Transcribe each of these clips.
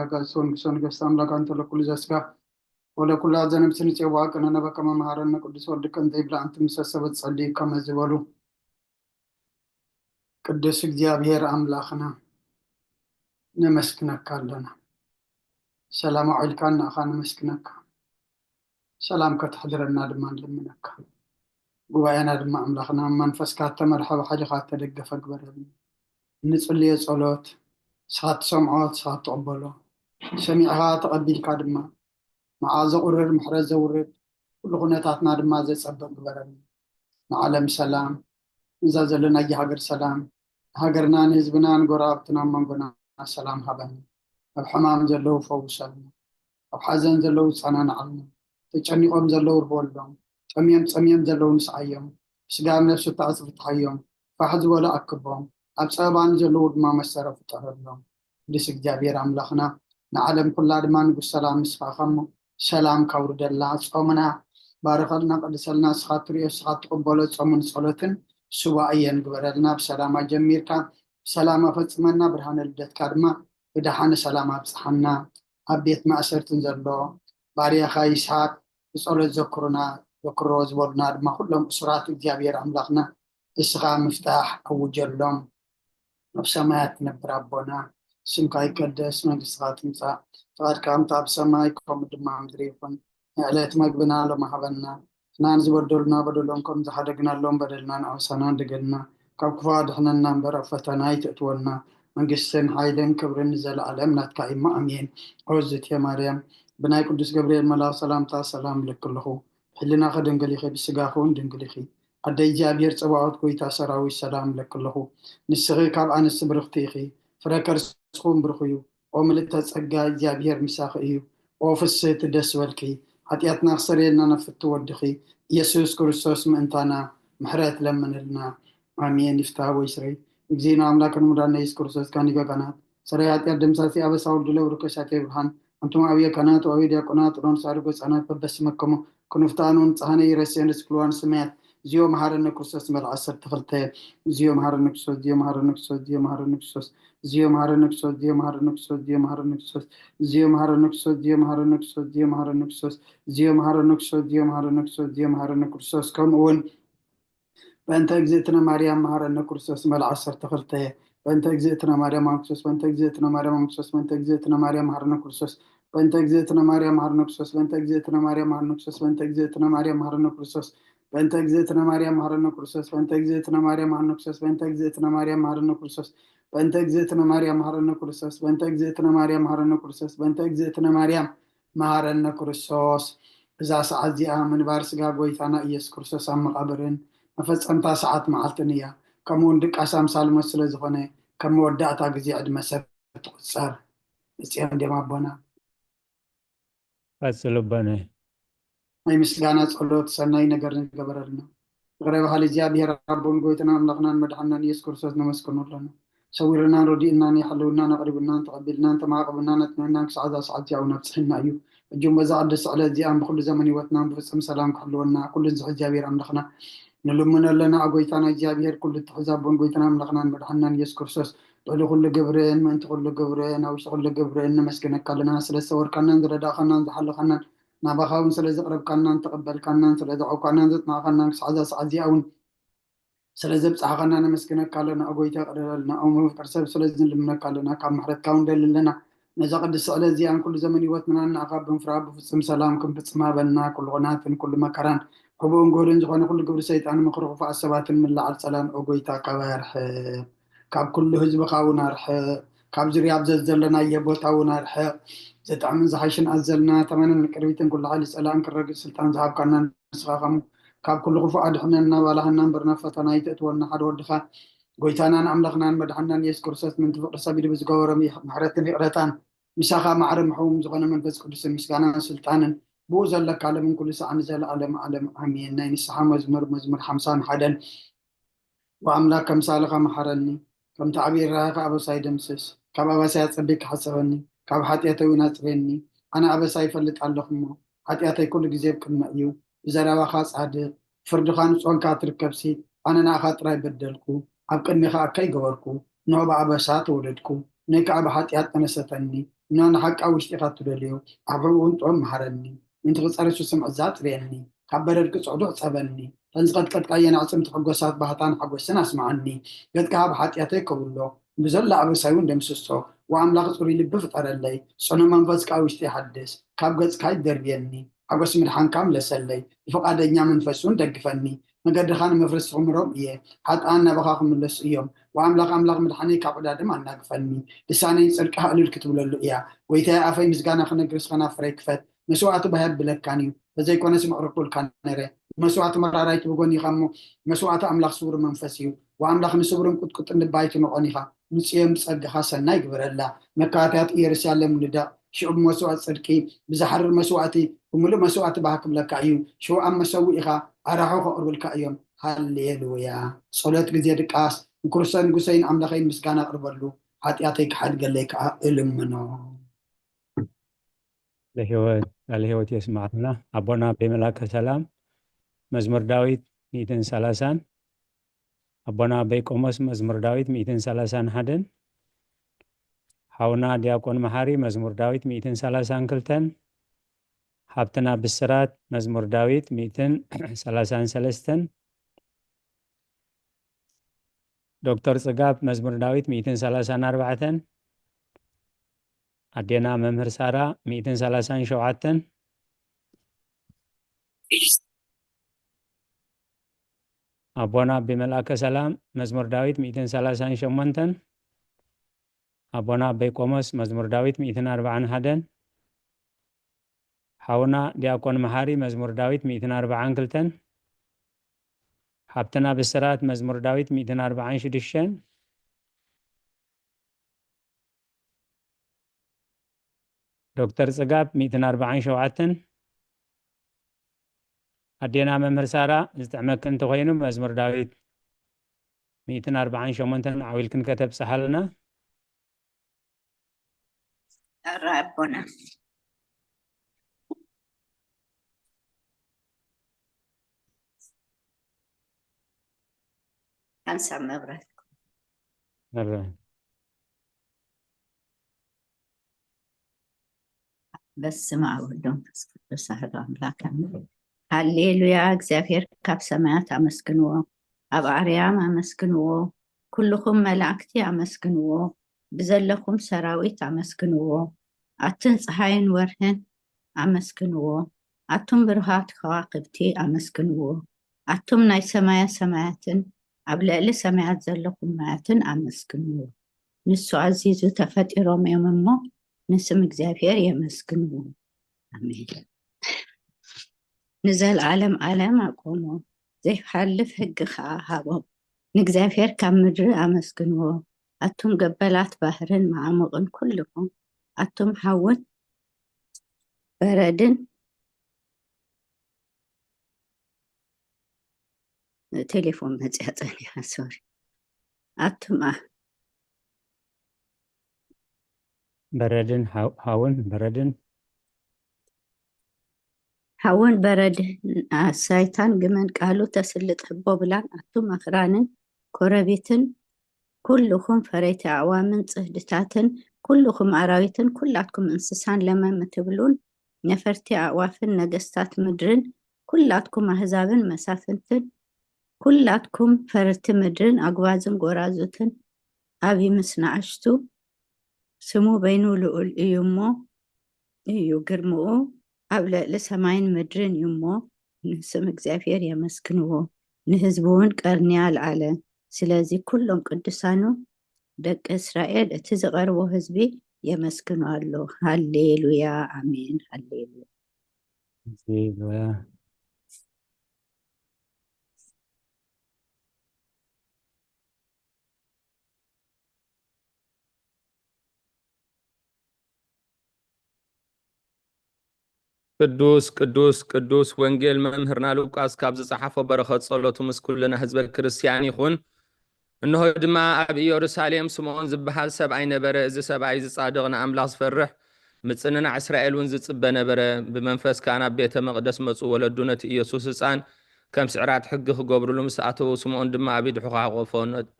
ኣጋእዝቲ ወንግሶ ነገስት ኣምላክ ኣንተ ለኩሉ ዘስጋ ወለኩላ ዘነብስ ንጽዋ ቅነነበ ከመ መሃረነ ቅዱስ ወልድከ እንተ ይብላ ኣንቲ ምስ ሰሰበት ጸልዩ ከመ ዝበሉ ቅዱስ እግዚኣብሔር ኣምላኽና ነመስግነካ ኣለና። ሰላም ኣውዒልካ ንኣኻ ነመስግነካ። ሰላም ከተሕድረና ድማ ንልምነካ። ጉባኤና ድማ ኣምላኽና መንፈስካ እተመርሐ ብሓይልኻ እተደገፈ ግበረልና። እንጽልዮ ጸሎት ንስኻ ትሰምዖ፣ ንስኻ ትቕበሎ። ሰሚዕኻ ተቐቢልካ ድማ መዓ ዘቑርር ምሕረት ዘውርድ ኩሉ ኩነታትና ድማ ዘጸብቕ ግበረልና። ንዓለም ሰላም፣ እዛ ዘለናያ ሃገር ሰላም፣ ንሃገርና ንህዝብና ንጎረባብትና መንጎና ሰላም ሃበና። ኣብ ሕማም ዘለዉ ፈውሰልና። ኣብ ሓዘን ዘለዉ ጸናንዓልና። ተጨኒቖም ዘለዉ ርህወሎም። ጠምዮም ጸምዮም ዘለዉ ንስዓዮም። ስጋብ ነፍሲ ተዓጽ ፍትሓዮም። ፋሕ ዝበሉ ኣክቦም። ኣብ ጸበባ ንዘለዉ ድማ መሰረ ፍጠረሎም። ቅዱስ እግዚኣብሔር ኣምላኽና ንዓለም ኩላ ድማ ንጉስ ሰላም ንስኻ እሞ ሰላም ካውርደላ። ጾምና ባርኸልና፣ ቅድሰልና። ንስኻ ትርእዮ፣ ንስኻ ትቕበሎ ጾምን ጸሎትን ሱባኤን ግበረልና። ብሰላም ኣጀሚርካ ብሰላም ኣፈጽመና። ብርሃነ ልደትካ ድማ ብደሓነ ሰላም ኣብጽሓና። ኣብ ቤት ማእሰርትን ዘሎ ባርያኻ ይስሓቅ ብጸሎት ዘክሩና፣ ዘክሮ ዝበሉና ድማ ኩሎም እሱራት እግዚኣብሔር ኣምላኽና እስኻ ምፍታሕ ኣውጀሎም። ኣብ ሰማያት ትነብር ኣቦና፣ ስምካ ይቀደስ፣ መንግስትኻ ትምጻእ፣ ፍቓድካ ከምቲ ኣብ ሰማይ ከምኡ ድማ ኣብ ምድሪ ይኹን። ንዕለት መግብና ሎሚ ሃበና፣ ንሕና ንዝበደሉና በደሎም ከም ዝሓደግናሎም በደልና ንኣውሳና እንደገልና፣ ካብ ክፉ ኣድሕነና እምበር ኣብ ፈተና ኣይተእትወና። መንግስትን ሓይልን ክብርን ንዘለኣለም ናትካ እዩ እሞ ኣሜን። ኦዝቴ ማርያም፣ ብናይ ቅዱስ ገብርኤል መልኣኽ ሰላምታ ሰላም እልኪ ኣለኹ። ብሕልናኺ ድንግል ኢኺ፣ ብስጋኺ እውን ድንግል ኢኺ። ኣደ እግዚኣብሔር ጸባኦት፣ ጎይታ ሰራዊት፣ ሰላም እብለኪ ኣለኹ። ንስኺ ካብ ኣንስቲ ብርኽቲ ኢኺ፣ ፍረ ከርስኺ እውን ብሩኽ እዩ። ኦ ምልእተ ጸጋ፣ እግዚኣብሔር ምሳኺ እዩ። ኦ ፍስህቲ፣ ደስ በልኪ፣ ሓጢኣትና ክሰርየልና ናብ ፍትው ወድኺ ኢየሱስ ክርስቶስ ምእንታና ምሕረት ለምንልና። ኣሜን። ይፍታ ወይ ስረይ። እግዚእነ ኣምላክን ሙዳነ ኢየሱስ ክርስቶስ፣ ካኒ ገጋናት ሰራይ ሓጢኣት ደምሳሲ ኣበሳ ወልድለ ብሩከ ሳቴ ብርሃን፣ ኣንቱም ኣብየ ካህናት ወኣብየ ዲያቆናት፣ ሮን ሳርጎ ህጻናት በበስመከሙ ክንፍታኑ ንጽሃነ ይረስየን ርስክልዋን ስመያት። እዚዮ መሃረነ ክርስቶስ መልዓ ዓሰርተ ክልተ። እዚዮ መሃረነ ክርስቶስ፣ እዚዮ መሃረነ ክርስቶስ፣ እዚዮ መሃረነ ክርስቶስ፣ እዚዮ መሃረነ ክርስቶስ፣ እዚዮ መሃረነ ክርስቶስ፣ እዚዮ መሃረነ ክርስቶስ፣ እዚዮ መሃረነ ክርስቶስ፣ እዚዮ መሃረነ ክርስቶስ፣ እዚዮ መሃረነ ክርስቶስ፣ እዚዮ መሃረነ ክርስቶስ፣ እዚዮ መሃረነ ክርስቶስ፣ እዚዮ መሃረነ ክርስቶስ፣ ከምኡ እውን በእንተ እግዝእትነ ማርያም መሃረነ ክርስቶስ መልዓ ዓሰርተ ክልተ። በእንተ እግዝእትነ ማርያም መሃረነ ክርስቶስ፣ በእንተ እግዝእትነ ማርያም መሃረነ ክርስቶስ፣ በእንተ እግዝእትነ ማርያም መሃረነ ክርስቶስ፣ በእንተ እግዝእትነ ማርያም መሃረነ ክርስቶስ፣ በእንተ እግዝእትነ ማርያም መሃረነ ክርስቶስ፣ በእንተ እግዝእትነ ማርያም መሃረነ ክርስቶስ፣ በእንተ እግዝእትነ ማርያም መሃረነ ክርስቶስ፣ በእንተ እግዝእትነ ማርያም መሃረነ ክርስቶስ፣ በእንተ እግዝእትነ ማርያም መሃረነ ክርስቶስ፣ በእንተ እግዝእትነ ማርያም መሃረነ ክርስቶስ፣ በእንተ እግዝእትነ ማርያም መሃረነ ክርስቶስ፣ በእንተ እግዝእትነ ማርያም መሃረነ ክርስቶስ። እዛ ሰዓት እዚኣ ምንባር ስጋ ጎይታና ኢየሱስ ክርስቶስ ኣብ መቓብርን መፈጸምታ ሰዓት መዓልትን እያ። ከምኡ እውን ድቃስ ኣምሳል ሞት ስለ ዝኾነ፣ ከም መወዳእታ ግዜ ዕድመ ሰብ ትቑጸር። መጺኦም ድዮም ኣቦና? ቀጽል ኣቦና። ናይ ምስጋና ጸሎት ሰናይ ነገር ንገበረልና። ይቕረ በሃሊ እግዚኣብሔር ኣቦን ጎይታና ኣምላኽናን መድሓንናን ኢየሱስ ክርስቶስ ነመስግኖ ኣለና። ሰዊርናን ረዲእናን የሕልውናን ኣቕሪቡናን ተቐቢልናን ተማዕቕብናን ኣጽኒዕናን ክሳዕ እዛ ሰዓት እዚኣ እውን ኣብጽሕና እዩ። ሕጂ እውን በዛ ቅድስቲ ዕለት እዚኣን ብኩሉ ዘመን ህይወትናን ብፍጹም ሰላም ክሕልወና ኩሉ ዝሕዝ እግዚኣብሔር ኣምላኽና ንልምኖ ኣለና። ኣጎይታና እግዚኣብሔር ኩሉ እትሕዝ ኣቦን ጎይታና ኣምላኽናን መድሓንናን ኢየሱስ ክርስቶስ ልዕሊ ኩሉ ግብርን ምእንቲ ኩሉ ግብርን ኣብ ውሽጢ ኩሉ ግብርን ነመስግነካ ኣለና። ስለ ዝሰወርካናን ዝረዳእካናን ዝሓለኻናን ናባኻ እውን ስለ ዘቕረብካናን ተቐበልካናን ስለ ዘዕቆብካናን ዘጽናዕካናን ክሳዕ እዛ ሰዓት እዚኣ እውን ስለ ዘብጻሕኻና ነመስግነካ ኣለና። ኣጎይታ ይቕረ በለልና። ኣሞ ፍቅር ሰብ ስለ ዝንልምነካ ኣለና። ካብ ምሕረትካ እውን ደሊ ኣለና። ነዛ ቅድስቲ ዕለት እዚኣን ኩሉ ዘመን ህይወትናን ንኣኻ ብምፍራህ ብፍጹም ሰላም ክንፍጽማ በልና። ኩሉ ኹናትን ኩሉ መከራን ሕቡእን ጎህልን ዝኾነ ኩሉ ግብሪ ሰይጣን ምኽሪ ክፉኣት ሰባትን ምላዓል ጸላም ኦ ጎይታ ካባይ ኣርሕቕ። ካብ ኩሉ ህዝብኻ እውን ኣርሕቕ። ካብ ዙርያ ኣብ ዘዘለናዮ ቦታ እውን ኣርሕቕ። ዘጥዕምን ዝሓይሽን ኣዘልና ተመንን ቅርቢትን ኩሉ ሓይሊ ጸላም ክረግጽ ስልጣን ዝሃብካና ንስኻ ከም ካብ ኩሉ ክፉእ ኣድሕነና፣ ባላህና እምበር ናብ ፈተና ኣይተእትወና። ሓደ ወድኻ ጎይታናን ኣምላኽናን መድሓንናን ኢየሱስ ክርስቶስ ምእንቲ ፍቅሪ ሰብ ኢሉ ብዝገበሮ ምሕረትን ይቕረታን ምሳኻ ማዕረ ምሕውም ዝኾነ መንፈስ ቅዱስን ምስጋናን ስልጣንን ብኡ ዘለካ ዓለምን ኩሉ ሰዓን ንዘለዓለም ዓለም ኣሜን። ናይ ንስሓ መዝሙር፣ መዝሙር ሓምሳን ሓደን። ወኣምላክ ከምሳልኻ መሓረኒ፣ ከምቲ ዓብዪ ርህራሄኻ ኣበሳይ ደምስስ። ካብ ኣበሳይ ኣጸቢቅካ ሕጸበኒ፣ ካብ ሓጢኣተይ እውን ኣጽርየኒ። ኣነ ኣበሳይ ይፈልጥ ኣለኹ እሞ፣ ሓጢኣተይ ኩሉ ግዜ ኣብ ቅድመይ እዩ። ብዘረባኻ ጻድቕ፣ ፍርድኻ ንጹህ ኮንካ ትርከብሲ፣ ኣነ ንኣኻ ጥራይ በደልኩ፣ ኣብ ቅድሜኻ እከይ ገበርኩ። እንሆ ብኣበሳ ተወለድኩ፣ ነይ ከኣ ብሓጢኣት ጠነሰተኒ። እነሆ ንሓቂ ኣብ ውሽጢኻ እትደልዮ፣ ኣብ ሕቖኡ እውን ጥበብ መሃረኒ። ምእንቲ ክጸሪ ስሱም ዕዛ ኣጽርየኒ፣ ካብ በረድ ክጽዕዱ ሕጸበኒ። እተን ዝቐጥቀጥካየን ኣዕጽምቲ ሕጎሳት ባህታን ሓጎስን ኣስምዓኒ። ገጽካ ኣብ ሓጢኣተይ ከብሎ፣ ብዘሎ ኣበሳይ እውን ደምስሶ። ወኣምላኽ ጽሩይ ልቢ ፍጠረለይ፣ ጽኑዕ መንፈስ ከኣ ኣብ ውሽጠይ ሓድስ። ካብ ገጽካ ኣይትደርብየኒ፣ ሓጎስ ምድሓንካ ምለሰለይ። ብፍቓደኛ መንፈስ እውን ደግፈኒ። መገድኻ ንመፍረስቲ ክምሮም እየ፣ ሓጥኣን ናባኻ ክምለሱ እዮም። ወኣምላኽ ኣምላኽ ምድሓነይ ካብ ዕዳ ደም ኣናግፈኒ። ልሳነይ ንጽድቅኻ እልል ክትብለሉ እያ። ጎይታየ ኣፈይ ምስጋና ክነግር እስኸ ናብ ፍረይ ክፈት። መስዋእቲ ባህ የብለካን እዩ፣ ተዘይኮነስ ምቕርኩልካ ነይረ። መስዋእቲ መራራይቲ ብጎኒ ኢኻ እሞ፣ መስዋእቲ ኣምላኽ ስውር መንፈስ እዩ። ወኣምላኽ ንስውርን ቁጥቁጥን ልባ ኣይትንቖን ኢኻ። ንጽዮን ብጸጋኻ ሰናይ ግበረላ። መካትያት ኢየሩሳሌም ንደቕ። ሽዑ ብመስዋእቲ ጽድቂ፣ ብዝሓርር መስዋእቲ፣ ብምሉእ መስዋእቲ ባህ ክብለካ እዩ። ሽዑ ኣብ መሰውኢኻ ኣራሑ ከቕርብልካ እዮም። ሃሌሉያ። ጸሎት ግዜ ድቃስ። ንክርስቶስ ንጉሰይን ኣምላኸይን ምስጋና ኣቕርበሉ፣ ሓጢኣተይ ክሓድገለይ ከኣ እልምኖ። ለህይወት፣ ቃለ ህይወት የስማዕልና። ኣቦና ኣበይ መልኣከ ሰላም፣ መዝሙር ዳዊት ሚእትን ሰላሳን፣ ኣቦና ኣበይ ቆሞስ መዝሙር ዳዊት ሚእትን ሰላሳን ሓደን፣ ሓውና ዲያቆን መሓሪ መዝሙር ዳዊት ሚእትን ሰላሳን ክልተን፣ ሓብትና ብስራት መዝሙር ዳዊት ሚእትን ሰላሳን ሰለስተን፣ ዶክተር ጽጋብ መዝሙር ዳዊት ሚእትን ሰላሳን ኣርባዕተን፣ ኣዴና መምህር ሳራ ሚእትን ሰላሳን ሸውዓተን፣ ኣቦና ኣቢ መልኣከ ሰላም መዝሙር ዳዊት ሚእትን ሰላሳን ሸሞንተን፣ ኣቦና ኣበይ ቆሞስ መዝሙር ዳዊት ሚእትን ኣርባዓን ሓደን፣ ሓውና ዲያቆን መሓሪ መዝሙር ዳዊት ሚእትን ኣርባዓን ክልተን፣ ሓብትና ብስራት መዝሙር ዳዊት ሚእትን ኣርባዓን ሽዱሽተን፣ ዶክተር ጽጋብ ሚእትን ኣርባዓን ሸውዓተን፣ ኣዴና መምህር ሳራ ዝጥዕመኪ እንተኾይኑ መዝሙር ዳዊት ሚእትን ኣርባዓን ሸሞንተን ዓው ኢልክን ከተብጽሓልና። ኣራ ኣቦና ሓንሳብ መብራት ኣረ በስመ ኣብ ወወልድ ወመንፈስ ቅዱስ ኣሐዱ ኣምላክ ኣሜን። ሃሌሉያ። እግዚኣብሔር ካብ ሰማያት ኣመስግንዎ፣ ኣብ ኣርያም ኣመስግንዎ፣ ኩልኹም መላእክቲ ኣመስግንዎ፣ ብዘለኹም ሰራዊት ኣመስግንዎ፣ ኣትን ፀሃይን ወርህን ኣመስግንዎ፣ ኣቱም ብሩሃት ከዋክብቲ ኣመስግንዎ፣ ኣቱም ናይ ሰማያ ሰማያትን ኣብ ልዕሊ ሰማያት ዘለኹም ማያትን ኣመስግንዎ። ንሱ ኣዚዙ ተፈጢሮም እዮም እሞ ንስም እግዚኣብሔር የመስግንዎ። ኣሜን። ንዘለዓለም ዓለም ኣቆሞ፣ ዘይሓልፍ ሕጊ ኸዓ ሃቦም። ንእግዚኣብሔር ካብ ምድሪ ኣመስግንዎ፣ ኣቱም ገበላት ባሕርን መዓሙቕን ኩልኹም፣ ኣቱም ሓውን በረድን ቴሌፎን መፅያ ፀኒሓ ሶሪ ኣቱም ኣ በረድን ሓው- ሓውን በረድን ሓውን በረድን ኣሳይታን ግመን ቃሉ ተስልጥ ህቦ ብላን ኣቱም ኣኽራንን ኮረቢትን ኩልኹም ፈረይቲ ኣዕዋምን ጽህድታትን ኩልኹም ኣራዊትን ኩላትኩም እንስሳን ለመም እትብሉን ነፈርቲ ኣዕዋፍን ነገስታት ምድርን ኩላትኩም ኣህዛብን መሳፍንትን ኩላትኩም ፈረርቲ ምድርን ኣጉባዝን ጎራዙትን ዓቢ ምስ ንኣሽቱ ስሙ በይኑ ልዑል እዩ እሞ እዩ ግርምኡ ኣብ ልዕሊ ሰማይን ምድርን እዩ እሞ ንስም እግዚኣብሔር የመስግንዎ ንህዝቡ እውን ቀርኒ ኣልዓለ ስለዚ ኩሎም ቅዱሳኑ ደቂ እስራኤል እቲ ዝቐርቦ ህዝቢ የመስግኖ ኣሎ ሃሌሉያ ኣሜን ሃሌሉያ ሃሌሉያ ቅዱስ ቅዱስ ቅዱስ ወንጌል መምህርና ሉቃስ ካብ ዝጸሓፎ በረኸት ጸሎቱ ምስ ኩልና ህዝበ ክርስትያን ይኹን። እንሆ ድማ ኣብ ኢየሩሳሌም ስምዖን ዝበሃል ሰብኣይ ነበረ። እዚ ሰብኣይ እዚ ጻድቕ ንኣምላኽ ዝፈርሕ ምጽንናዕ እስራኤል እውን ዝጽበ ነበረ። ብመንፈስ ከኣ ናብ ቤተ መቕደስ መጹ። ወለዱ ነቲ ኢየሱስ ህጻን ከም ስዕራት ሕጊ ክገብሩሉ ምስ ኣተዉ ስምዖን ድማ ኣብ ኢዱ ሓቖፎ።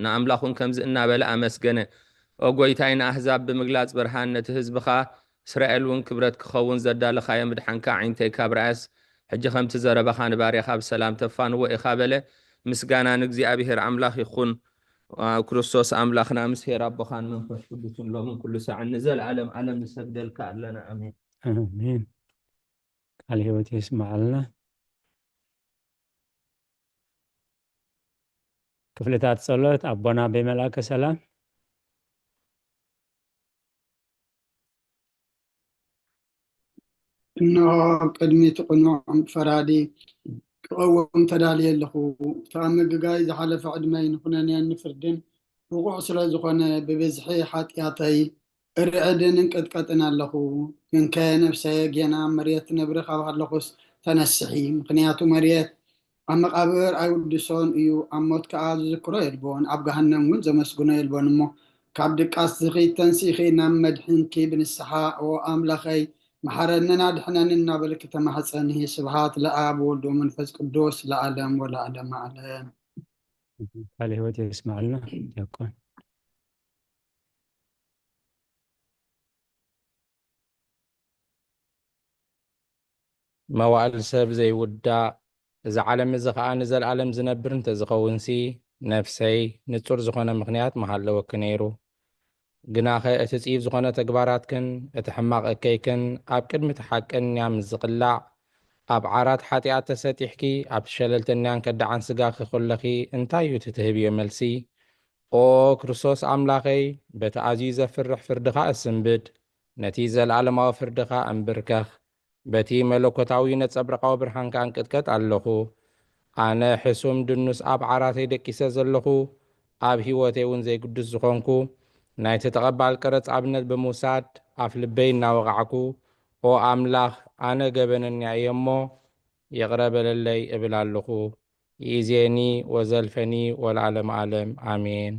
ንኣምላኽ እውን ከምዚ እናበለ ኣመስገነ። ኦ ጐይታይ ንኣህዛብ ብምግላጽ ብርሃን ነቲ ህዝብኻ እስራኤል እውን ክብረት ክኸውን ዘዳለኻዮ ምድሓንካ ኣዒንተይ ካብ ርኣያስ፣ ሕጂ ከምቲ ዘረባኻ ንባርያኻ ብሰላም ተፋንዎ ኢኻ በለ። ምስጋና ንእግዚኣብሔር ኣምላኽ ይኹን። ኣብ ክርስቶስ ኣምላኽና ምስ ኄር ኣቦኻን መንፈስ ቅዱስን ሎምን ኩሉ ሳዕን ንዘለኣለም ዓለም ንሰግደልካ ኣለና። ኣሜን። ኣሜን። ቃል ህይወት የስምዓልና። ክፍልታት ጸሎት ኣቦና ኣበይ መልኣከ ሰላም። እንሆ፣ ኣብ ቅድሚ እቲ ቅኑዕ ፈራዲ ክቐውም ተዳልየ ኣለኹ። እቲ ኣብ ምግጋይ ዝሓለፈ ዕድመይ ንኹነኔን ንፍርድን ብቑዕ ስለ ዝኾነ፣ ብብዝሒ ሓጢኣተይ እርዕድን እንቅጥቀጥን ኣለኹ። ግንከ ነፍሰየ ጌና ኣብ መሬት ትነብሪ ካብ ሃለኹስ ተነስሒ፣ ምኽንያቱ መሬት ኣብ መቓብር ኣይውድሶን እዩ፣ ኣብ ሞት ከኣ ዝዝክሮ የልቦን፣ ኣብ ገሃነም እውን ዘመስግኖ የልቦን። እሞ ካብ ድቃስ ዝኺድ ተንሲኺ ናብ መድሕንኪ ብንስሓ፣ ኦ ኣምላኸይ፣ መሓረንን ኣድሕነንን እናበልኪ ተማሕጸኒ። ስብሃት ለኣብ ወወልድ ወመንፈስ ቅዱስ ለዓለም ወለዓለመ ዓለም። ቃለ ህይወት የስምዓልና ዲያቆን። መዋእል ሰብ ዘይውዳእ፣ እዚ ዓለም እዚ ኸኣ ንዘለኣለም ዝነብር እንተዝኸውንሲ፣ ነፍሰይ፣ ንጹር ዝኾነ ምኽንያት ምሃለወኪ ነይሩ። ግናኸ እቲ ጽዩፍ ዝኾነ ተግባራትክን እቲ ሕማቕ እከይክን ኣብ ቅድሚ እቲ ሓቀኛ ምስ ዝቕላዕ፣ ኣብ ዓራት ሓጢኣት ተሰጢሕኪ፣ ኣብቲ ሸለልተኛን ከዳዕን ስጋኺ ከለኺ እንታይ እዩ እቲ ትህብዮ መልሲ? ኦ ክርስቶስ ኣምላኸይ፣ በቲ ኣዝዩ ዘፍርሕ ፍርድኻ እስንብድ፣ ነቲ ዘለኣለማዊ ፍርድኻ እንብርከኽ፣ በቲ መለኮታዊ ነጸብራቓዊ ብርሃንካ እንቅጥቀጥ ኣለኹ። ኣነ ሕሱም ድኑስ ኣብ ዓራተይ ደቂሰ ዘለኹ፣ ኣብ ህይወተይ እውን ዘይግዱስ ዝኾንኩ፣ ናይቲ ተቐባል ቀረጽ ኣብነት ብምውሳድ ኣፍ ልበይ እናወቓዕኩ፣ ኦ ኣምላኽ፣ ኣነ ገበነኛ እየ እሞ፣ ይቕረ በለለይ እብል ኣለኹ። ይእዜኒ ወዘልፈኒ ወለዓለመ ዓለም ኣሜን።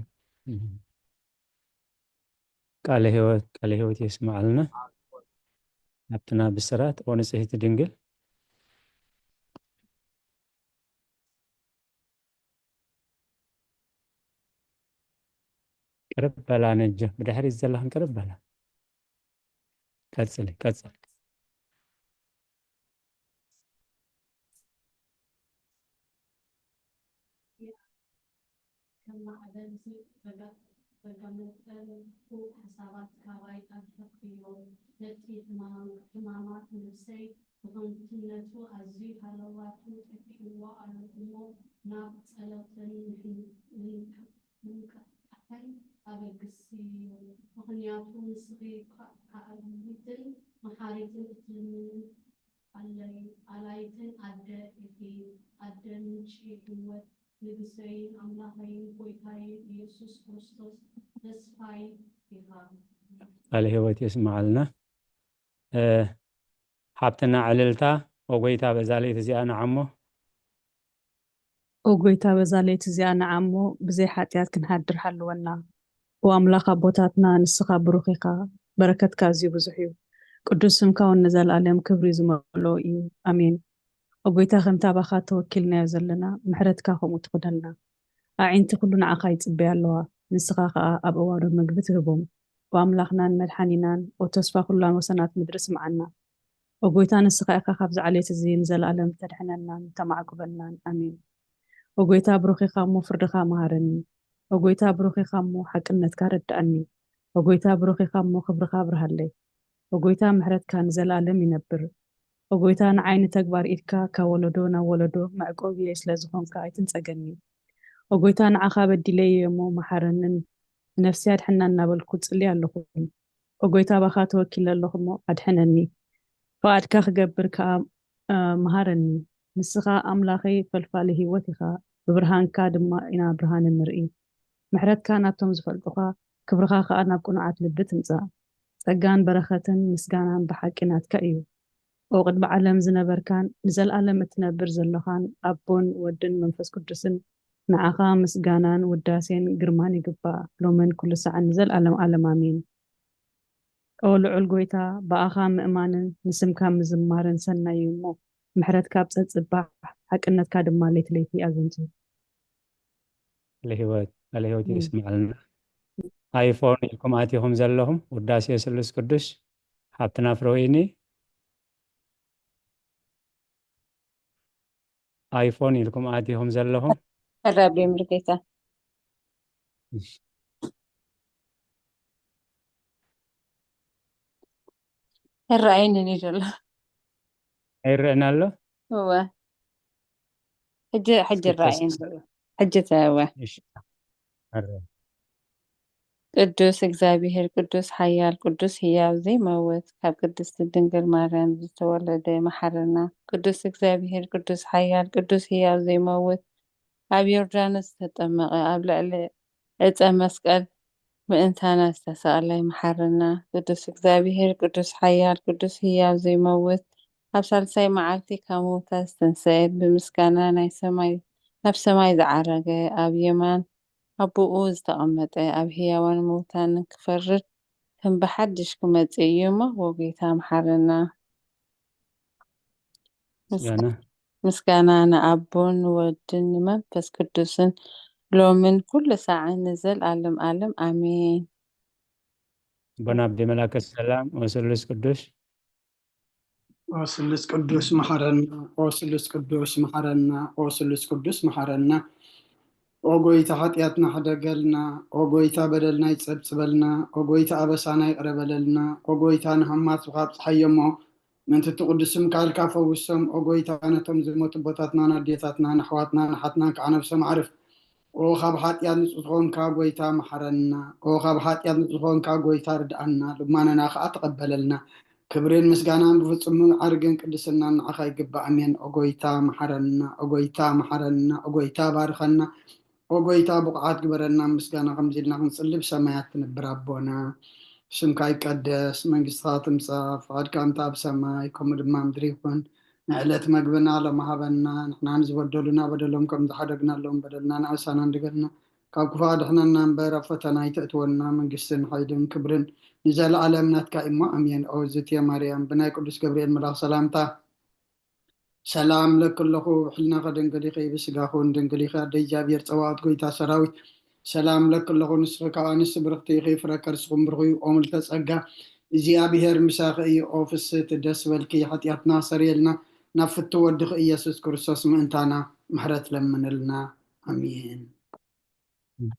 ቃለ ህይወት ቃለ ህይወት የስምዓልና። ናብትና ብስራት ኦ ንጽሕቲ ድንግል። ቅርብ በላ ነጆ፣ ብድሕሪት ዘለኽን ቅርብ በላ። ቀጽሊ ቀጽሊ። ከም ማዕበል ዘጋመጠልኩ ሓሳባት ካባይ ኣርሕቕዮ። ነቲ ሕማማት ነፍሰይ ብኸንቱነቱ ኣዝዩ ሃለዋቱ ጠፊእዎ ኣሎ እሞ ናብ ጸሎትን ምንቃሕን ኣበግስዮ። ምኽንያቱ ንስኺ ከኣልይትን መሓሪትን እትልምንን ኣላይትን ኣደ ኢኺ። ኣደ ምንጪ ህይወት ንግሰይን ኣምላኸይን ጎይታይን ኢየሱስ ክርስቶስ ተስፋይ ኢኻ። ቃለ ህይወት የስምዓልና። ሓብትና ዕልልታ፣ ኦጎይታ በዛ ለይቲ እዚኣ ንዓሞ። ኦጎይታ በዛ ለይቲ እዚኣ ንዓሞ ብዘይ ሓጢኣት ክንሓድር ሃልወና። ኦ ኣምላኽ ኣቦታትና፣ ንስኻ ብሩኽ ኢኻ፣ በረከትካ ኣዝዩ ብዙሕ እዩ። ቅዱስ ስምካ እውን ንዘለኣለም ክብሪ ዝመልኦ እዩ። ኣሜን። ኦ ጎይታ፣ ከምቲ ኣባኻ ተወኪልናዮ ዘለና፣ ምሕረትካ ከምኡ ትኹነልና። ኣዒንቲ ኩሉ ንዓኻ ይጽበያ ኣለዋ፣ ንስኻ ኸኣ ኣብ እዋኖም መግቢ ትህቦም። ኦ ኣምላኽናን መድሓኒናን፣ ኦ ተስፋ ኩላን ወሰናት ምድሪ ስምዓና። ኦ ጎይታ፣ ንስኻ ኢኻ ካብዚ ዓሌት እዚ ንዘለኣለም ተድሕነናን ተማዕቁበናን። ኣሜን። ኦ ጎይታ፣ ብሩኽ ኢኻ እሞ ፍርድኻ መሃረኒ። ኦ ጎይታ፣ ብሩኽ ኢኻ እሞ ሓቅነትካ ረድኣኒ። ኦ ጎይታ፣ ብሩኽ ኢኻ እሞ ክብርኻ ኣብርሃለይ። ኦ ጎይታ፣ ምሕረትካ ንዘለኣለም ይነብር። ኦ ጎይታ፣ ንዓይ ንተግባር ኢድካ ካብ ወለዶ ናብ ወለዶ መዕቆቢየይ ስለ ዝኾንካ ኣይትንጸገኒ። ኦ ጎይታ፣ ንዓኻ በዲለዮ እሞ መሓረንን ንነፍሰይ ኣድሕና እናበልኩ ጽሊ ኣለኹ። ኦ ጎይታ፣ ባኻ ተወኪለ ኣለኹ እሞ ኣድሕነኒ። ፍቓድካ ክገብር ከኣ፣ እ፣ መሃረኒ። ንስኻ ኣምላኸይ ፈልፋሊ ህይወት ኢኻ፣ ብብርሃንካ ድማ ኢና ብርሃን እንርኢ። ምሕረትካ ናብቶም ዝፈልጡኻ፣ ክብርኻ ከኣ ናብ ቅኑዓት ልቢ ትምጻእ። ጸጋን በረኸትን ምስጋናን ብሓቂ ናትካ እዩ። ኦ ቅድሚ ዓለም ዝነበርካን ንዘለኣለም እትነብር ዘሎኻን ኣቦን ወድን መንፈስ ቅዱስን፣ ንዓኻ ምስጋናን ውዳሴን ግርማን ይግባእ፣ ሎምን ኩሉ ሳዕን ንዘለኣለም ዓለም ኣሜን። ኦ ልዑል ጎይታ፣ ብኣኻ ምእማንን ንስምካ ምዝማርን ሰናይ እዩ እሞ፣ ምሕረትካ ኣብ ጸጽባሕ ሓቅነትካ ድማ ለይቲ ለይቲ ኣዘንቱ። ለህይወት ለህይወት የስምዓልና። ኣይፎን ኢልኩም ኣቲኹም ዘለኹም ውዳሴ ስሉስ ቅዱስ ሓብትና ፍረወይኒ ኣይፎን ኢልኩም ኣቲኹም ዘለኹም። ሕራብ ሙሉጌታ። እሺ። ይረኣየኒ ዘሎ። ኣይረአን ኣሎ። እወ። ሕጂ፣ ሕጂ እስኪ ይረኣየኒ ተስ- ዘሎ። ሕጂ ተወ። እሺ። ኣረ። ቅዱስ እግዚኣብሔር፣ ቅዱስ ሓያል፣ ቅዱስ ህያው ዘይመውት፣ ካብ ቅድስቲ ድንግል ማርያም ዝተወለደ መሓረና። ቅዱስ እግዚኣብሔር፣ ቅዱስ ሓያል፣ ቅዱስ ህያው ዘይመውት፣ ኣብ ዮርዳኖስ ዝተጠመቐ፣ ኣብ ልዕሊ ዕፀ መስቀል ምእንታና ዝተሰቕለ መሓረና። ቅዱስ እግዚኣብሔር፣ ቅዱስ ሓያል፣ ቅዱስ ህያው ዘይመውት፣ ኣብ ሳልሳይ መዓልቲ ካብ ምውታት ዝተንሰኤ፣ ብምስጋና ናይ ሰማይ፣ ናብ ሰማይ ዝዓረገ፣ ኣብ የማን ኣቦኡ ዝተቐመጠ፣ ኣብ ህያዋን ምውታንን ክፈርድ ከም ብሓድሽ ክመጽእ እዩ እሞ፣ ኦ ጐይታ መሓረና። ምስ-፣ ምስጋና። ምስጋና ንኣቦን ንወድን ንመንፈስ ቅዱስን ሎምን ኩሉ ሳዕን ንዘለኣለም ኣለም ኣሜን። ኣቦና ኣቦይ መላከ ሰላም ወስሉስ ቅዱስ። ኦ ስሉስ ቅዱስ መሓረና፣ ኦ ስሉስ ቅዱስ መሓረና፣ ኦ ስሉስ ቅዱስ መሓረና። ኦ ጐይታ ሓጢኣትና ሕደገልና፣ ኦ ጐይታ በደልና ይጸብጽበልና፣ ኦ ጐይታ ኣበሳና ይቕረ በለልና፣ ኦ ጐይታ ንሕሙማት ዝኻ ኣብጽሓዮ እሞ፣ ምእንቲ እቲ ቅዱስ ስምካ ኢልካ ፈውሶም። ኦ ጐይታ ነቶም ዝሞቱ ኣቦታትናን ኣዴታትናን ኣሕዋትናን ኣሓትናን ከዓ ነብሶም ኣዕርፍ። ኦ ካብ ሓጢኣት ንጹህ ዝኾንካ ጐይታ መሓረና። ኦ ካብ ሓጢኣት ንጹህ ዝኾንካ ጐይታ ርድኣና፣ ልማነና ከዓ ተቐበለልና። ክብርን ምስጋናን ብፍጹም ዓርግን ቅድስናን ንዓኻ ይግባእ። ኣሜን። ኦ ጐይታ መሓረና፣ ኦ ጐይታ መሓረና፣ ኦ ጐይታ ባርኸና፣ ኦ ጐይታ ብቑዓት ግበረና። ምስጋና ከምዚ ኢልና ክንጽሊ ብሰማያት ትነብር ኣቦና፣ ስምካ ይቀደስ፣ መንግስትኻ ትምጻእ፣ ፍቓድካ ከምቲ ኣብ ሰማይ ከምኡ ድማ ምድሪ ይኹን። ንዕለት መግብና ሎሚ ሃበና፣ ንሕና ንዝበደሉና በደሎም ከም ዝሓደግናሎም በደልና ንኣሳና እንድገልና፣ ካብ ክፉእ ኣድሕነና እምበር ኣብ ፈተና ኣይተእትወና፣ መንግስትን ሓይልን ክብርን ንዘለኣለም ናትካ እሞ ኣሜን። ኦ ዝትየ ማርያም፣ ብናይ ቅዱስ ገብርኤል መልኣኽ ሰላምታ ሰላም እብለኪ ኣለኹ፣ ብሕልናኺ ድንግል ኢኺ፣ ብስጋኺ እውን ድንግል ኢኺ፣ ኣደ እግዚኣብሔር ጸባኦት ጐይታ ሰራዊት ሰላም እብለኪ ኣለኹ፣ ንስኺ ካብ ኣንስቲ ብርኽቲ ኢኺ፣ ፍረ ከርስኽን ብሩኽ እዩ። ኦ ምልዕተ ጸጋ፣ እግዚኣብሔር ምሳኺ እዩ። ኦ ፍስህቲ፣ ደስ በልኪ፣ ሓጢኣትና ሰረየልና፣ ናብ ፍትው ወድኺ ኢየሱስ ክርስቶስ ምእንታና ምሕረት ለምንልና። ኣሜን።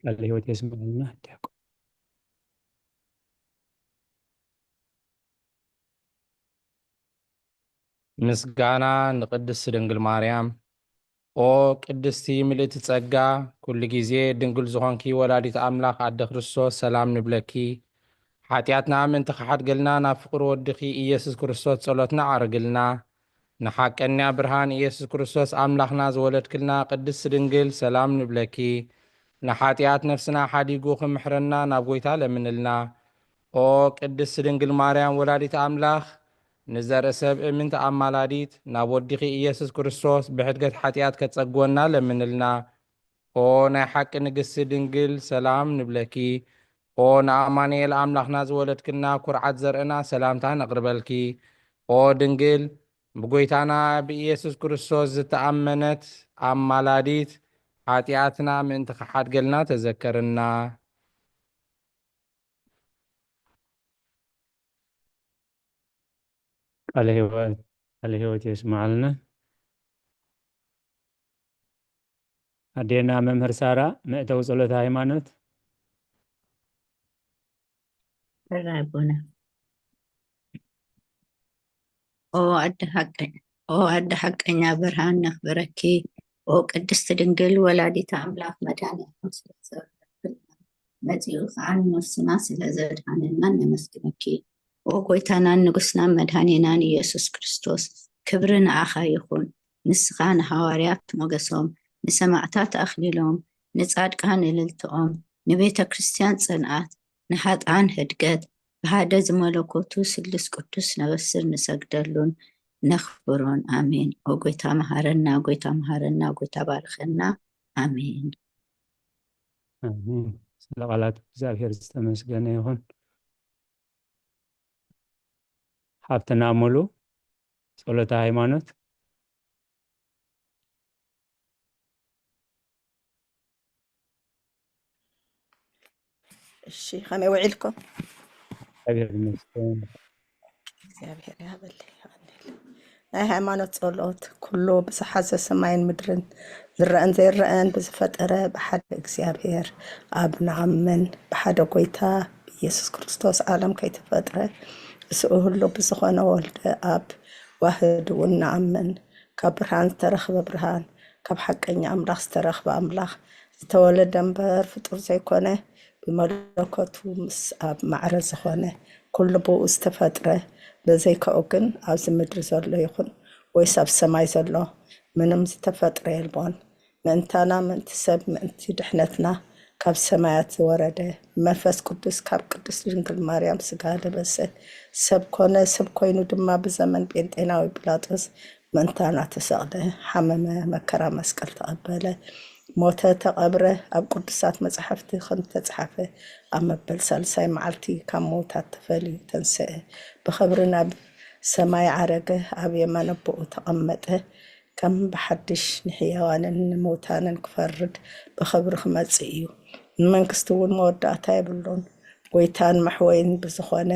ቃለ ህይወት የስምዐልና ዲያቆን። ምስጋና ንቅድስት ድንግል ማርያም። ኦ ቅድስቲ ምልእቲ ጸጋ፣ ኩሉ ግዜ ድንግል ዝኾንኪ ወላዲት ኣምላኽ ኣደ ክርስቶስ ሰላም ንብለኪ። ሓጢኣትና ምእንቲ ክሓድገልና ናብ ፍቕሪ ወድኺ ኢየሱስ ክርስቶስ ጸሎትና ዓርግልና። ንሓቀኛ ብርሃን ኢየሱስ ክርስቶስ ኣምላኽና ዝወለድክልና ቅድስት ድንግል ሰላም ንብለኪ። ንሓጢኣት ነፍስና ሓዲጉ ክምሕረና ናብ ጐይታ ለምንልና። ኦ ቅድስት ድንግል ማርያም ወላዲት ኣምላኽ፣ ንዘርኢ ሰብ እምንቲ ኣማላዲት ናብ ወዲኺ ኢየሱስ ክርስቶስ ብሕድገት ሓጢኣት ከጸግወና ለምንልና። ኦ ናይ ሓቂ ንግስቲ ድንግል ሰላም ንብለኪ። ኦ ንኣማኑኤል ኣምላኽና ዝወለድክልና ኩርዓት ዘርእና ሰላምታ ነቕርበልኪ። ኦ ድንግል ብጎይታና ብኢየሱስ ክርስቶስ ዝተኣመነት ኣማላዲት ሓጢኣትና ምእንቲ ክሓድገልና ተዘከርና። ቃለ ህይወት ቃለ ህይወት የስምዓልና። ኣዴና መምህር ሳራ መእተዊ ጸሎተ ሃይማኖት። ሕራይ ኣቦና። ኦ ኣደ ሓቀ-፣ ኦ ኣደ ሓቀኛ ብርሃን ነኽብረኪ። ኦ ቅድስቲ ድንግል ወላዲተ ኣምላኽ መድኃኔዓለም ስለ ዘወለድክልና መጺኡ ኸዓ ንነፍስና ስለ ዘድሓነልናን ነመስግነኪ። ኦ ጐይታናን ንጉስናን መድኃኒናን ኢየሱስ ክርስቶስ፣ ክብሪ ንኣኻ ይኹን። ንስኻ ንሃዋርያት ሞገሶም፣ ንሰማዕታት ኣኽሊሎም፣ ንጻድቃን እልልትኦም፣ ንቤተ ክርስቲያን ጽንዓት፣ ንሃጥኣን ህድገት፣ ብሓደ ዝመለኮቱ ስሉስ ቅዱስ ነበስር ንሰግደሉን ነኽብሮን። ኣሜን። ኦ ጐይታ መሃረና፣ ጐይታ መሃረና፣ ጐይታ ባርኸና። ኣሜን። ኣሜን። ስለ ቃላት እግዚኣብሔር ዝተመስገነ ይኹን። ሓብትና ሙሉ ጸሎተ ሃይማኖት። እሺ፣ ከመይ ውዒልኩም? እግዚኣብሔር ይመስገን። እግዚኣብሔር ያበለይ። ናይ ሃይማኖት ጸሎት። ኩሉ ብዝሓዘ ሰማይን ምድርን ዝረአን ዘይረአን ብዝፈጠረ ብሓደ እግዚኣብሔር ኣብ ንኣምን፣ ብሓደ ጎይታ ብኢየሱስ ክርስቶስ ዓለም ከይተፈጥረ ምስኡ ህሉ ብዝኾነ ወልደ ኣብ ዋህድ እውን ንኣምን። ካብ ብርሃን ዝተረኽበ ብርሃን፣ ካብ ሓቀኛ ኣምላኽ ዝተረኽበ ኣምላኽ፣ ዝተወለደ እምበር ፍጡር ዘይኮነ፣ ብመለኮቱ ምስ ኣብ ማዕረ ዝኾነ፣ ኩሉ ብኡ ዝተፈጥረ፣ ብዘይካኡ ግን ኣብዚ ምድሪ ዘሎ ይኹን ወይስ ኣብ ሰማይ ዘሎ ምንም ዝተፈጥረ የልቦን። ምእንታና፣ ምእንቲ ሰብ፣ ምእንቲ ድሕነትና ካብ ሰማያት ዝወረደ፣ ብመንፈስ ቅዱስ ካብ ቅድስት ድንግል ማርያም ስጋ ለበሰ፣ ሰብ ኮነ፣ ሰብ ኮይኑ ድማ ብዘመን ጴንጤናዊ ጲላጦስ ምእንታና ተሰቕለ፣ ሓመመ፣ መከራ መስቀል ተቐበለ፣ ሞተ፣ ተቐብረ፣ ኣብ ቅዱሳት መጻሕፍቲ ከም ዝተጻሕፈ ኣብ መበል ሳልሳይ መዓልቲ ካብ ምዉታት ተፈልዩ ተንስአ፣ ብኽብሪ ናብ ሰማይ ዓረገ፣ ኣብ የማን ኣቦኡ ተቐመጠ፣ ከም ብሓድሽ ንሕያዋንን ንምዉታንን ክፈርድ ብኽብሪ ክመጽእ እዩ። ንመንግስቱ እውን መወዳእታ የብሉን። ጎይታን መሕወይን ብዝኾነ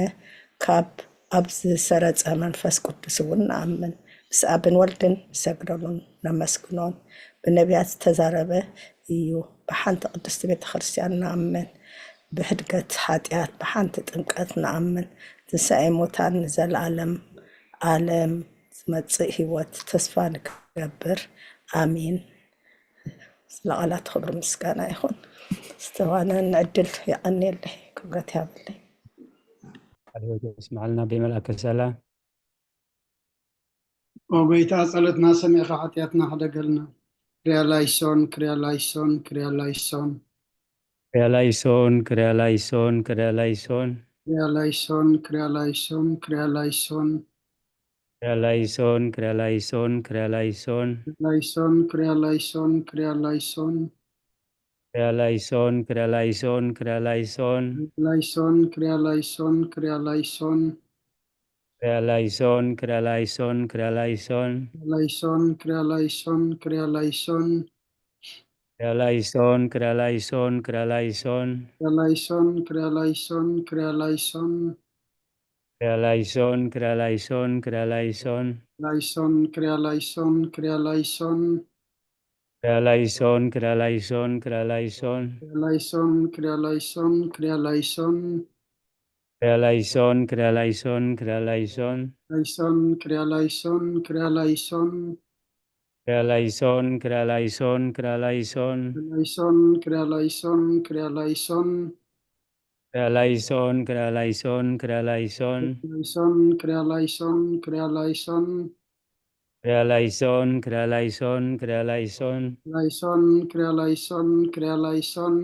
ካብ ኣብ ዝሰረጸ መንፈስ ቅዱስ እውን ንኣምን። ምስ ኣብን ወልድን ንሰግደሉን ነመስግኖን። ብነቢያት ዝተዛረበ እዩ። ብሓንቲ ቅድስቲ ቤተ ክርስቲያን ንኣምን። ብሕድገት ሓጢኣት ብሓንቲ ጥምቀት ንኣምን። ትንሳኤ ሙታን ንዘለኣለም ኣለም ዝመጽእ ህይወት ተስፋ ንገብር። ኣሚን። ስለ ቃላት ክብሪ ምስጋና ይኹን። ዝተዋነ ንዕድል የቐንየለይ፣ ክብረት ያብለይ። ቃለ ሕይወት የስምዓልና ብመልኣከ ሰላም። ኦ ጎይታ፣ ጸሎትና ሰሚዕኻ ሓጢኣትና ሕደገልና። ክርያ ላይሶን፣ ክርያ ላይሶን፣ ክርያ ላይሶን። ክርያ ላይሶን፣ ክርያ ላይሶን፣ ክርያ ላይሶን። ክርያ ላይሶን፣ ክርያ ላይሶን፣ ክርያ ላይሶን። ክርያ ላይሶን፣ ክርያ ላይሶን፣ ክርያ ላይሶን። ላይሶን፣ ክርያ ላይሶን፣ ክርያ ላይሶን። ክርያ ላይሶን፣ ክርያ ላይሶን፣ ክርያ ላይሶን። ላይሶን፣ ክርያ ላይሶን፣ ክርያ ላይሶን። ክርያ ላይሶን፣ ክርያ ላይሶን፣ ክርያ ላይሶን። ላይሶን፣ ክርያ ላይሶን፣ ክርያ ላይሶን። ክርያ ላይሶን፣ ክርያ ላይሶን፣ ክርያ ላይሶን። ክርያ ላይሶን፣ ክርያ ላይሶን፣ ክርያ ላይሶን። ክርያ ላይሶን፣ ክርያ ላይሶን፣ ክርያ ላይሶን። ላይሶን፣ ክርያ ላይሶን፣ ክርያ ላይሶን። ክርያ ላይሶን፣ ክርያ ላይሶን፣ ክርያ ላይሶን። ላይሶን፣ ክርያ ላይሶን፣ ክርያ ላይሶን። ክርያ ላይሶን፣ ክርያ ላይሶን፣ ክርያ ላይሶን። ላይሶን፣ ክርያ ላይሶን፣ ክርያ ላይሶን። ክርያ ላይሶን፣ ክርያ ላይሶን፣ ክርያ ላይሶን። ላይሶን፣ ክርያ ላይሶን፣ ክርያ ላይሶን። ክርያ ላይሶን፣ ክርያ ላይሶን፣ ክርያ ላይሶን። ላይሶን፣ ክርያ ላይሶን፣ ክርያ ላይሶን። ክርያ ላይሶን፣ ክርያ ላይሶን፣ ክርያ ላይሶን። ላይሶን፣ ክርያ ላይሶን፣ ክርያ ላይሶን።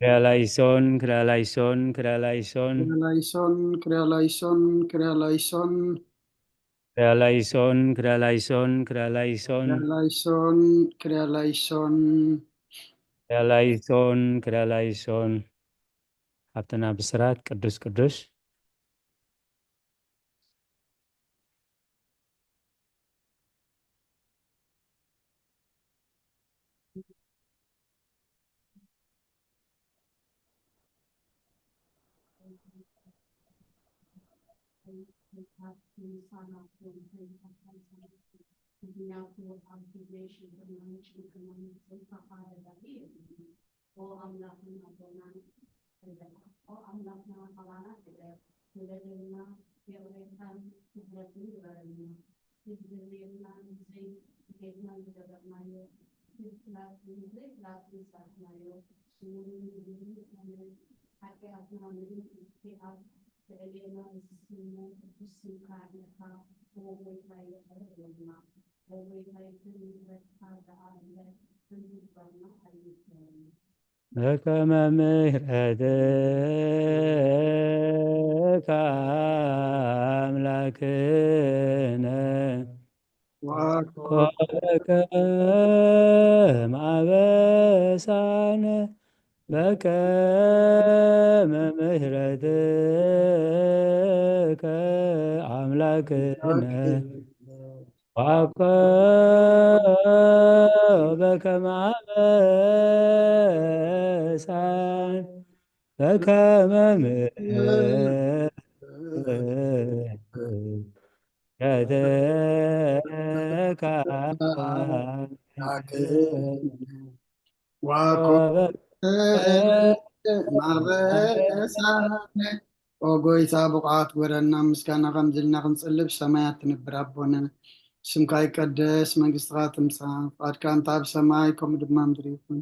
ክርያ ላይሶን፣ ክርያ ላይሶን፣ ክርያ ላይሶን። ክርያ ላይሶን፣ ክርያ ላይሶን፣ ክርያ ላይሶን። ክርያ ላይሶን፣ ክርያ ላይሶን፣ ክርያ ላይሶን። ክርያ ላይሶን፣ ክርያ ላይሶን። ክርያ ላይሶን፣ ክርያ ላይሶን። ሃብትና ብስራት ቅዱስ ቅዱስ። ኦ ኣምላኽን ኣቦናን፣ ኦ ኣምላኽና፣ ኣባና ግበር፣ ንበደልና ይቕሬታን ምሕረትን ግበረልና። እቲ ዝደለየልና ንዘይ ድሌትና ዝገበርናዮ፣ እቲ ብፍላጥን ዘይፍላጥን ዝሰርሕናዮ፣ ስውርን ግሉልን ዝኾነ ሓጢኣትና ምእንቲ ኣብ ልዕሌና ዝስነ ቅዱስ ስምካ ኣዕሊልካ፣ ኦ ጎይታ፣ ይቕረ በለልና። ኦ ጎይታ፣ ይቕረ ምሕረትካ ዝኣበለ፣ ከምዚ ግበርና ኣይምከረና። በከመ ምሕረትከ ኣምላክነ ወአኮ በከመ አበሳነ በከመ ምሕረትከ አምላክነ ወአኮ በከመ አበሳነ በከመ ምሕረትከ ከተካ ዋኮነ ማበሳነ። ኦ ጎይታ፣ ብቑዓት ግበረና፣ ምስጋና ከምዚ ኢልና ክንጽሊ። ብሰማያት ትነብር ኣቦነ፣ ስምካ ይቀደስ፣ መንግስትኻ ትምጻእ፣ ፍቓድካ እንተ ኣብ ሰማይ ከምኡ ድማ ምድሪ ይኹን።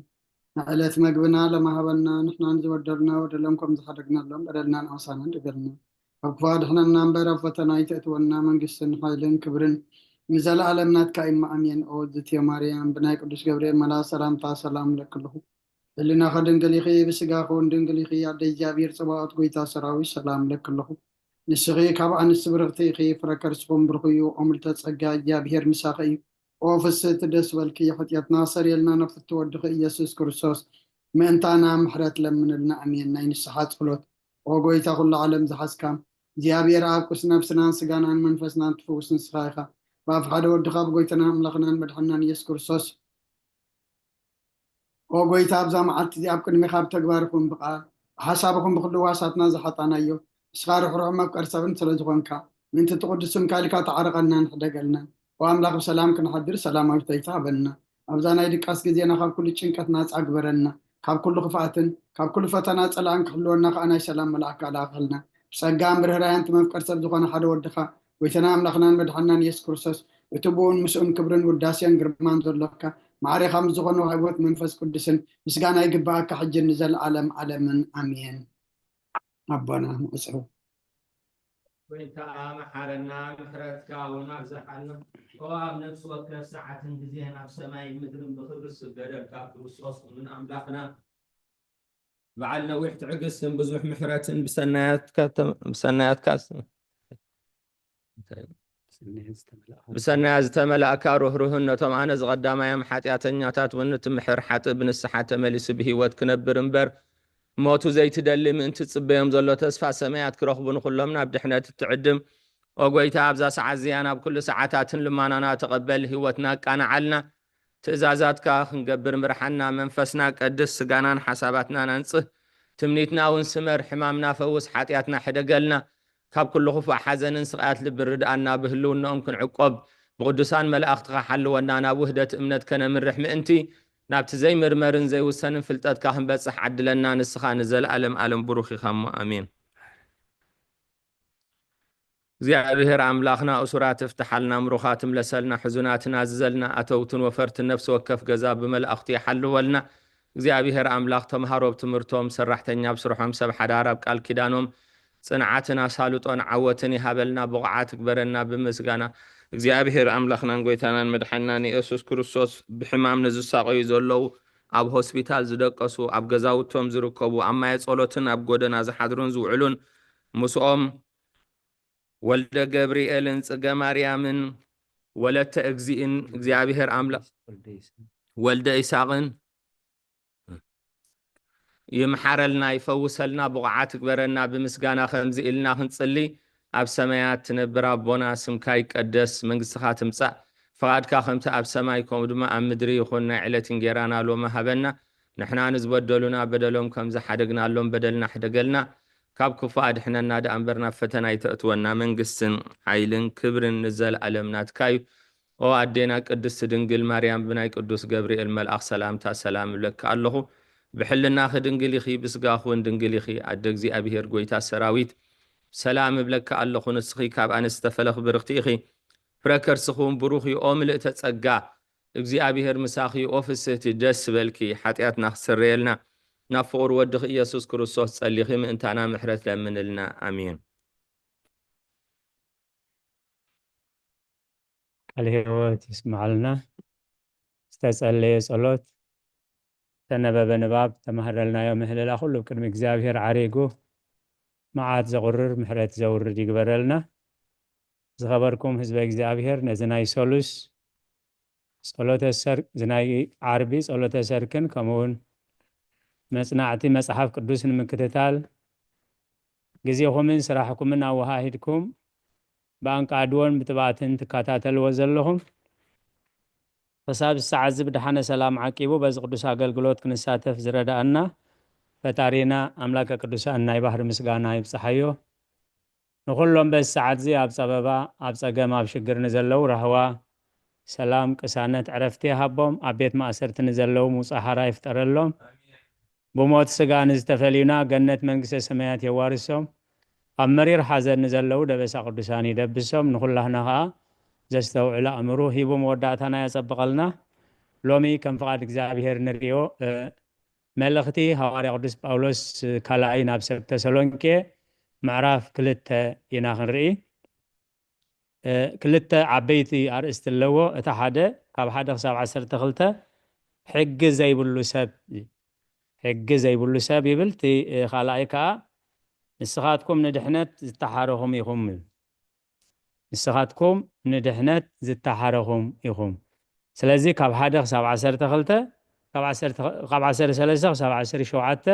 ንዕለት መግብና ሎሚ ሃበና፣ ንሕና ንዝበደሉና በደሎም ከም ዝሓደግናሎም በደልና ንኣሳና ንደገልና። ካብ ክፉ ኣድሕነና እምበር ኣብ ፈተና ኣይተእትወና፣ መንግስትን ሓይልን ክብርን ንዘለኣለም ናትካ እዩ፣ ኣሜን። ኦ ዝትዮ ማርያም፣ ብናይ ቅዱስ ገብርኤል መልኣኽ ሰላምታ ሰላም እለክልኹ። ህሊናኺ ድንግል ኢኺ፣ ብስጋኺ እውን ድንግል ኢኺ። ኣደ እግዚኣብሔር ጸባኦት፣ ጎይታ ሰራዊት፣ ሰላም እለክልኹ። ንስኺ ካብ ኣንስቲ ብርኽቲ ኢኺ፣ ፍረ ከርስኹም ብሩኽ እዩ። ኦ ምልዕተ ጸጋ፣ እግዚኣብሔር ምሳኺ እዩ። ኦ ፍስህቲ፣ ደስ በልኪ፣ ሓጢኣትና ሰሪየልና፣ ናብ ፍትው ወድኺ ኢየሱስ ክርስቶስ ምእንታና ምሕረት ለምንልና። ኣሜን። ናይ ንስሓ ጸሎት። ኦ ጎይታ፣ ኩሉ ዓለም ዝሓዝካ እግዚኣብሔር ኣብ፣ ቅዱስ ነፍስናን ስጋናን መንፈስናን ትፍውስ ንስኻ ኢኻ። ብኣፍ ሓደ ወድኻ፣ ብጎይታናን ኣምላኽናን መድሓንናን ኢየሱስ ክርስቶስ። ኦ ጎይታ፣ ኣብዛ መዓልቲ እዚኣ ኣብ ቅድሜኻ ብተግባር ይኹን ብቃል፣ ብሓሳብ ይኹን ብኹሉ ዋሳትና ዝሓጣናዮ፣ ንስኻ ርሕሩሕ መፍቀር ሰብን ስለ ዝኾንካ፣ ምእንቲ እቲ ቅዱስ ስምካ ኢልካ ተዓረቐናን ሕደገልናን። ኦ ኣምላኽ፣ ብሰላም ክንሓድር ሰላማዊት ለይቲ ሃበና። ኣብዛ ናይ ድቃስ ግዜና ካብ ኩሉ ጭንቀት ናጻ ግበረና። ካብ ኩሉ ክፍኣትን ካብ ኩሉ ፈተና ጸላእን ክሕልወና ከኣ ናይ ሰላም መልኣክ ኣልኣኸልና። ብጸጋን ብርህራያን እቲ መፍቀር ሰብ ዝኾነ ሓደ ወድኻ፣ ጎይታና ኣምላኽናን መድሓንናን ኢየሱስ ክርስቶስ፣ እቲ ብኡን ምስኡን ክብርን ውዳሴን ግርማን ዘሎካ፣ ማዕሬኻ ምስ ዝኾነ ዋህቦት መንፈስ ቅዱስን ምስጋና ይግብኣካ፣ ሕጅን ንዘለኣለም ዓለምን። ኣሜን። ኣቦና ንዕጽው። ጎይታ መሓረና፣ ምሕረትካ እውን ኣብዝሓልና። ኦ ኣብ ነፍሲ ወከፍ ሰዓትን ግዜን ኣብ ሰማይን ምድርን ብኽብሪ ዝስገደልካ ክርስቶስ እውን ኣምላኽና፣ በዓል ነዊሕ ትዕግስትን ብዙሕ ምሕረትን ብሰናያትካ ተም-፣ ብሰናያትካ ስ-፣ ብሰናያት ዝተመላእካ ርህሩህን ነቶም ኣነ ዝቐዳማዮም ሓጢኣተኛታት እውን ትምሕር፣ ሓጥእ ብንስሓ ተመሊሱ ብህይወት ክነብር እምበር ሞቱ ዘይትደሊ፣ ምእንቲ ዝጽበዮም ዘሎ ተስፋ ሰማያት ክረኽቡ ንኹሎም ናብ ድሕነት እትዕድም። ኦ ጎይታ፣ ኣብዛ ሰዓት እዚኣ ናብ ኩሉ ሰዓታትን ልማናና ተቐበል፣ ህይወትና ኣቃንዓልና፣ ትእዛዛትካ ክንገብር ምርሓና፣ መንፈስና ቀድስ፣ ስጋናን ሓሳባትናን ኣንጽህ፣ ትምኒትና እውን ስመር፣ ሕማምና ፈውስ፣ ሓጢኣትና ሕደገልና፣ ካብ ኩሉ ክፉእ ሓዘንን ስቓያት ልቢ ርድኣና፣ ብህልውናኦም ክንዕቆብ፣ ብቅዱሳን መላእኽትኻ ሓልወና፣ ናብ ውህደት እምነት ከነምርሕ ምእንቲ፣ ናብቲ ዘይምርመርን ዘይውሰንን ፍልጠትካ ክንበጽሕ ዓድለና፣ ንስኻ ንዘለኣለም ኣለም ብሩኽ ኢኻ እሞ፣ ኣሜን። እግዚኣብሔር ኣምላኽና፣ እሱራት እፍትሓልና፣ ምሩኻት እምለሰልና፣ ሕዙናትን ኣዝዘልና፣ ኣተውትን ወፈርትን ነፍሲ ወከፍ ገዛ ብመላእኽቱ ይሓልወልና። እግዚኣብሔር ኣምላኽ፣ ተምሃሮ ኣብ ትምህርቶም፣ ሰራሕተኛ ኣብ ስርሖም፣ ሰብ ሓዳር ኣብ ቃል ኪዳኖም፣ ጽንዓትን ኣሳልጦን ዓወትን ይሃበልና፣ ብቑዓት ይግበረና። ብምስጋና እግዚኣብሔር ኣምላኽናን ጎይታናን መድሓንናን የሱስ ክርስቶስ፣ ብሕማም ንዝሳቐዩ ዘለዉ፣ ኣብ ሆስፒታል ዝደቀሱ፣ ኣብ ገዛውቶም ዝርከቡ፣ ኣብ ማየ ጸሎትን ኣብ ጎደና ዝሓድሩን ዝውዕሉን፣ ምስኦም ወልደ ገብርኤልን ጽገ ማርያምን ወለተ እግዚእን እግዚኣብሔር ኣምላኽ፣ ወልደ ይስሐቅ፣ ወልደ ይስሐቅን ይምሓረልና፣ ይፈውሰልና፣ ብቑዓት ይግበረና። ብምስጋና ከምዚ ኢልና ክንጽሊ፣ ኣብ ሰማያት ትነብር ኣቦና፣ ስምካ ይቀደስ፣ መንግስትኻ ትምጻእ፣ ፍቓድካ ከምቲ ኣብ ሰማይ ከምኡ ድማ ኣብ ምድሪ ይኹን። ናይ ዕለት እንጌራና ሎሚ ሃበና፣ ንሕና ንዝበደሉና በደሎም ከም ዝሓደግናሎም በደልና ሕደገልና፣ ካብ ክፉእ ኣድሕነና ደኣ እምበር ናብ ፈተና ኣይተእትወና። መንግስትን ሓይልን ክብርን ንዘለኣለም ናትካ እዩ። ኦ ኣዴና ቅድስቲ ድንግል ማርያም፣ ብናይ ቅዱስ ገብርኤል መልኣኽ ሰላምታ ሰላም እብለኪ ኣለኹ። ብሕልናኺ ድንግል ኢኺ፣ ብስጋኺ እውን ድንግል ኢኺ። ኣደ እግዚኣብሔር፣ ጎይታ ሰራዊት፣ ሰላም እብለኪ ኣለኹ። ንስኺ ካብ ኣንስቲ ዝተፈለኺ ብርኽቲ ኢኺ፣ ፍረ ከርስኺ እውን ብሩኽ እዩ። ኦ ምልእተ ጸጋ፣ እግዚኣብሔር ምሳኺ እዩ። ኦ ፍስህቲ፣ ደስ በልኪ፣ ሓጢኣትና ክስረየልና፣ ናብ ፍቑር ወድኺ ኢየሱስ ክርስቶስ ጸሊኺ ምእንታና ምሕረት ለምንልና። ኣሜን። ቃለ ሕይወት ይስምዓልና። ዝተጸለየ ጸሎት፣ ዝተነበበ ንባብ፣ ዝተማህረልናዮ ምህለላ ኩሉ ቅድሚ እግዚኣብሔር ዓሪጉ መዓት ዘቑርር ምሕረት ዘውርድ ይግበረልና። ዝኸበርኩም ህዝበ እግዚኣብሔር፣ ነዚ ናይ ሰሉስ ጸሎተ ሰርክ፣ እዚ ናይ ዓርቢ ጸሎተ ሰርክን ከምኡ እውን መጽናዕቲ መጽሓፍ ቅዱስ ንምክትታል ግዜኹምን ስራሕኩምን ኣወሃሂድኩም ብኣንቃድዎን ብትብዓትን ትከታተልዎ ዘለኹም፣ ክሳብ ሰዓት እዚ ብደሓነ ሰላም ዓቂቡ በዚ ቅዱስ ኣገልግሎት ክንሳተፍ ዝረድኣና ፈጣሪና ኣምላከ ቅዱሳን ናይ ባህሪ ምስጋና ይብጽሓዮ። ንኹሎም በዚ ሰዓት እዚ ኣብ ጸበባ፣ ኣብ ጸገም፣ ኣብ ሽግር ንዘለዉ ራህዋ፣ ሰላም፣ ቅሳነት፣ ዕረፍቲ ይሃቦም። ኣብ ቤት ማእሰርቲ ንዘለዉ ምውጻእ ሓራ ይፍጠረሎም። ብሞት ስጋ ንዝተፈልዩና ገነት መንግስተ ሰማያት የዋርሶም። ኣብ መሪር ሓዘን ንዘለዉ ደበሳ ቅዱሳን ይደብሶም። ንኹላህና ኸኣ ዘስተውዕል ኣእምሮ ሂቡ መወዳእታና የጸብቐልና። ሎሚ ከም ፍቓድ እግዚኣብሔር ንርእዮ፣ እ፣ መልእኽቲ ሃዋርያ ቅዱስ ጳውሎስ ካልኣይ ናብ ሰብ ተሰሎንቄ ምዕራፍ ክልተ ኢና ክንርኢ። እ፣ ክልተ ዓበይቲ ኣርእስቲ ኣለዎ። እታ ሓደ ካብ ሓደ ክሳብ ዓሰርተ ክልተ ሕጊ ዘይብሉ ሰብ፣ ሕጊ ዘይብሉ ሰብ ይብል። እቲ፣ እ፣ ካልኣይ ከኣ ንስኻትኩም ንድሕነት ዝተሓረኹም ኢኹም። ንስኻትኩም ንድሕነት ዝተሓረኹም ኢኹም። ስለዚ ካብ ሓደ ክሳብ ዓሰርተ ክልተ፣ ካብ ዓሰርተ፣ ካብ ዓሰርተ ሰለስተ ክሳብ ዓሰርተ ሸውዓተ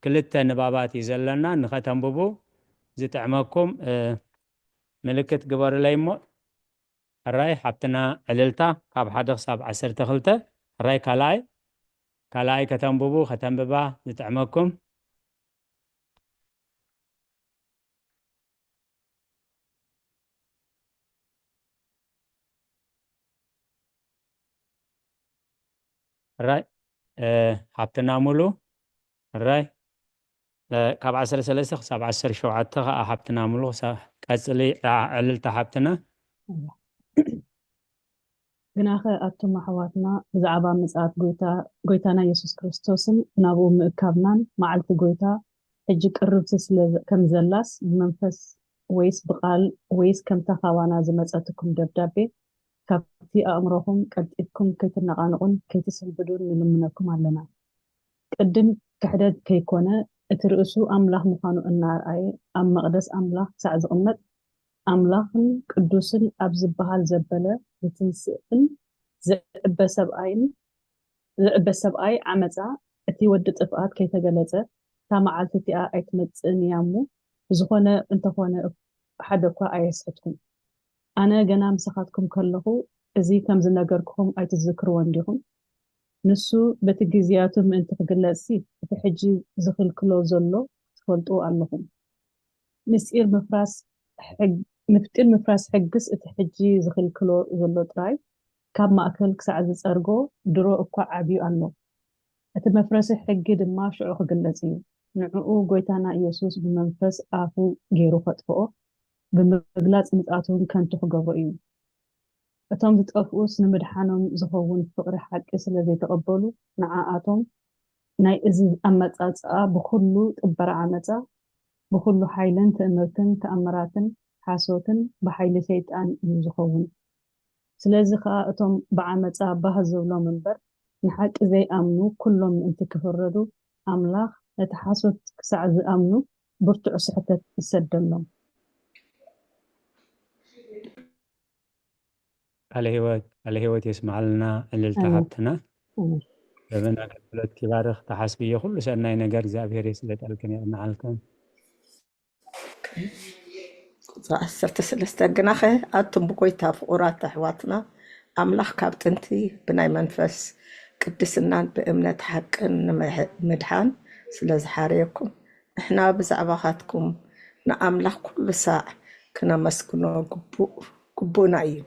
ክልተ ንባባት እዩ ዘለና። ንኸተንብቡ ዝጥዕመኩም፣ እ፣ ምልክት ግበሩለይ እሞ። ሕራይ ሓብትና ዕልልታ ካብ ሓደ ክሳብ ዓሰርተ ክልተ፣ ሕራይ ካልኣይ፣ ካልኣይ ከተንብቡ፣ ከተንብባ ዝጥዕመኩም። ሕራይ፣ እ፣ ሓብትና ሙሉ፣ ሕራይ፣ እ፣ ካብ ዓሰርተ ሰለስተ ክሳብ ዓሰርተ ሸውዓተ ኸኣ ሓብትና ሙሉ ክሳ-፣ ቀጽሊ፣ እ፣ ዕልልታ ሓብትና። ግናኸ ኣቱም ኣሕዋትና ብዛዕባ ምጽኣት ጎይታ፣ ጎይታና የሱስ ክርስቶስን ናብኡ ምእካብናን መዓልቲ ጎይታ ሕጂ ቅርብቲ ስለ ዘ-፣ ከም ዘላስ ብመንፈስ ወይስ ብቓል ወይስ ከምታ ካባና ዝመጸትኩም ደብዳቤ ካብቲ ኣእምሮኹም ቀልጢፍኩም ከይትነቓነቑን ከይትስንብዱን ንልምነኩም ኣለና። ቅድም ክሕደት ከይኮነ፣ እቲ ርእሱ ኣምላኽ ምዃኑ እናርኣየ፣ ኣብ መቕደስ ኣምላኽ ክሳዕ ዝቕመጥ፣ ኣምላኽን ቅዱስን ኣብ ዝበሃል ዘበለ፣ ዝትንስእን ዝዕበ ሰብኣይን፣ ዝዕበ ሰብኣይ ዓመጻ፣ እቲ ወዲ ጥፍኣት ከይተገለጸ፣ እታ መዓልቲ እቲኣ ኣይትመጽእን እያ እሞ፣ ብዝኾነ እንተኾነ ሓደ እኳ ኣየስሕትኩን። ኣነ ገና ምሳኻትኩም ከለኹ፣ እዚ ከም ዝነገርኩኹም ኣይትዝክርዎን ዲኹም? ንሱ በቲ ግዜያቱ ምእንቲ ክግለጽሲ፣ እቲ ሕጂ ዝኽልክሎ ዘሎ ትፈልጡ ኣለኹም። ምስጢር ምፍራስ ሕግ-፣ ምስጢር ምፍራስ ሕግስ እቲ ሕጂ ዝኽልክሎ ዘሎ ጥራይ ካብ ማእከል ክሳዕ ዝጸርጎ ድሮ እኳ ዓብዩ ኣሎ። እቲ መፍረሲ ሕጊ ድማ ሽዑ ክግለጽ እዩ። ንዕኡ ጎይታና ኢየሱስ ብመንፈስ ኣፉ ገይሩ ከጥፍኦ፣ ብምግላጽ ምጽኣቱ እውን ከንቱ ክገብሮ እዩ። እቶም ዝጠፍኡስ ንምድሓኖም ዝኸውን ፍቕሪ ሓቂ ስለ ዘይተቐበሉ፣ ንዓኣቶም ናይ እዚ ኣመጻጽኣ ብኹሉ ጥበራ ዓመጻ፣ ብኹሉ ሓይልን ትእምርትን ተኣምራትን ሓሶትን ብሓይሊ ሰይጣን እዩ ዝኸውን። ስለዚ ኸኣ እቶም ብዓመጻ ባህ ዝብሎም እምበር ንሓቂ ዘይኣምኑ ኩሎም ምእንቲ ክፍረዱ፣ ኣምላኽ ነቲ ሓሶት ክሳዕ ዝኣምኑ ብርቱዕ ስሕተት ይሰደሎም። ቃለ ህይወት፣ ቃለ ህይወት የስምዓልና ዕልልቲ ኣሜን። ሓብትና። ኣሜን። ዘበን ኣገልግሎት ይባርኽ፣ ተሓስብዮ ኩሉ ሰናይ ነገር እግዚኣብሔር የስለጠልክን የቕንዓልክን። ቁጽሪ ዓሰርተ ሰለስተ፣ ግናኸ ኣቱም ብጎይታ ፍቑራት ኣሕዋትና፣ ኣምላኽ ካብ ጥንቲ ብናይ መንፈስ ቅድስናን ብእምነት ሓቅን ንምሕ-፣ ምድሓን ስለ ዝሓረየኩም፣ ንሕና ብዛዕባኻትኩም ንኣምላኽ ኩሉ ሳዕ ክነመስግኖ ግቡእ፣ ግቡእና እዩ።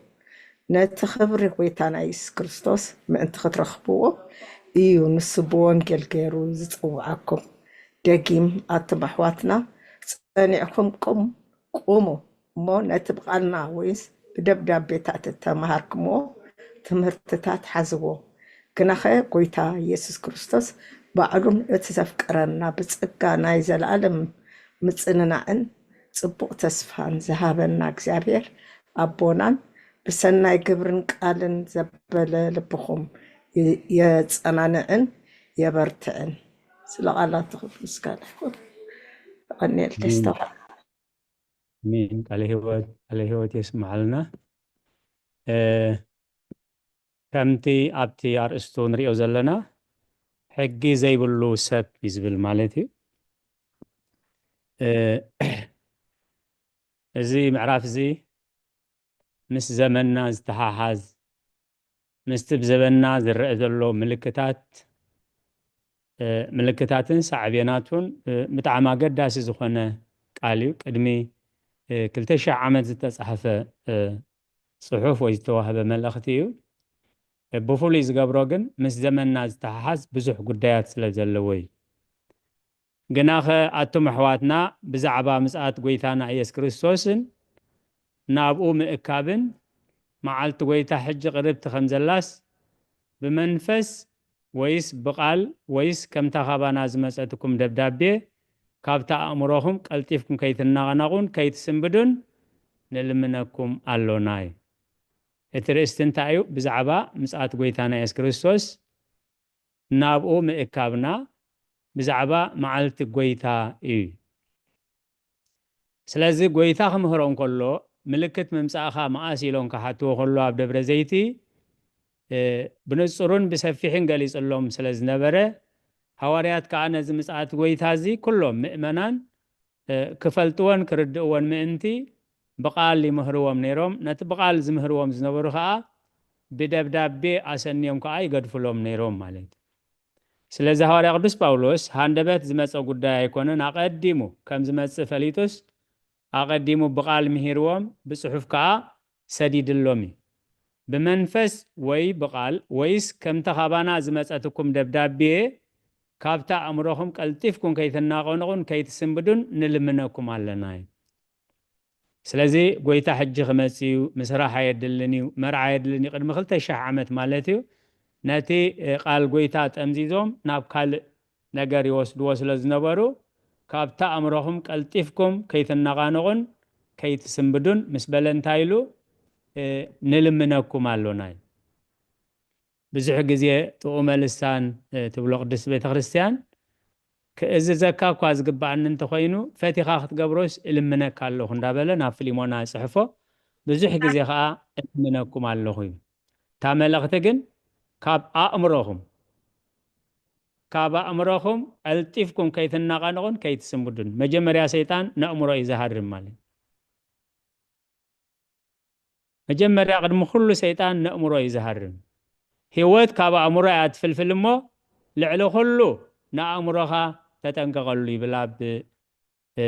ነቲ ክብሪ ጎይታና የሱስ ክርስቶስ ምእንቲ ክትረኽብዎ እዩ ንሱ ብወንጌል ገይሩ ዝጸውዓኩም። ደጊም ኣቱም ኣሕዋትና ጸኒዕኩም ቁም-፣ ቁሙ እሞ ነቲ ብቓልና ወይስ ብደብዳቤታት እተማሃርኩምዎ ትምህርትታት ሓዝዎ። ግናኸ ጎይታ የሱስ ክርስቶስ ባዕሉ እቲ ዘፍቀረና ብጸጋ ናይ ዘለኣለም ምጽንናዕን ጽቡቕ ተስፋን ዝሃበና እግዚኣብሔር ኣቦናን ብሰናይ ግብርን ቃልን ዘበለ ልብኹም የ-፣ የጸናንዕን የበርትዕን። ስለ ቃላቱ ክብሪ ምስጋና ይኹን። የቐንየልና ኣሜን። ኣስተውዓል። ኣሜን። ቃለ ህይወት፣ ቃለ ህይወት የስምዓልና። እ፣ ከምቲ ኣብቲ ኣርእስቱ ንሪኦ ዘለና፣ ሕጊ ዘይብሉ ሰብ እዩ ዝብል ማለት እዩ። እ፣ እዚ ምዕራፍ እዚ ምስ ዘመንና ዝተሓሓዝ፣ ምስቲ ብዘበንና ዝረአ ዘሎ ምልክታት፣ እ፣ ምልክታትን ሳዕቤናቱን፣ እ፣ ብጣዕሚ ኣገዳሲ ዝኾነ ቃል እዩ። ቅድሚ እ፣ ክልተ ሺሕ ዓመት ዝተጻሕፈ፣ እ፣ ጽሑፍ ወይ ዝተዋህበ መልእኽቲ እዩ። እ፣ ብፍሉይ ዝገብሮ ግን ምስ ዘመንና ዝተሓሓዝ ብዙሕ ጉዳያት ስለ ዘለዎ እዩ። ግናኸ ኣቱም ኣሕዋትና ብዛዕባ ምጽኣት ጐይታና ኢየሱስ ክርስቶስን ናብኡ ምእካብን መዓልቲ ጐይታ ሕጂ ቅርብቲ ከም ዘላስ ብመንፈስ ወይስ ብቓል ወይስ ከምታ ካባና ዝመጸትኩም ደብዳቤ ካብታ ኣእምሮኹም ቀልጢፍኩም ከይትነቓነቑን ከይትስንብዱን ንልምነኩም ኣሎና እዩ። እቲ ርእስቲ እንታይ እዩ? ብዛዕባ ምጽኣት ጐይታና የሱስ ክርስቶስ ናብኡ ምእካብና ብዛዕባ መዓልቲ ጐይታ እዩ። ስለዚ ጐይታ ክምህሮ እንከሎ ምልክት ምምጻእኻ መኣስ ኢሎም ክሓትዎ ከሎ ኣብ ደብረ ዘይቲ እ፣ ብንጹርን ብሰፊሕን ገሊጽሎም ስለ ዝነበረ፣ ሃዋርያት ከኣ ነዚ ምጽኣት ጐይታ እዚ ኩሎም ምእመናን እ፣ ክፈልጥዎን ክርድእዎን ምእንቲ ብቓል ይምህርዎም ነይሮም። ነቲ ብቓል ዝምህርዎም ዝነበሩ ከኣ ብደብዳቤ ኣሰንዮም ከኣ ይገድፍሎም ነይሮም ማለት እዩ። ስለዚ ሃዋርያ ቅዱስ ጳውሎስ ሃንደበት ዝመጸ ጉዳይ ኣይኮነን፣ ኣቐዲሙ ከም ዝመጽእ ፈሊጡስ ኣቐዲሙ ብቓል ምሂርዎም፣ ብጽሑፍ ከኣ ሰዲድሎም እዩ። ብመንፈስ ወይ ብቓል ወይስ ከምታ ካባና ዝመጸትኩም ደብዳቤ ካብታ ኣእምሮኹም ቀልጢፍኩም ከይትናቐንቑን ከይትስንብዱን ንልምነኩም ኣለና እዩ። ስለዚ ጐይታ ሕጂ ክመጽእ እዩ፣ ምስራሕ ኣየድልን እዩ፣ መርዓ ኣየድልን እዩ፣ ቅድሚ ክልተ ሺሕ ዓመት ማለት እዩ። ነቲ፣ እ፣ ቃል ጐይታ ጠምዚዞም ናብ ካልእ ነገር ይወስድዎ ስለ ዝነበሩ፣ ካብታ ኣእምሮኹም ቀልጢፍኩም ከይትነቓነቑን ከይትስንብዱን ምስ በለ እንታይ ኢሉ፣ እ፣ ንልምነኩም ኣሎና እዩ። ብዙሕ ግዜ ጥዑመ ልሳን፣ እ፣ ትብሎ ቅድስት ቤተ ክርስቲያን፣ ክእዝዘካ እኳ ዝግብኣኒ እንተኾይኑ፣ ፈቲኻ ክትገብሮስ እልምነካ ኣለኹ እንዳበለ ናብ ፊልሞና ይጽሕፎ። ብዙሕ ግዜ ከኣ እልምነኩም ኣለኹ እዩ። እታ መልእኽቲ ግን ካብ ኣእምሮኹም፣ ካብ ኣእምሮኹም ቀልጢፍኩም ከይትናቐንቑን ከይትስንብዱን። መጀመርያ ሰይጣን ነእምሮ እዩ ዝሃርም ማለት እዩ። መጀመርያ ቅድሚ ኩሉ ሰይጣን ነእምሮ እዩ ዝሃርም። ህይወት ካብ ኣእምሮ እያ ትፍልፍል እሞ ልዕሊ ኩሉ ንኣእምሮኻ ተጠንቀቐሉ ይብል ኣብ፣ እ፣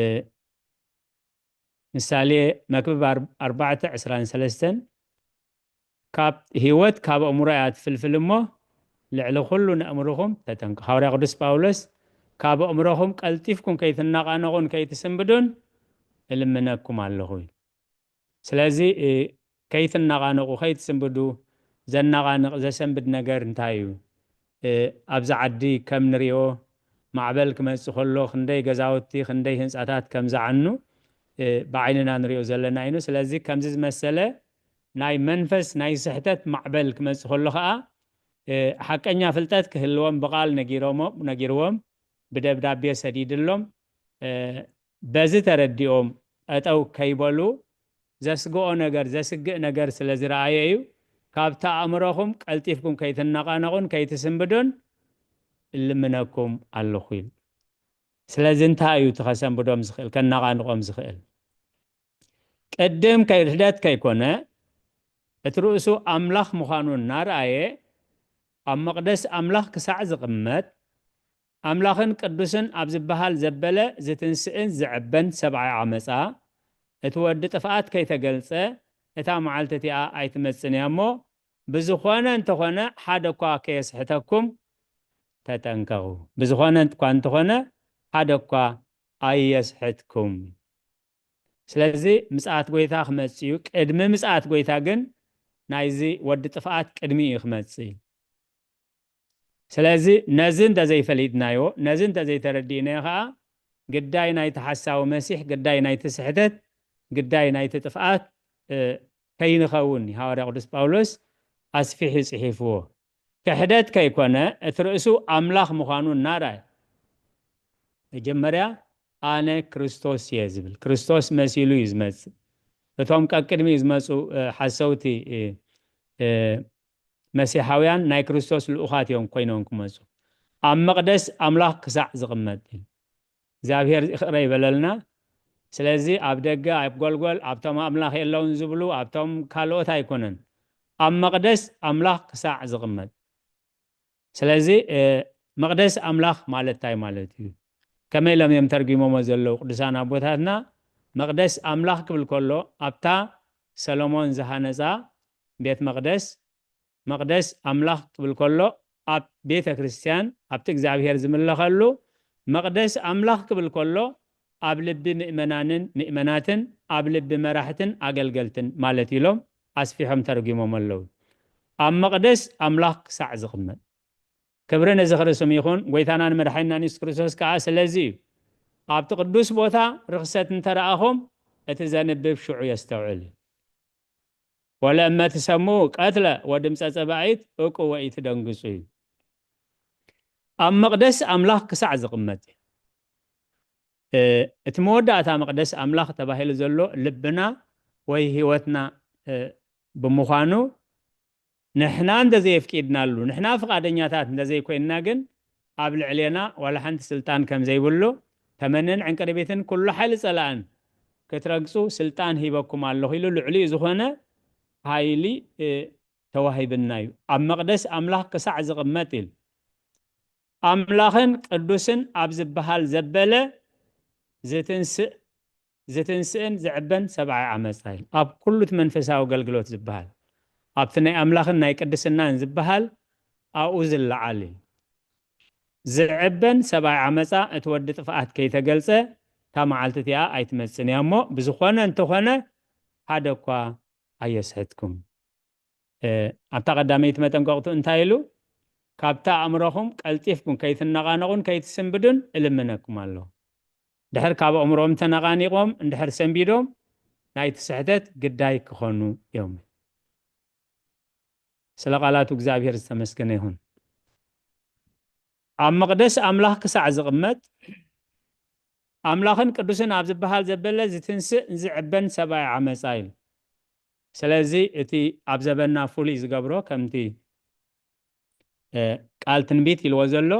ምሳሌ መክብብ ኣር-፣ ኣርባዕተ ዕስራን ሰለስተን፣ ካብ ህይወት ካብ ኣእምሮ እያ ትፍልፍል እሞ ልዕሊ ኩሉ ነእምርኹም ተጠንቀቑ። ሃዋርያ ቅዱስ ጳውሎስ ካብ ኣእምሮኹም ቀልጢፍኩም ከይትናቓነቑን ከይትስንብዱን እልምነኩም ኣለኹ እዩ። ስለዚ፣ እ፣ ከይትናቓነቑ፣ ከይትስንብዱ፣ ዘናቓንቕ፣ ዘሰንብድ ነገር እንታይ እዩ? እ፣ ኣብዚ ዓዲ ከም ንሪኦ ማዕበል ክመጽእ ከሎ ክንደይ ገዛውቲ፣ ክንደይ ህንጻታት ከም ዝዓኑ፣ እ፣ ብዓይንና ንሪኦ ዘለና እዩ። ስለዚ ከምዚ ዝመሰለ ናይ መንፈስ ናይ ስሕተት ማዕበል ክመጽእ ከሎ ኸኣ፣ እ፣ ሓቀኛ ፍልጠት ክህልዎም ብቓል ነጊሮሞ-፣ ነጊርዎም፣ ብደብዳቤ ሰዲድሎም፣ እ፣ በዚ ተረዲኦም ጠጠው ከይበሉ ዘስግኦ ነገር፣ ዘስግእ ነገር ስለ ዝረኣየ እዩ። ካብቲ ኣእምሮኹም ቀልጢፍኩም ከይትነቓነቑን ከይትስንብዱን እልምነኩም ኣለኹ ኢሉ። ስለዚ እንታይ እዩ እቲ ከሰንብዶም ዝኽእል፣ ከነቓንቖም ዝኽእል? ቅድም ከይ-፣ ክሕደት ከይኮነ፣ እቲ ርእሱ ኣምላኽ ምዃኑ እናረኣየ፣ ኣብ መቕደስ ኣምላኽ ክሳዕ ዝቕመጥ፣ ኣምላኽን ቅዱስን ኣብ ዝበሃል ዘበለ ዝትንስእን ዝዕበን ሰብኣይ ዓመጻ፣ እቲ ወዲ ጥፍኣት ከይተገልጸ፣ እታ መዓልቲ እቲኣ ኣይትመጽእን እያ እሞ፣ ብዝኾነ እንተኾነ ሓደ እኳ ከየስሕተኩም ተጠንቀቑ። ብዝኾነ እኳ እንተኾነ ሓደ እኳ ኣየስሕትኩም። ስለዚ ምጽኣት ጐይታ ክመጽእ እዩ። ቅድሚ ምጽኣት ጐይታ ግን ናይዚ ወዲ ጥፍኣት ቅድሚ እዩ ክመጽእ። ስለዚ ነዚ እንተዘይፈሊጥናዮ፣ ነዚ እንተዘይተረዲእናዮ ኸኣ ግዳይ ናይቲ ሓሳዊ መሲሕ፣ ግዳይ ናይቲ ስሕተት፣ ግዳይ ናይቲ ጥፍኣት፣ እ፣ ከይንኸውን እዩ ሃዋርያ ቅዱስ ጳውሎስ ኣስፊሑ ጽሒፍዎ። ክሕደት ከይኮነ እቲ ርእሱ ኣምላኽ ምዃኑ እናርኣየ፣ መጀመርያ ኣነ ክርስቶስ እየ ዝብል፣ ክርስቶስ መሲሉ እዩ ዝመጽእ። እቶም ቀቅድሚኡ ዝመጹ፣ እ፣ ሓሰውቲ፣ እ፣ እ፣ መሲሓውያን ናይ ክርስቶስ ልኡኻት እዮም ኮይኖም ክመጹ። ኣብ መቕደስ ኣምላኽ ክሳዕ ዝቕመጥ እዩ። እግዚኣብሔር ይቕረ ይበለልና። ስለዚ ኣብ ደገ፣ ኣብ ጎልጎል፣ ኣብቶም ኣምላኽ የለውን ዝብሉ፣ ኣብቶም ካልኦት ኣይኮነን። ኣብ መቕደስ ኣምላኽ ክሳዕ ዝቕመጥ። ስለዚ፣ እ፣ መቕደስ ኣምላኽ ማለት እንታይ ማለት እዩ? ከመይ ኢሎም እዮም ተርጒሞሞ ዘለዉ ቅዱሳን ኣቦታትና? መቕደስ ኣምላኽ ክብል ከሎ ኣብታ ሰሎሞን ዝሃነጻ ቤት መቕደስ፣ መቕደስ ኣምላኽ ክብል ከሎ ኣብ ቤተ ክርስቲያን፣ ኣብቲ እግዚኣብሔር ዝምለኸሉ፣ መቕደስ ኣምላኽ ክብል ከሎ ኣብ ልቢ ምእመናንን ምእመናትን፣ ኣብ ልቢ መራሕትን ኣገልገልትን ማለት ኢሎም ኣስፊሖም ተርጉሞም ኣለዉ። ኣብ መቕደስ ኣምላኽ ክሳዕ ዝቕመጥ። ክብሪ ንዝኽሪ ስም ይኹን። ጎይታናን መድሓኒናን የሱስ ክርስቶስ ከኣ ስለዚ እዩ፣ ኣብቲ ቅዱስ ቦታ ርኽሰት እንተረኣኹም እቲ ዘንብብ ሽዑ የስተውዕል እዩ። ወለእመ ትሰምዑ ቀትለ ወድምፀ ጸባኢት እቁ ወኢትደንግጹ እዩ። ኣብ መቕደስ ኣምላኽ ክሳዕ ዝቕመጥ እዩ። እ፣ እቲ መወዳእታ መቕደስ ኣምላኽ ተባሂሉ ዘሎ ልብና ወይ ህይወትና፣ እ፣ ብምዃኑ ንሕና እንተዘየፍቂድናሉ፣ ንሕና ፍቓደኛታት እንተዘይኮይንና ግን ኣብ ልዕሌና ዋላ ሓንቲ ስልጣን ከም ዘይብሉ ተመንን ዕንቅርቢትን ኩሉ ሓይሊ ጸላእን ክትረግጹ ስልጣን ሂበኩም ኣለኹ ኢሉ ልዕሊኡ ዝኾነ ሓይሊ፣ እ፣ ተዋሂብና እዩ። ኣብ መቕደስ ኣምላኽ ክሳዕ ዝቕመጥ ኢሉ። ኣምላኽን ቅዱስን ኣብ ዝበሃል ዘበለ ዝትንስእ፣ ዝትንስእን ዝዕበን ሰብኣይ ዓመጻ ኢሉ። ኣብ ኩሉ እቲ መንፈሳዊ ኣገልግሎት ዝበሃል፣ ኣብቲ ናይ ኣምላኽን ናይ ቅድስናን ዝበሃል ኣብኡ ዝለዓል እዩ። ዝዕበን ሰብኣይ ዓመጻ እቲ ወዲ ጥፍኣት ከይተገልጸ እታ መዓልቲ እቲኣ ኣይትመጽን እያ። እሞ ብዝኾነ እንተኾነ ሓደ እኳ ኣየስሕትኩም። እ፣ ኣብታ ቀዳመይቲ መጠንቀቕቱ እንታይ ኢሉ? ካብታ ኣእምሮኹም ቀልጢፍኩም ከይትነቓነቑን ከይትስንብዱን እልምነኩም ኣለኹ። ድሕር ካብ ኣእምሮም ተነቓኒቖም እንድሕር ሰንቢዶም ናይቲ ስሕተት ግዳይ ክኾኑ እዮም። ስለ ቃላቱ እግዚኣብሔር ዝተመስገነ ይኹን። ኣብ መቕደስ ኣምላኽ ክሳዕ ዝቕመጥ ኣምላኽን ቅዱስን ኣብ ዝበሃል ዘበለ ዝትንስእ ዝዕበን ሰብኣይ ዓመጻ ኢሉ። ስለዚ እቲ ኣብ ዘበና ፍሉይ ዝገብሮ ከምቲ፣ እ፣ ቃል ትንቢት ኢልዎ ዘሎ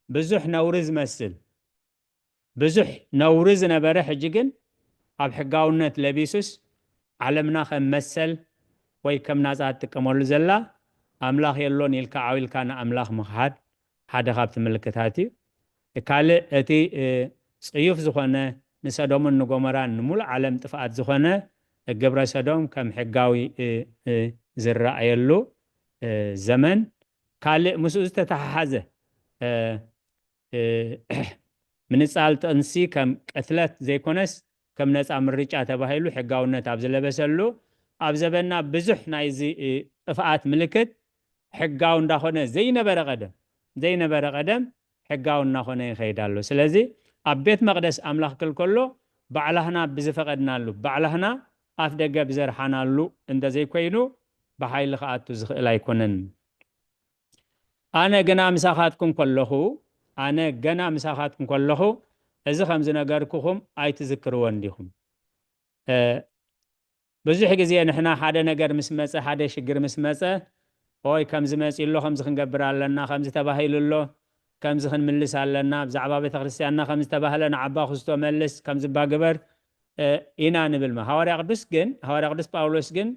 ብዙሕ ነውሪ ዝመስል፣ ብዙሕ ነውሪ ዝነበረ ሕጂ ግን ኣብ ሕጋውነት ለቢሱስ ዓለምና ከም መሰል ወይ ከም ናጻ ትጥቀመሉ ዘላ ኣምላኽ የሎን ኢልካ ዓው ኢልካ ንኣምላኽ ምኽሓድ ሓደ ካብቲ ምልክታት እዩ። ካልእ እቲ፣ እ፣ ጽዩፍ ዝኾነ ንሰዶምን ንጎመራን ንሙሉእ ዓለም ጥፍኣት ዝኾነ ግብረ ሰዶም ከም ሕጋዊ፣ እ፣ እ፣ ዝረኣየሉ፣ እ፣ ዘመን፣ ካልእ ምስኡ ዝተተሓሓዘ፣ እ፣ እ፣ ምንጻል ጥንሲ ከም ቅትለት ዘይኮነስ ከም ነጻ ምርጫ ተባሂሉ ሕጋውነት ኣብ ዝለበሰሉ ኣብ ዘበና ብዙሕ ናይዚ፣ እ፣ ጥፍኣት ምልክት ሕጋዊ እንዳኾነ ዘይነበረ ቀደም፣ ዘይነበረ ቀደም ሕጋዊ እናኾነ ይኸይድ ኣሎ። ስለዚ ኣብ ቤት መቕደስ ኣምላኽ ክል ከሎ ባዕላህና ብዝፈቐድናሉ፣ ባዕላህና ኣፍ ደገ ብዘርሓናሉ እንተዘይኮይኑ ብሓይሊ ክኣቱ ዝኽእል ኣይኮነን። ኣነ ግና ምሳኻትኩም ከለኹ፣ ኣነ ገና ምሳኻትኩም ከለኹ እዚ ከም ዝነገርኩኹም ኣይትዝክርዎን ዲኹም? እ፣ ብዙሕ ግዜ ንሕና ሓደ ነገር ምስ መጸ፣ ሓደ ሽግር ምስ መጸ፣ ኦይ ከምዚ መጺ ኣሎ፣ ከምዚ ክንገብር ኣለና፣ ከምዚ ተባሂሉ ኣሎ፣ ከምዚ ክንምልስ ኣለና፣ ብዛዕባ ቤተክርስትያንና ከምዚ ተባህለ ንዓባ ክስቶ መልስ፣ ከምዚ እባ ግበር፣ እ፣ ኢና ንብል። ሃዋርያ ቅዱስ ግን፣ ሃዋርያ ቅዱስ ጳውሎስ ግን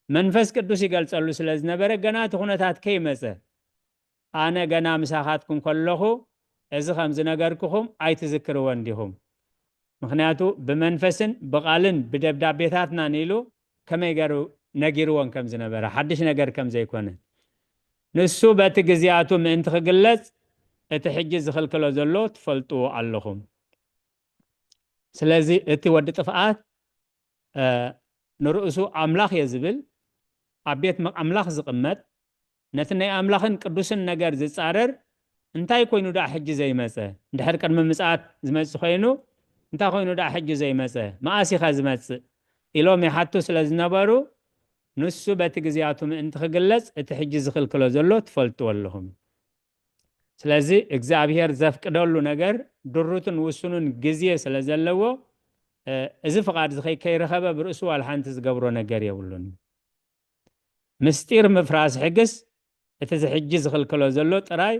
መንፈስ ቅዱስ ይገልጸሉ ስለ ዝነበረ ገና እቲ ኩነታት ከይመጸ ኣነ ገና ምሳኻትኩም ከለኹ እዚ ከም ዝነገርኩኹም ኣይትዝክርዎን ዲኹም? ምኽንያቱ ብመንፈስን ብቓልን ብደብዳቤታትናን ኢሉ ከመይ ገሩ ነጊርዎን ከም ዝነበረ፣ ሓድሽ ነገር ከም ዘይኮነ። ንሱ በቲ ግዜያቱ ምእንቲ ክግለጽ እቲ ሕጂ ዝኽልክሎ ዘሎ ትፈልጥዎ ኣለኹም። ስለዚ እቲ ወዲ ጥፍኣት፣ እ፣ ንርእሱ ኣምላኽ እየ ዝብል፣ ኣብ ቤት መ-፣ ኣምላኽ ዝቕመጥ፣ ነቲ ናይ ኣምላኽን ቅዱስን ነገር ዝጻረር እንታይ ኮይኑ ደኣ ሕጂ ዘይመጸ? እንድሕር ቅድሚ ምጽኣት ዝመጽእ ኮይኑ እንታይ ኮይኑ ደኣ ሕጂ ዘይመጸ? መኣስ ኢኸ ዝመጽእ? ኢሎም ይሓቱ ስለ ዝነበሩ፣ ንሱ በቲ ግዜያቱ ምእንቲ ክግለጽ እቲ ሕጂ ዝኽልክሎ ዘሎ ትፈልጥዎ ኣለኹም። ስለዚ እግዚኣብሔር ዘፍቅደሉ ነገር ድሩትን ውሱኑን ግዜ ስለ ዘለዎ፣ እ፣ እዚ ፍቓድ እዚ ከይ-፣ ከይረኸበ ብርእሱ ዋላ ሓንቲ ዝገብሮ ነገር የብሉን። ምስጢር ምፍራስ ሕግስ እቲ እዚ ሕጂ ዝኽልክሎ ዘሎ ጥራይ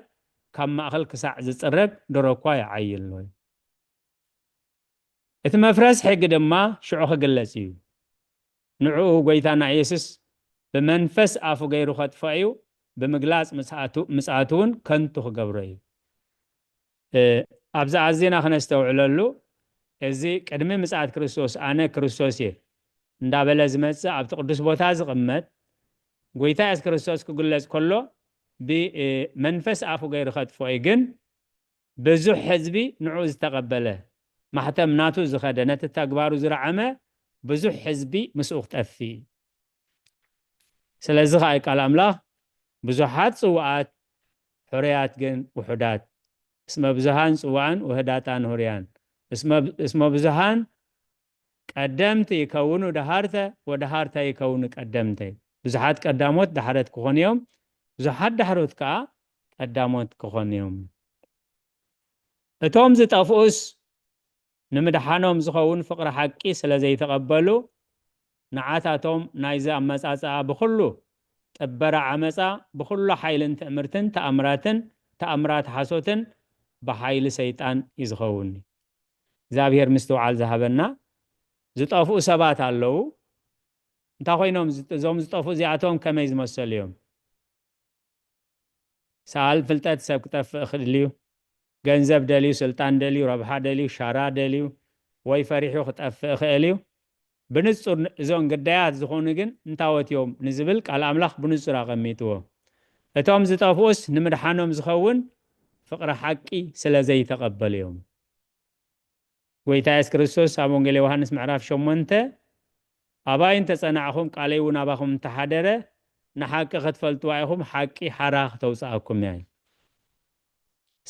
ካብ ማእከል ክሳዕ ዝጽረግ ድሮ እኳ ይዓዪ ኣሎ እዩ። እቲ መፍረስ ሕጊ ድማ ሽዑ ክግለጽ እዩ። ንዕኡ ጎይታና ኢየሱስ ብመንፈስ ኣፉ ገይሩ ከጥፍኦ እዩ፣ ብምግላጽ ምጽኣቱ፣ ምጽኣቱ እውን ከንቱ ክገብሮ እዩ። እ፣ ኣብዚ ኣዚና ክነስተውዕለሉ፣ እዚ ቅድሚ ምጽኣት ክርስቶስ ኣነ ክርስቶስ እየ እንዳበለ ዝመጽእ ኣብቲ ቅዱስ ቦታ ዝቕመጥ ጎይታ የሱስ ክርስቶስ ክግለጽ ከሎ ብመንፈስ ኣፉ ገይሩ ከጥፍኦ እዩ። ግን ብዙሕ ህዝቢ ንዑ ዝተቐበለ ማሕተም ናቱ ዝኸደ ነቲ ተግባሩ ዝረዓመ ብዙሕ ህዝቢ ምስኡ ክጠፍእ እዩ። ስለዚ ኸዓ ቃል ኣምላኽ ብዙሓት ጽዋኣት ሕሩያት ግን ውሑዳት እስመ ብዙሃን ጽዋኣን ውህዳጣን ሁርያን እስመ ብዙሃን ቀደምት ይከውኑ ደሃርተ ወደሃርተ ይከውኑ ቀደምተ። ብዙሓት ቀዳሞት ዳሕረት ክኾኑ እዮም፣ ብዙሓት ዳሕሮት ከኣ ቀዳሞት ክኾኑ እዮም። እቶም ዝጠፍኡስ ንምድሓኖም ዝኸውን ፍቕሪ ሓቂ ስለ ዘይተቐበሉ ንዓታቶም ናይዚ ኣመጻጽኣ ብኹሉ ጥበራ ዓመጻ ብኹሉ ሓይልን ትእምርትን ተኣምራትን ተኣምራት ሓሶትን ብሓይሊ ሰይጣን እዩ ዝኸውን። እግዚኣብሔር ምስትውዓል ዝሃበና። ዝጠፍኡ ሰባት ኣለዉ። እንታይ ኮይኖም እዞም ዝጠፍኡ እዚኣቶም ከመይ ዝመሰሉ እዮም? ሰኣል ፍልጠት ሰብ ክጠፍእ ይኽእል እዩ። ገንዘብ ደልዩ፣ ስልጣን ደልዩ፣ ረብሓ ደልዩ፣ ሻራ ደልዩ ወይ ፈሪሑ ክጠፍእ ይኽእል እዩ። ብንጹር እዞም ግዳያት ዝኾኑ ግን እንታወት እዮም ንዝብል ቃል ኣምላኽ ብንጹር ኣቐሚጥዎ። እቶም ዝጠፍኡስ ንምድሓኖም ዝኸውን ፍቕሪ ሓቂ ስለ ዘይተቐበሉ እዮም። ጎይታ የሱስ ክርስቶስ ኣብ ወንጌል ዮሃንስ ምዕራፍ ሸሞንተ ኣባይ እንተጸናዕኹም ቃለይ እውን ኣባኹም እንተሓደረ ንሓቂ ክትፈልጥዋ ኢኹም ሓቂ ሓራ ክተውፅኣኩም እያ።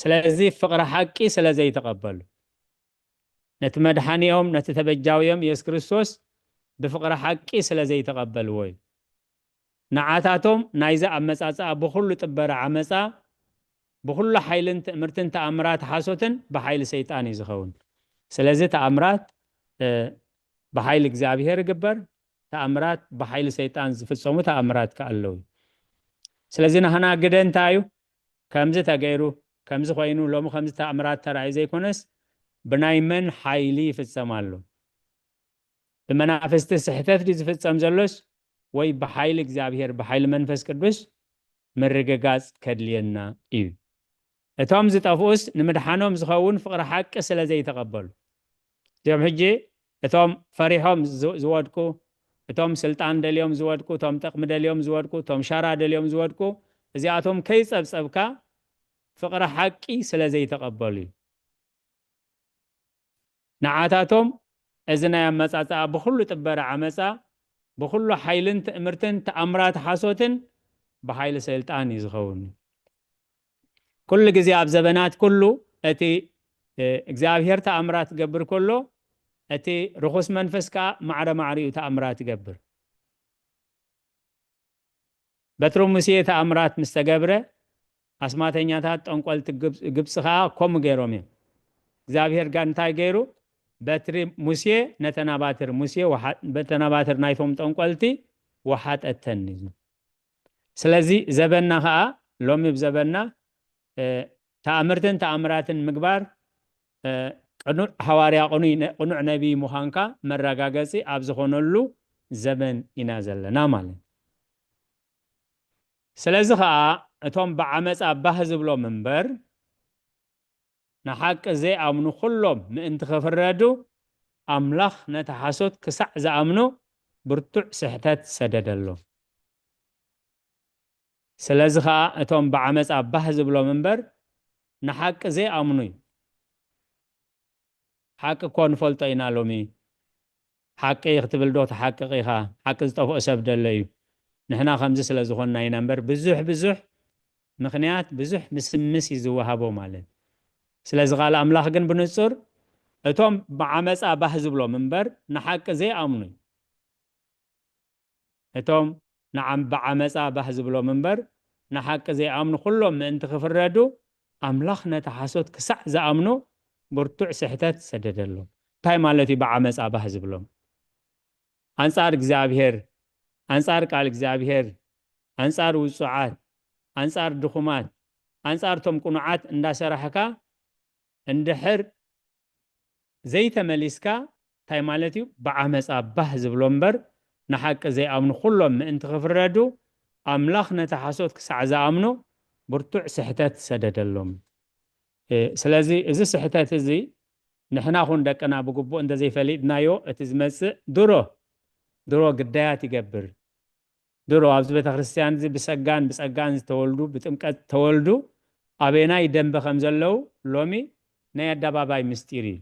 ስለዚ ፍቕሪ ሓቂ ስለ ዘይተቐበሉ ነቲ መድሓኒኦም ነቲ ተበጃዊኦም የሱስ ክርስቶስ ብፍቕሪ ሓቂ ስለ ዘይተቐበልዎ እዩ። ንዓታቶም ናይዚ ኣመጻጽኣ ብኹሉ ጥበረ ዓመጻ ብኹሉ ሓይልን ትእምርትን ተኣምራት ሓሶትን ብሓይሊ ሰይጣን እዩ ዝኸውን። ስለዚ ተኣምራት ብሓይሊ እግዚኣብሔር ይግበር። ተኣምራት ብሓይሊ ሰይጣን ዝፍጸሙ ተኣምራት ከኣ ኣለዉ። ስለዚ ናህና ግደ እንታይ እዩ? ከምዚ ተገይሩ ከምዚ ኮይኑ ሎሚ ከምዚ ተኣምራት ተራእዩ ዘይኮነስ ብናይ መን ሓይሊ ይፍጸም ኣሎ? ብመናፍስቲ ስሕተት ድዩ ዝፍጸም ዘሎስ ወይ ብሓይሊ እግዚኣብሔር ብሓይሊ መንፈስ ቅዱስ ምርግጋጽ ከድልየና እዩ። እቶም ዝጠፍኡስ ንምድሓኖም ዝኸውን ፍቕሪ ሓቂ ስለ ዘይተቐበሉ እዚኦም ሕጂ እቶም ፈሪሖም ዝወድቁ እቶም ስልጣን ደልዮም ዝወድቁ እቶም ጥቕሚ ደልዮም ዝወድቁ እቶም ሻራ ደልዮም ዝወድቁ እዚኣቶም ከይጸብጸብካ ፍቕሪ ሓቂ ስለ ዘይተቐበሉ እዩ። ንዓታቶም እዚ ናይ ኣመጻጽኣ ብኹሉ ጥበረ ዓመጻ ብኹሉ ሓይልን ትእምርትን ተኣምራት ሓሶትን ብሓይሊ ሰይጣን እዩ ዝኸውን። ኩሉ ግዜ ኣብ ዘበናት ኩሉ እቲ እግዚኣብሔር ተኣምራት ክገብር ከሎ እቲ ርኹስ መንፈስ ከኣ ማዕረ ማዕሪኡ ተኣምራት ይገብር። በትሪ ሙሴ ተኣምራት ምስ ተገብረ ኣስማተኛታት ጠንቆልቲ ግብፂ ከኣ ከምኡ ገይሮም እዮም። እግዚኣብሔር ጋር እንታይ ገይሩ? በትሪ ሙሴ ነተናባትር ሙሴ ነተናባትር ናይቶም ጠንቆልቲ ወሓጠተን እዩ። ስለዚ ዘበና ከኣ ሎሚ ብዘበና ተኣምርትን ተኣምራትን ምግባር ቅኑዕ ሃዋርያ ቅኑዕ ነቢይ ምዃንካ መረጋገፂ ኣብ ዝኾነሉ ዘበን ኢና ዘለና ማለት። ስለዚ ከኣ እቶም ብዓመፃ ባህ ዝብሎም እምበር ንሓቂ ዘይኣምኑ ኩሎም ምእንቲ ክፍረዱ ኣምላኽ ነቲ ሓሶት ክሳዕ ዝኣምኑ ብርቱዕ ስሕተት ሰደደሎም። ስለዚ ከኣ እቶም ብዓመፃ ባህ ዝብሎም እምበር ንሓቂ ዘይኣምኑ እዩ። ሓቂ እኮ ንፈልጦ ኢና ሎሚ። ሓቂ ክትብል ዶ ትሓቅቕ ኢኻ? ሓቂ ዝጠፍኦ ሰብ ደሎ እዩ። ንሕና ከምዚ ስለ ዝኾንና ኢና እምበር ብዙሕ ብዙሕ ምኽንያት ብዙሕ ምስምስ እዩ ዝወሃቦ ማለት። ስለዚ ቃል ኣምላኽ ግን ብንጹር እቶም ብዓመፃ ባህ ዝብሎም እምበር ንሓቂ ዘይኣምኑ እዩ። እቶም ንዓም ብዓመፃ ባህ ዝብሎም እምበር ንሓቂ ዘይኣምኑ ኩሎም ምእንቲ ክፍረዱ ኣምላኽ ነቲ ሓሶት ክሳዕ ዝኣምኑ ብርቱዕ ስሕተት ሰደደሎም። እንታይ ማለት እዩ ብዓመፃ ባህ ዝብሎም? ኣንጻር እግዚኣብሔር ኣንጻር ቃል እግዚኣብሔር ኣንጻር ውጹዓት ኣንጻር ድኹማት ኣንጻር ቶም ቅኑዓት እንዳሰራሕካ እንድሕር ዘይተመሊስካ እንታይ ማለት እዩ? ብዓመፃ ባህ ዝብሎ እምበር ንሓቂ ዘይኣምኑ ኩሎም ምእንቲ ክፍረዱ ኣምላኽ ነቲ ሓሶት ክሳዕ ዝኣምኑ ብርቱዕ ስሕተት ሰደደሎም። ስለዚ እዚ ስሕተት እዚ ንሕና ኹን ደቅና ብግቡእ እንተዘይፈሊጥናዮ፣ እቲ ዝመጽእ ድሮ ድሮ ግዳያት ይገብር። ድሮ ኣብዚ ቤተ ክርስቲያን እዚ ብሰጋን ብጸጋን ዝተወልዱ፣ ብጥምቀት ተወልዱ፣ ኣበናይ ደንበ ከም ዘለዉ ሎሚ ናይ ኣደባባይ ምስጢር እዩ።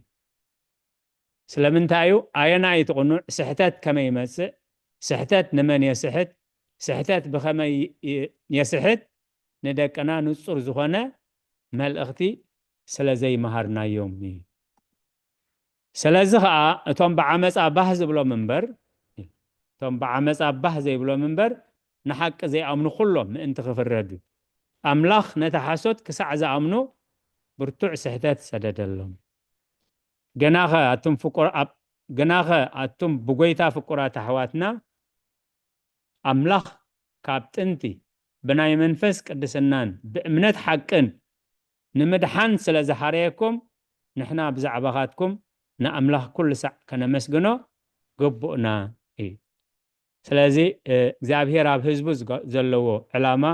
ስለምንታይ እዩ? ኣየናይ እቲ ቅኑዕ? ስሕተት ከመይ ይመጽእ? ስሕተት ንመን የስሕት? ስሕተት ብኸመይ ይ-፣ የስሕት? ንደቅና ንጹር ዝኾነ መልእኽቲ ስለ ዘይመሃርናዮም እዩ። ስለዚ ኸኣ እቶም ብዓመጻ ባህ ዝብሎም እምበር፣ እቶም ብዓመጻ ባህ ዘይብሎም እምበር፣ ንሓቂ ዘይኣምኑ ኩሎም ምእንቲ ክፍረዱ፣ ኣምላኽ ነቲ ሓሶት ክሳዕ ዝኣምኑ ብርቱዕ ስሕተት ሰደደሎም። ግናኸ ኣቱም ፍቁር-፣ ኣብ-፣ ግናኸ ኣቱም ብጐይታ ፍቁራት ኣሕዋትና፣ ኣምላኽ ካብ ጥንቲ ብናይ መንፈስ ቅድስናን ብእምነት ሓቅን ንምድሓን ስለ ዝሓረየኩም፣ ንሕና ብዛዕባኻትኩም ንኣምላኽ ኩሉ ሳዕ ከነመስግኖ ግቡእና እዩ። ስለዚ፣ እ፣ እግዚኣብሔር ኣብ ህዝቡ ዝገ-፣ ዘለዎ ዕላማ፣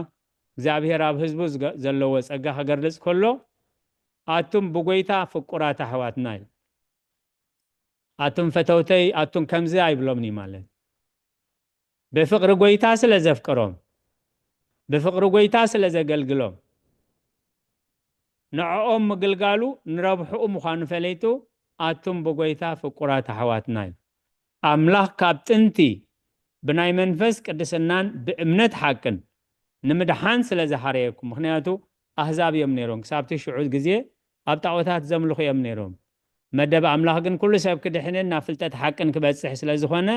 እግዚኣብሔር ኣብ ህዝቡ ዝገ-፣ ዘለዎ ጸጋ ከገርልጽ ከሎ፣ ኣቱም ብጐይታ ፍቁራት ኣሕዋትና እዩ። ኣቱም ፈተውተይ፣ ኣቱም ከምዚ ኣይብሎምን እዩ ማለት። ብፍቕሪ ጐይታ ስለ ዘፍቅሮም፣ ብፍቕሪ ጐይታ ስለ ዘገልግሎም፣ ንዕኦም ምግልጋሉ ንረብሕኡ ምዃኑ ፈሊጡ፣ ኣቱም ብጐይታ ፍቁራት ኣሕዋትና እዩ። ኣምላኽ ካብ ጥንቲ ብናይ መንፈስ ቅድስናን ብእምነት ሓቅን ንምድሓን ስለ ዝሓረየኩም። ምኽንያቱ ኣህዛብ እዮም ነይሮም። ክሳብቲ ሽዑ ግዜ ኣብ ጣዖታት ዘምልኹ እዮም ነይሮም። መደብ ኣምላኽ ግን ኩሉ ሰብ ክድሕንን ናብ ፍልጠት ሓቅን ክበጽሕ ስለ ዝኾነ፣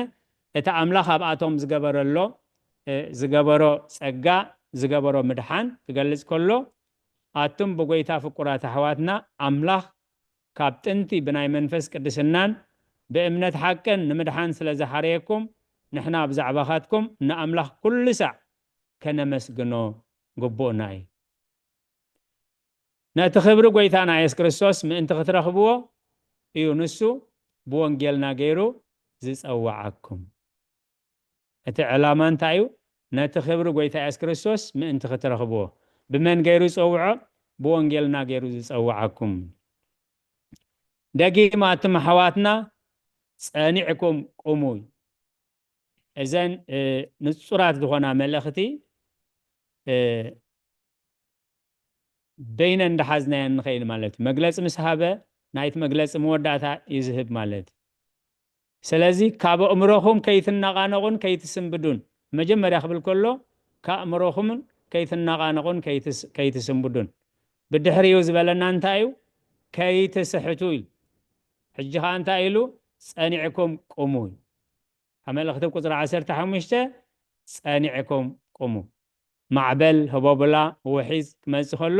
እቲ ኣምላኽ ኣብኣቶም ዝገበረሎ፣ እ፣ ዝገበሮ ጸጋ፣ ዝገበሮ ምድሓን ክገልጽ ከሎ፣ ኣቱም ብጐይታ ፍቁራት ኣሕዋትና፣ ኣምላኽ ካብ ጥንቲ ብናይ መንፈስ ቅድስናን ብእምነት ሓቅን ንምድሓን ስለ ዝሓረየኩም፣ ንሕና ብዛዕባኻትኩም ንኣምላኽ ኩሉ ሳዕ ከነመስግኖ ግቡእና እዩ። ነቲ ክብሪ ጐይታና የሱስ ክርስቶስ ምእንቲ ክትረኽብዎ እዩ ንሱ ብወንጌልና ገይሩ ዝጸውዓኩም። እቲ ዕላማ እንታይ እዩ? ነቲ ክብሪ ጐይታ የሱስ ክርስቶስ ምእንቲ ክትረኽብዎ። ብመን ገይሩ ዝጸውዖ? ብወንጌልና ገይሩ ዝጸውዓኩም። ደጊም ኣቱም ኣሕዋትና ጸኒዕኩም ቁሙ። እዘን፣ እ፣ ንጹራት ዝኾና መልእኽቲ፣ እ፣ በይነን እንዳሓዝናየን ንኸይድ ማለት እዩ። መግለጺ ምስ ሃበ፣ ናይቲ መግለጺ መወዳእታ እዩ ዝህብ ማለት እዩ። ስለዚ፣ ካብ ኣእምሮኹም ከይትነቓነቑን ከይትስንብዱን፣ መጀመርያ ክብል ከሎ፣ ከኣእምሮኹምን ከይትነቓነቑን ከይትስ-፣ ከይትስንብዱን። ብድሕሪኡ ዝበለና እንታይ እዩ? ከይትስሕቱ ኢሉ። ሕጂ ኸኣ እንታይ ኢሉ? ጸኒዕኩም ቁሙ እዩ። ኣብ መልእኽቲ ቁጽሪ ዓሰርተ ሓሙሽተ፣ ጸኒዕኩም ቁሙ። ማዕበል፣ ህቦብላ፣ ውሒዝ ክመጽእ ከሎ፣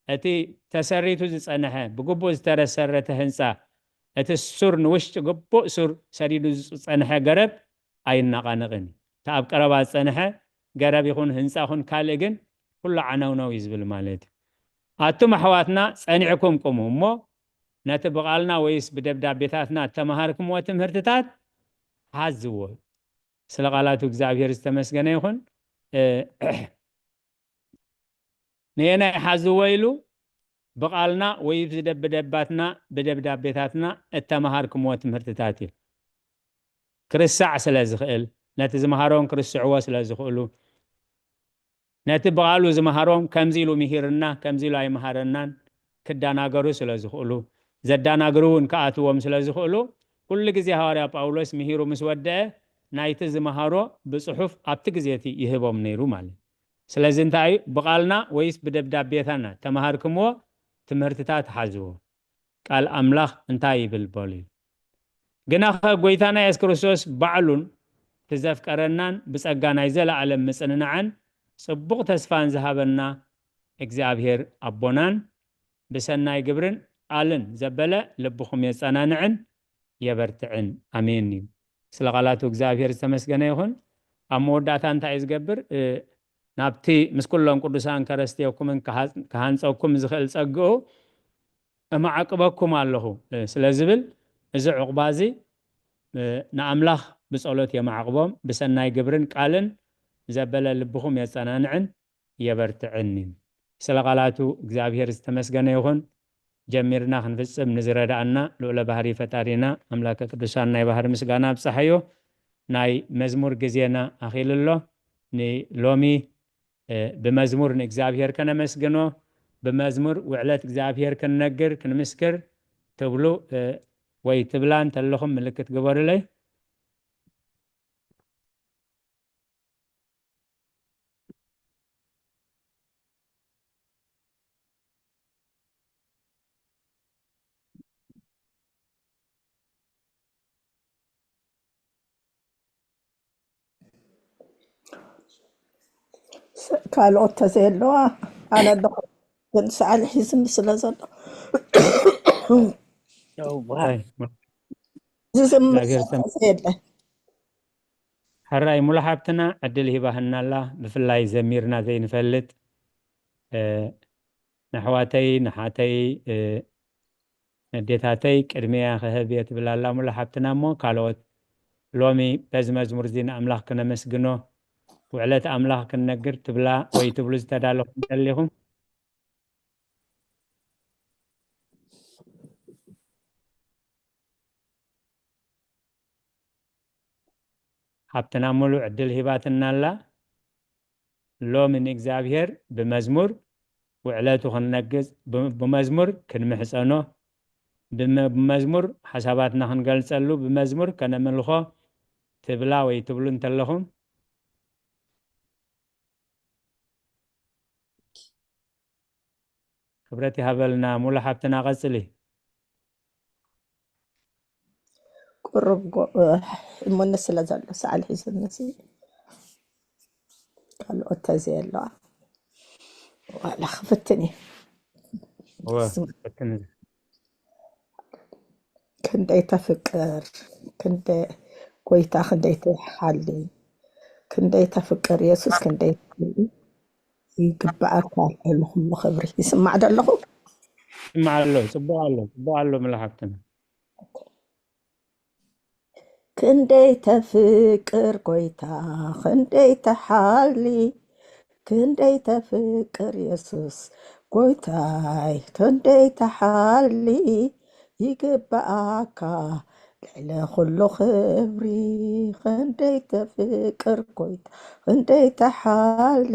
እቲ ተሰሪቱ ዝጸንሐ፣ ብግቡእ ዝተረሰረተ ህንጻ፣ እቲ ሱር ንውሽጢ ግቡእ ሱር ሰዲዱ ዝጸንሐ ገረብ ኣይነቓነቕን እዩ። እቲ ኣብ ቀረባ ዝጸንሐ ገረብ ይኹን ህንጻ ይኹን ካልእ ግን ኩሉ ዓነውነው እዩ ዝብል ማለት እዩ። ኣቱም ኣሕዋትና ጸኒዕኩም ቁሙ እሞ፣ ነቲ ብቓልና ወይስ ብደብዳቤታትና እተመሃርኩምዎ ትምህርትታት ሓዝዎ። ስለ ቃላቱ እግዚኣብሔር ዝተመስገነ ይኹን። እ፣ ነየናይ ሓዝዎ ኢሉ? ብቓልና ወይ ብደብዳባትና፣ ብደብዳቤታትና እተመሃርኩምዎ ትምህርትታት እዩ። ክርስዕ ስለ ዝኽእል፣ ነቲ ዝመሃሮም ክርስዕዎ ስለ ዝኽእሉ፣ ነቲ ብቓሉ ዝመሃሮም ከምዚ ኢሉ ምሂርና፣ ከምዚ ኢሉ ኣይመሃረናን ክደናገሩ ስለ ዝኽእሉ፣ ዘደናግሩ እውን ክኣትዎም ስለ ዝኽእሉ፣ ኩሉ ግዜ ሃዋርያ ጳውሎስ ምሂሩ ምስ ወደአ፣ ናይቲ ዝመሃሮ ብጽሑፍ ኣብቲ ግዜ እቲ ይህቦም ነይሩ ማለት እዩ። ስለዚ እንታይ እዩ? ብቓልና ወይስ ብደብዳቤታና ተመሃርክምዎ ትምህርትታት ሓዝዎ። ቃል ኣምላኽ እንታይ ይብል በሉ። ግናኸ ጐይታና የሱስ ክርስቶስ ባዕሉን እቲ ዘፍቀረናን ብጸጋ ናይ ዘለኣለም ምጽንናዕን ጽቡቕ ተስፋን ዝሃበና እግዚኣብሔር ኣቦናን ብሰናይ ግብርን ቃልን ዘበለ ልብኹም የጸናንዕን የበርትዕን። ኣሜን እዩ። ስለ ቃላቱ እግዚኣብሔር ዝተመስገነ ይኹን። ኣብ መወዳእታ እንታይ እዩ ዝገብር? እ፣ ናብቲ ምስ ኩሎም ቅዱሳን ከረስትየኩምን ክሃ-፣ ክሃንጸኩም ዝኽእል ጸግኡ እመዓቅበኩም ኣለኹ፣ እ፣ ስለ ዝብል፣ እዚ ዕቑባ እዚ፣ እ፣ ንኣምላኽ ብጸሎት የመዓቕቦም፣ ብሰናይ ግብርን ቃልን ዘበለ ልብኹም የጸናንዕን የበርትዕን እዩ። ስለ ቃላቱ እግዚኣብሔር ዝተመስገነ ይኹን። ጀሚርና ክንፍጽም ንዝረዳኣና ልዑለ ባህሪ ፈጣሪና ኣምላከ ቅዱሳን ናይ ባህሪ ምስጋና ኣብጽሓዮ። ናይ መዝሙር ግዜና ኣኺሉ ኣሎ። ንሎሚ ብመዝሙር ንእግዚኣብሔር ከነመስግኖ፣ ብመዝሙር ውዕለት እግዚኣብሔር ክንነግር ክንምስክር ትብሉ ወይ ትብላ እንተለኹም ምልክት ግበሩለይ። ካልኦት ተዘየለዋ ኣነ ኣለኹ፣ ግን ሰዓል ሒዝኒ ስለ ዘሎ ዝዝምር የለ። ሕራይ ሙሉ ሓብትና ዕድል ሂባህና ኣላ። ብፍላይ ዘሚርና ዘይንፈልጥ ነሕዋተይ፣ ነሓተይ፣ ነዴታተይ ቅድሚያ ክህብ እየ ትብል ኣላ ሙሉ ሓብትና። እሞ ካልኦት ሎሚ በዚ መዝሙር እዚ ንኣምላኽ ክነመስግኖ፣ ውዕለት ኣምላኽ ክንነግር ትብላ ወይ ትብሉ ዝተዳለኹም እንተሊኹም? ሓብትና ሙሉ ዕድል ሂባትና ኣላ። ሎሚ ንእግዚኣብሔር ብመዝሙር ውዕለቱ ክንነግር፣ ብመዝሙር ክንምሕጸኖ፣ ብመዝሙር ሓሳባትና ክንገልጸሉ፣ ብመዝሙር ከነምልኾ ትብላ ወይ ትብሉ እንተለኹም? ክብረት ይሃበልና ሙሉ ሓብትና፣ ቀጽሊ። ቁሩብ እሙኒ ስለ ዘሎ ሰዓል ሒዙኒ ካልኦት ተዘየለዋ ዋላ ክፍትን እዩ። ክንደይ ተፍቅር፣ ክንደይ ጎይታ፣ ክንደይ ትሓሊ፣ ክንደይ ተፍቅር የሱስ፣ ክንደይ ትሓሊ። ይግብኣካ ልዕሊ ኩሉ ክብሪ። ይስማዕ ዶ ኣለኹ? ይስማዕ ኣሎ። ጽቡቕ ኣሎ። ጽቡቕ ኣሎ ሙሉ ሓብትና። ክንደይ ተፍቅር ጎይታ፣ ክንደይ ትሓሊ፣ ክንደይ ተፍቅር የሱስ ጎይታይ፣ ክንደይ ትሓሊ። ይግብኣካ ልዕሊ ኩሉ ክብሪ። ክንደይ ተፍቅር ጎይታ፣ ክንደይ ትሓሊ፣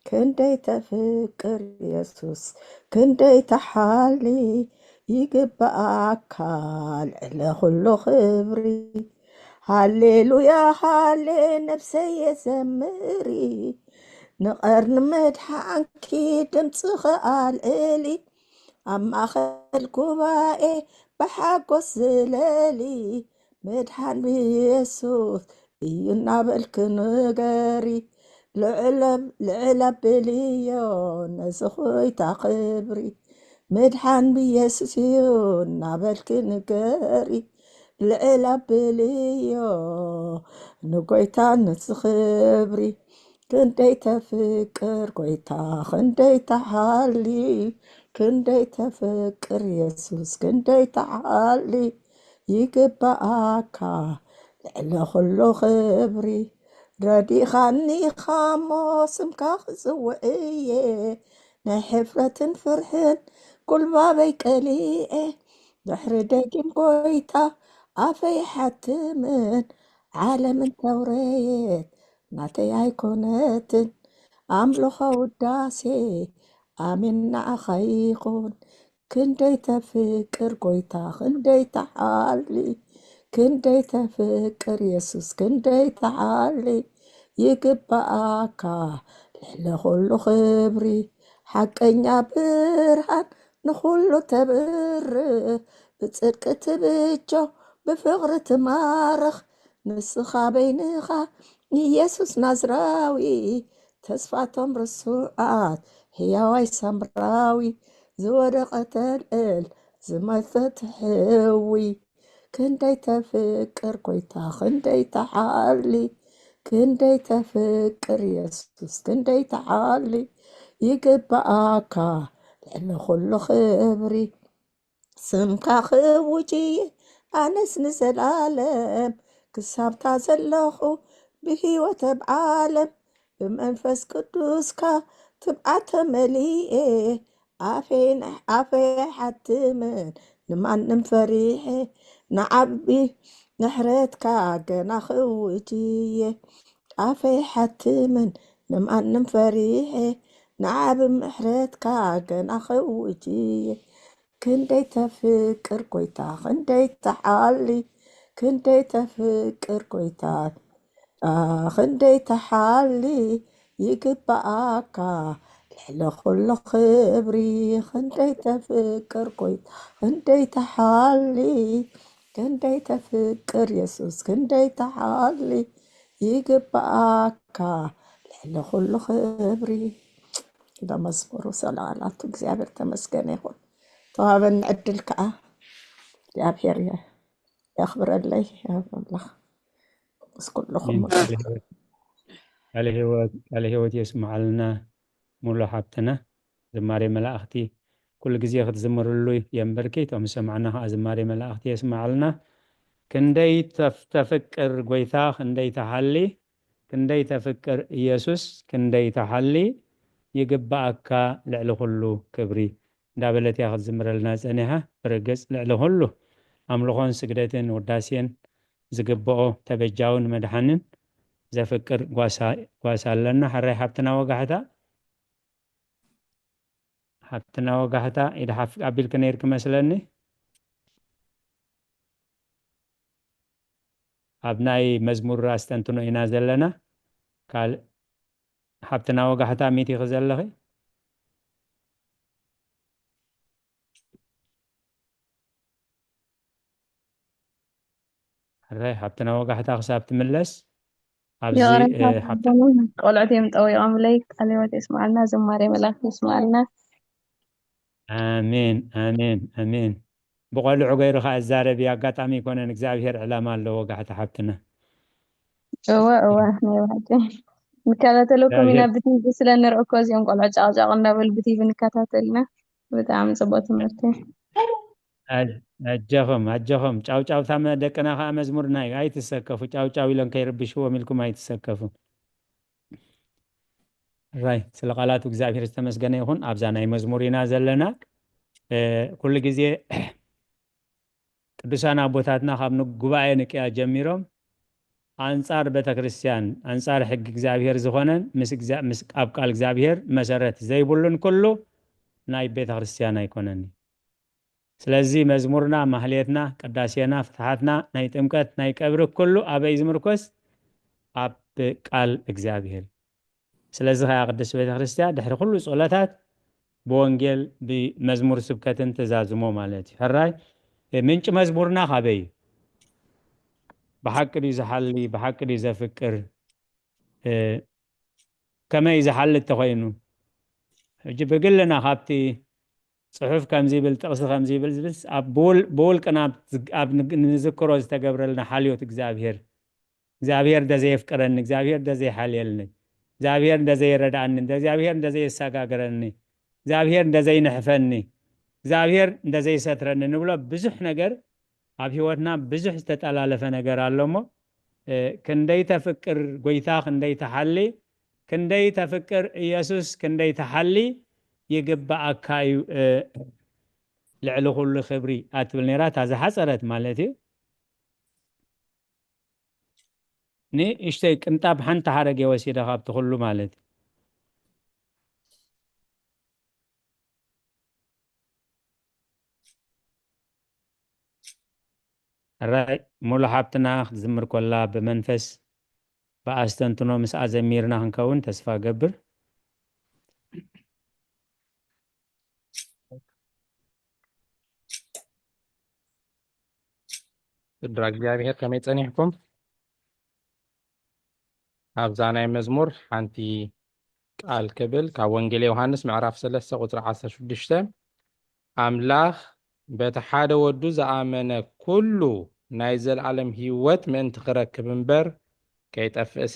ክንደይ ተፍቅር የሱስ፣ ክንደይ ትሓሊ። ይግብኣካ ልዕሊ ኩሉ ክብሪ። ሃሌሉያ ሃሌ ነፍሰየ ዘምሪ፣ ንቐርኒ መድሓንኪ ድምፅኺ ኣልዕሊ። ኣብ ማእኸል ጉባኤ ብሓጎስ ዝለሊ፣ መድሓን ብየሱስ እዩ እናበልኪ ንገሪ። ልዕል ኣብ-፣ ልዕል ኣብልዮ ነዚ ኾይታ ክብሪ፣ መድሓን ብየሱስ እዩ እናበልኪ ንገሪ። ልዕል ኣብልዮ ንጎይታ ነዚ ክብሪ። ክንደይ ተፍቅር ጎይታ፣ ክንደይ ትሓሊ፣ ክንደይ ተፍቅር የሱስ፣ ክንደይ ትሓሊ። ይግብኣካ ልዕሊ ኩሉ ክብሪ። ረዲኻኒ ኢኻ እሞ ስምካ ክጽውዕ እየ፣ ናይ ሕፍረትን ፍርሕን ጉልባበይ ቀሊዐ። ድሕሪ ደጊም ጎይታ ኣፈይ ሓትምን፣ ዓለም እንተውረየት ናተይ ኣይኮነትን። ኣምልኾ ውዳሴ ኣሜን ንዓኻ ይኹን። ክንደይ ተፍቅር ጎይታ፣ ክንደይ ትሓሊ፣ ክንደይ ተፍቅር የሱስ፣ ክንደይ ትሓሊ። ይግብኣካ ልዕሊ ኩሉ ክብሪ። ሓቀኛ ብርሃን ንኹሉ ተብርህ፣ ብጽድቂ ትብጆ፣ ብፍቕሪ ትማርኽ። ንስኻ በይንኻ ኢየሱስ ናዝራዊ፣ ተስፋቶም ርሱዓት፣ ህያዋይ ሳምራዊ፣ ዝወደቐ ተልዕል፣ ዝመተ ትሕዊ። ክንደይ ተፍቅር ጎይታ፣ ክንደይ ትሓሊ፣ ክንደይ ተፍቅር የሱስ፣ ክንደይ ትሓሊ። ይግብኣካ ልዕሊ ኩሉ ክብሪ። ስምካ ክእውጅ እየ ኣነስ ንዘላለም፣ ክሳብታ ዘለኹ ብህይወት ኣብ ዓለም። ብመንፈስ ቅዱስካ ትብዓት ተመሊኤ፣ ኣፈይ ንሕ-፣ ኣፈይ ኣይሓትምን ንማንም ፈሪሐ፣ ንዓቢ ምሕረትካ ገና ክእውጅ እየ። ኣፈይ ኣይሓትምን ንማንም ፈሪሐ፣ ንዓቢ ምሕረትካ ገና ክእውጅ እየ። ክንደይ ተፍቅር ጎይታ፣ ክንደይ ተሓሊ፣ ክንደይ ተፍቅር ጎይታ፣ ኣ፣ ክንደይ ተሓሊ ይግብኣካ ልዕሊ ኩሉ ክብሪ። ክንደይ ተፍቅር ጎይታ፣ ክንደይ ተሓሊ፣ ክንደይ ተፍቅር የሱስ፣ ክንደይ ተሓሊ ይግብኣካ ልዕሊ ኩሉ ክብሪ። እንዳ መዝሙሩ ሰለዋላቱ እግዚኣብሔር ተመስገነ ይኹን። ተዋበኒ ዕድል ከዓ እግዚኣብሔር የ-፣ የኽብረለይ። ኣምላኽ ምስ ኩልኹም ኣሜን። ቃለ ሕይወት፣ ቃለ ሕይወት፣ ቃለ ሕይወት የስምዓልና ሙሉ ሓብትና። ዝማሬ መላእኽቲ ኩሉ ግዜ ክትዝምርሉ የንበርኪ። እቶም ዝሰማዕና ከዓ ዝማሬ መላእኽቲ የስምዓልና። ክንደይ ተፍ-፣ ተፍቅር ጎይታ፣ ክንደይ ተሓሊ፣ ክንደይ ተፍቅር ኢየሱስ፣ ክንደይ ተሓሊ፣ ይግብኣካ ልዕሊ ኩሉ ክብሪ እንዳበለት እያ ክትዝምረልና ጸኒሓ። ብርግጽ ልዕሊ ኩሉ ኣምልኾን ስግደትን ውዳሴን ዝግብኦ ተበጃውን መድሓንን ዘፍቅር ጓሳ፣ ጓሳ ኣለና። ሕራይ ሓብትና ወጋሕታ፣ ሓብትና ወጋሕታ ኢድ ሓፍ ኣቢልኪ ነይርኪ መስለኒ። ኣብ ናይ መዝሙር ኣስተንትኖ ኢና ዘለና። ካልእ ሓብትና ወጋሕታ ሚት ኢኺ ዘለኺ? ሕራይ ሓብትና ወጋሕታ ክሳብ ትምለስ ኣብዚ፣ ይቕረታ እ፣ ሓብታ ኣቦና፣ ቆልዑት እዮም ጠዊቖምለይ። ቃለ ሕይወት የስምዓልና፣ ዝማሬ መላእክት የስምዓልና። ኣሜን፣ ኣሜን፣ ኣሜን። ብቆልዑ ገይሩ ኸዓ ዝዛረብ እዩ። ኣጋጣሚ ኣይኮነን፣ እግዚኣብሔር ዕላማ ኣለዎ ወጋሕታ ሓብትና። እወ፣ እወ፣ ናይ ብሓቂ። ንከታተለኩም ኢና፣ እግዚኣብሔር ብቲቪ ስለ ንርኢ እኮ እዚኦም ቆልዑ ጫቕጫቕ እንዳበሉ ብቲቪ ንከታተል ኢና። ብጣዕሚ ጽቡቕ ትምህርቲ። ኣጀኹም፣ ኣጀኹም። ጫውጫውታ መ-፣ ደቅና ኸዓ መዝሙርና እዩ። ኣይትሰከፉ። ጫውጫው ኢሎም ከይርብሽዎም ኢልኩም ኣይትሰከፉ። ራይ፣ ስለ ቃላቱ እግዚኣብሔር ዝተመስገነ ይኹን። ኣብዛ ናይ መዝሙር ኢና ዘለና። እ፣ ኩሉ ግዜ ቅዱሳን ኣቦታትና ካብ ን-፣ ጉባኤ ንቅያ ጀሚሮም ኣንጻር ቤተ ክርስቲያን፣ ኣንጻር ሕጊ እግዚኣብሔር ዝኾነን ምስ እግዚኣብ-፣ ምስ ኣብ ቃል እግዚኣብሔር መሰረት ዘይብሉን ኩሉ ናይ ቤተ ክርስቲያን ኣይኮነን እዩ። ስለዚ መዝሙርና፣ ማህሌትና፣ ቅዳሴና፣ ፍትሓትና፣ ናይ ጥምቀት፣ ናይ ቀብሪ ኩሉ ኣበይ ዝምርኮስ? ኣብ ቃል እግዚኣብሔር። ስለዚ ኸኣ ቅድስት ቤተ ክርስቲያን ድሕሪ ኩሉ ጸሎታት ብወንጌል ብመዝሙር ስብከትን ትዛዝሞ ማለት እዩ። ሕራይ፣ እ፣ ምንጪ መዝሙርና ካበይ እዩ? ብሓቂ ድዩ ዝሓሊ? ብሓቂ ድዩ ዘፍቅር? እ፣ ከመይ ዝሓሊ እንተኾይኑ? ሕጂ ብግልና ካብቲ ጽሑፍ ከምዚ ይብል፣ ጥቕሲ ከምዚ ይብል ዝብልስ ኣብ ብውል-፣ ብውልቅና ኣብ ዝ-፣ ኣብ ንግ-፣ ንዝክሮ ዝተገብረልና ሓልዮት እግዚኣብሔር፣ እግዚኣብሔር እንተዘየፍቅረኒ፣ እግዚኣብሔር እንተዘይሓልየልኒ፣ እግዚኣብሔር እንተዘይረድኣኒ፣ እንተ እግዚኣብሔር እንተዘየሰጋግረኒ፣ እግዚኣብሔር እንተዘይንሕፈኒ፣ እግዚኣብሔር እንተዘይሰትረኒ ንብሎ ብዙሕ ነገር፣ ኣብ ህይወትና ብዙሕ ዝተጠላለፈ ነገር ኣሎ እሞ፣ እ፣ ክንደይ ተፍቅር ጎይታ፣ ክንደይ ተሓሊ፣ ክንደይ ተፍቅር ኢየሱስ፣ ክንደይ ተሓሊ፣ ይግብኣካ እዩ፣ እ፣ ልዕሊ ኩሉ ክብሪ ኣትብል ነይራ፣ እታ ዝሓጸረት ማለት እዩ። ንእሽተይ ቅንጣብ ሓንቲ ሓረግ እየ ወሲደ ካብቲ ኩሉ ማለት እዩ። ሕራይ፣ ሙሉ ሓብትና ክትዝምር ከላ ብመንፈስ ብኣስተንትኖ ምስኣ ዘሚርና ክንከውን ተስፋ እገብር። ስድራ እግዚኣብሔር ከመይ ጸኒሕኩም? ኣብዛ ናይ መዝሙር ሓንቲ ቃል ክብል ካብ ወንጌል ዮሃንስ ምዕራፍ ሰለስተ ቁጽሪ ዓሰርተ ሽዱሽተ፣ ኣምላኽ በቲ ሓደ ወዱ ዝኣመነ ኩሉ ናይ ዘለኣለም ህይወት ምእንቲ ክረክብ እምበር ከይጠፍእሲ፣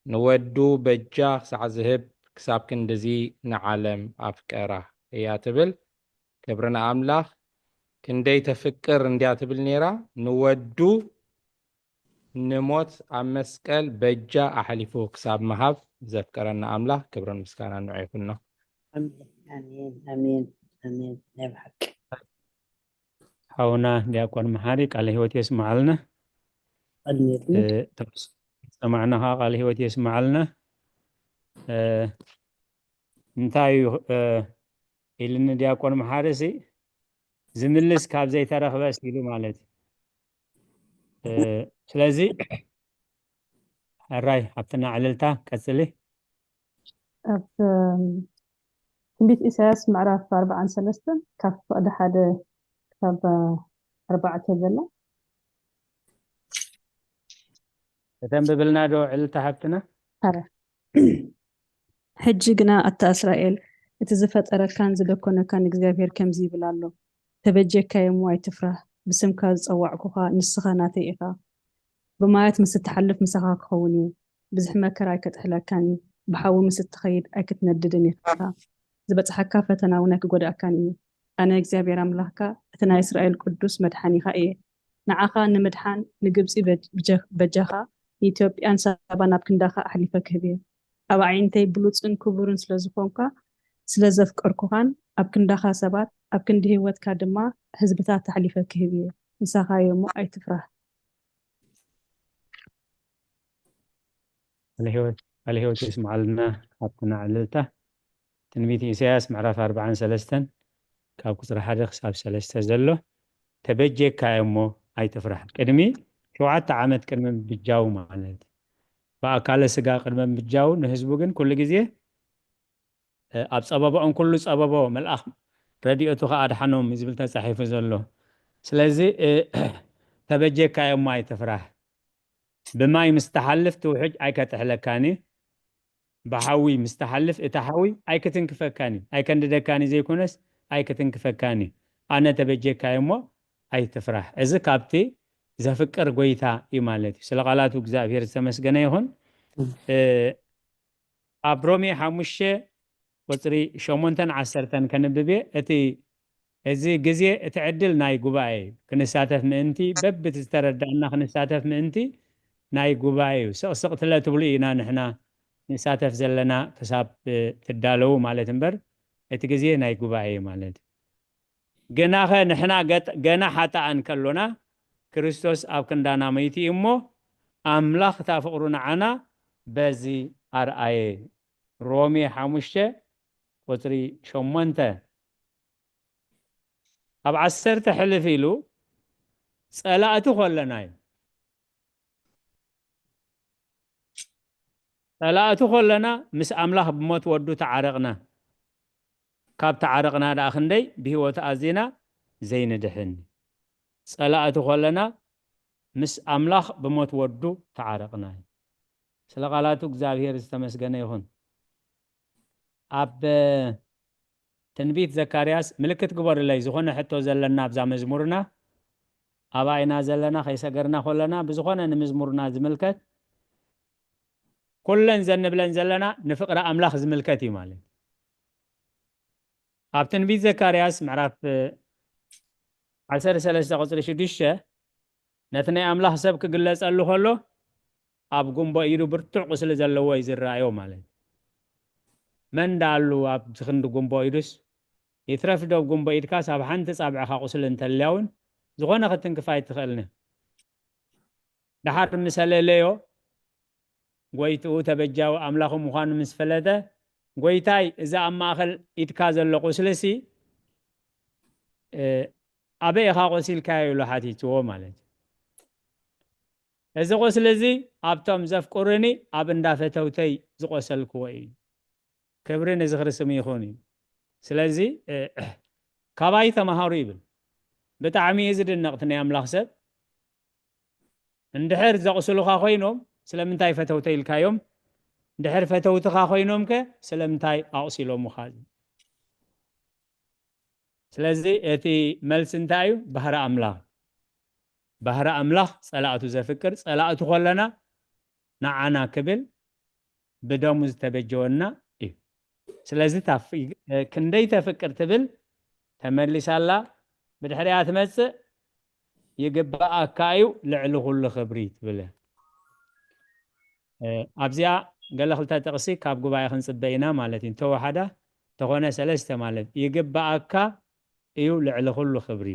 ንወዱ በጃ ክሳዕ ዝህብ ክሳብ ክንድዚ ንዓለም ኣፍቀራ እያ ትብል። ክብሪ ንኣምላኽ። ክንደይ ተፍቅር እንድያ ትብል ነይራ፣ ንወዱ ንሞት ኣብ መስቀል በጃ ኣሕሊፉ ክሳብ ምሃብ ዘፍቀረና ኣምላኽ ክብርን ምስጋናን ንዑ ይኹኖ። ኣሜን። ኣሜን፣ ኣሜን፣ ኣሜን። ናይ ብሓቂ። ሓውና ዲያቆን መሓሪ ቃለ ህይወት የስምዓልና። ኣሜን። እ፣ ተስ-፣ ሰማዕና ከዓ ቃለ ህይወት የስምዓልና። እ፣ እንታይ እዩ፣ እ፣ ኢልኒ ዲያቆን መሓሪ ሲ፣ ዝምልስ ካብ ዘይተረኽበ ሲሉ ማለት እዩ። እ፣ ስለዚ ሕራይ ሓፍትና ዕልልታ ቀጽሊ። ኣብ፣ እም፣ ትንቢት ኢሳያስ ምዕራፍ ኣርባዓን ሰለስተን ካብ ፍቕዲ ሓደ ክሳብ ኣርባዕተ ዘሎ። ከተንብብልና ዶ ዕልልታ ሓፍትና? ኣረ። ሕጂ ግና ኣታ እስራኤል፣ እቲ ዝፈጠረካን ዝደኮነካን እግዚኣብሔር ከምዚ ይብል ኣሎ፣ ተበጀካዮ እሞ ኣይትፍራህ፣ ብስምካ ዝጸዋዕኩኻ ንስኻ ናተይ ኢኻ። ብማያት ምስ እትሓልፍ ምሳኻ ክኸውን እዩ፣ ብዝሒ መከራ ኣይከጥሕለካን እዩ፣ ብሓዊ ምስ እትኸይድ ኣይክትነድድን ኢኻ። ዝበጽሓካ ፈተና እውን ኣይክጎድኣካን እዩ። ኣነ እግዚኣብሔር ኣምላኽካ፣ እቲ ናይ እስራኤል ቅዱስ መድሓኒኻ እየ። ንዓኻ ንምድሓን ንግብጺ በጅ-፣ ብጀ-፣ በጃኻ፣ ንኢትዮጵያን ሳባን ኣብ ክንዳኻ ኣሕሊፈ ክህብ እየ። ኣብ ኣዒንተይ ብሉጽን ክቡርን ስለ ዝኾንካ፣ ስለ ዘፍቀርኩኻን ኣብ ክንዳኻ ሰባት፣ ኣብ ክንዲ ህይወትካ ድማ ህዝብታት ኣሕሊፈ ክህብ እየ። ምሳኻ እየ እሞ ኣይትፍራህ። ቃለ ህይወት፣ ቃለ ህይወት የስምዓልና ሓፍትና ዕልልታ። ትንቢት ኢሳያስ ምዕራፍ ኣርባዓን ሰለስተን ካብ ቁጽሪ ሓደ ክሳብ ሰለስተ ዘሎ፣ ተበጀካ እሞ ኣይትፍራሕ። ቅድሚ ሸውዓተ ዓመት ቅድሚ ምብጃው ማለት፣ ብኣካለ ስጋ ቅድሚ ምብጃው፣ ንህዝቡ ግን ኩሉ ግዜ፣ እ፣ ኣብ ጸበባኦም ኩሉ ጸበቦ፣ መልኣኽ ረድኤቱ ከኣ ኣድሓኖም እዩ ዝብል ተጻሒፉ ዘሎ። ስለዚ፣ እ፣ ተበጀካ እሞ ኣይትፍራሕ። ብማይ ምስ ትሓልፍ እቲ ውሕጅ ኣይከጥሕለካን እዩ። ብሓዊ ምስ ትሓልፍ እቲ ሓዊ ኣይክትንክፈካን እዩ። ኣይከንድደካን እዩ ዘይኮነስ ኣይክትንክፈካን እዩ። ኣነ ተበጀካ እሞ ኣይትፍራሕ። እዚ ካብቲ ዘፍቅር ጎይታ እዩ ማለት እዩ። ስለ ቃላቱ እግዚኣብሔር ዝተመስገነ ይኹን። እ፣ ኣብ ሮሜ ሓሙሽተ ቁጽሪ ሸሞንተን ዓሰርተን ከንብብ እየ። እቲ፣ እዚ ግዜ፣ እቲ ዕድል ናይ ጉባኤ እዩ። ክንሳተፍ ምእንቲ፣ በብቲ ዝተረዳእና ክንሳተፍ ምእንቲ ናይ ጉባኤ እዩ። ስቕ ስቕ ትለ ትብሉ ኢና ንሕና ንሳተፍ ዘለና ክሳብ፣ እ፣ ትዳለዉ ማለት እምበር፣ እቲ ግዜ ናይ ጉባኤ እዩ ማለት እዩ። ግናኸ ንሕና ገጥ-፣ ገና ሓጥኣን ከሎና ክርስቶስ ኣብ ክንዳና መይቱ እዩ እሞ፣ ኣምላኽ እታ ፍቕሩ ንዓና በዚ ኣርኣየ። ሮሜ ሓሙሽተ ቁጽሪ ሸሞንተ። ኣብ ዓሰርተ ሕልፍ ኢሉ ጸላእቲ ኾለና እዩ። ጸላእቲ ኾለና ምስ ኣምላኽ ብሞት ወዱ ተዓረቕና። ካብ ተዓረቕና ደኣ ክንደይ ብህይወት ኣዚና ዘይንድሕን። ጸላእቲ ኾለና ምስ ኣምላኽ ብሞት ወዱ ተዓረቕና። ስለ ቃላቱ እግዚኣብሔር ዝተመስገነ ይኹን። ኣብ ትንቢት ዘካርያስ ምልክት ግበሩለይ፣ ዝኾነ ሕቶ ዘለና ኣብዛ መዝሙርና፣ ኣብኣ ኢና ዘለና፣ ከይሰገርና ኮለና፣ ብዝኾነ ንምዝሙርና ዝምልከት፣ ኩለን ዘንብለን ዘለና ንፍቕሪ ኣምላኽ ዝምልከት እዩ ማለት። ኣብ ትንቢት ዘካርያስ ምዕራፍ ዓሰርተ ሰለስተ ቁጽሪ ሽዱሽተ፣ ነቲ ናይ ኣምላኽ ሰብ ክግለጸሉ ከሎ፣ ኣብ ጉንቦ ኢዱ ብርቱዕ ቁስሊ ዘለዎ እዩ ዝረኣዮ ማለት እዩ። መን ደኣ ኣሉ ኣብዚ ክንዲ ጉንቦ ኢዱስ? ይትረፍ ዶ ኣብ ጉንቦ ኢድካስ ኣብ ሓንቲ ጻብዕኻ ቁስሊ እንተልያ እውን ዝኾነ ክትንክፍ ኣይትኽእልን። ደሓር ምስ ኣለለዮ፣ ጎይትኡ ተበጃዊ ኣምላኹ ምዃኑ ምስ ፈለጠ፣ ጎይታይ፣ እዚ ኣብ ማእከል ኢድካ ዘሎ ቁስሊሲ፣ እ፣ ኣበይ ኢኻ ቆሲልካዮ? ኢሉ ሓቲትዎ ማለት እዩ። እዚ ቁስሊ እዚ ኣብቶም ዘፍቅሩኒ ኣብ እንዳ ፈተውተይ ዝቆሰልክዎ እዩ። ክብሪ ንዝኽሪ ስሙ ይኹን እዩ። ስለዚ፣ እ፣ ካባይ ተማሃሩ ይብል። ብጣዕሚ እዩ ዝድነቕ እቲ ናይ ኣምላኽ ሰብ። እንድሕር ዘቑስሉኻ ኮይኖም ስለምንታይ ፈተውተይ ኢልካዮም? እንድሕር ፈተውትኻ ኮይኖም ከ ስለምንታይ ኣቑሲሎምኻ? ስለዚ እቲ መልሲ እንታይ እዩ? ባህሪ ኣምላኽ። ባህሪ ኣምላኽ ጸላእቱ ዘፍቅር፣ ጸላእቱ ከለና ንዓና ክብል ብደሙ ዝተበጀወና እዩ። ስለዚ እታ ፍ-፣ ክንደይ ተፍቅር ትብል ተመሊሳላ፣ ብድሕሪኣ ትመጽእ ይግባኣካ እዩ ልዕሊ ኩሉ ክብሪ ትብል። እ፣ ኣብዚኣ ገለ ክልተ ጥቕሲ ካብ ጉባኤ ክንጽበ ኢና ማለት እዩ። እንተወሓዳ እንተኾነ ሰለስተ ማለት ይግባኣካ እዩ ልዕሊ ኩሉ ክብሪ።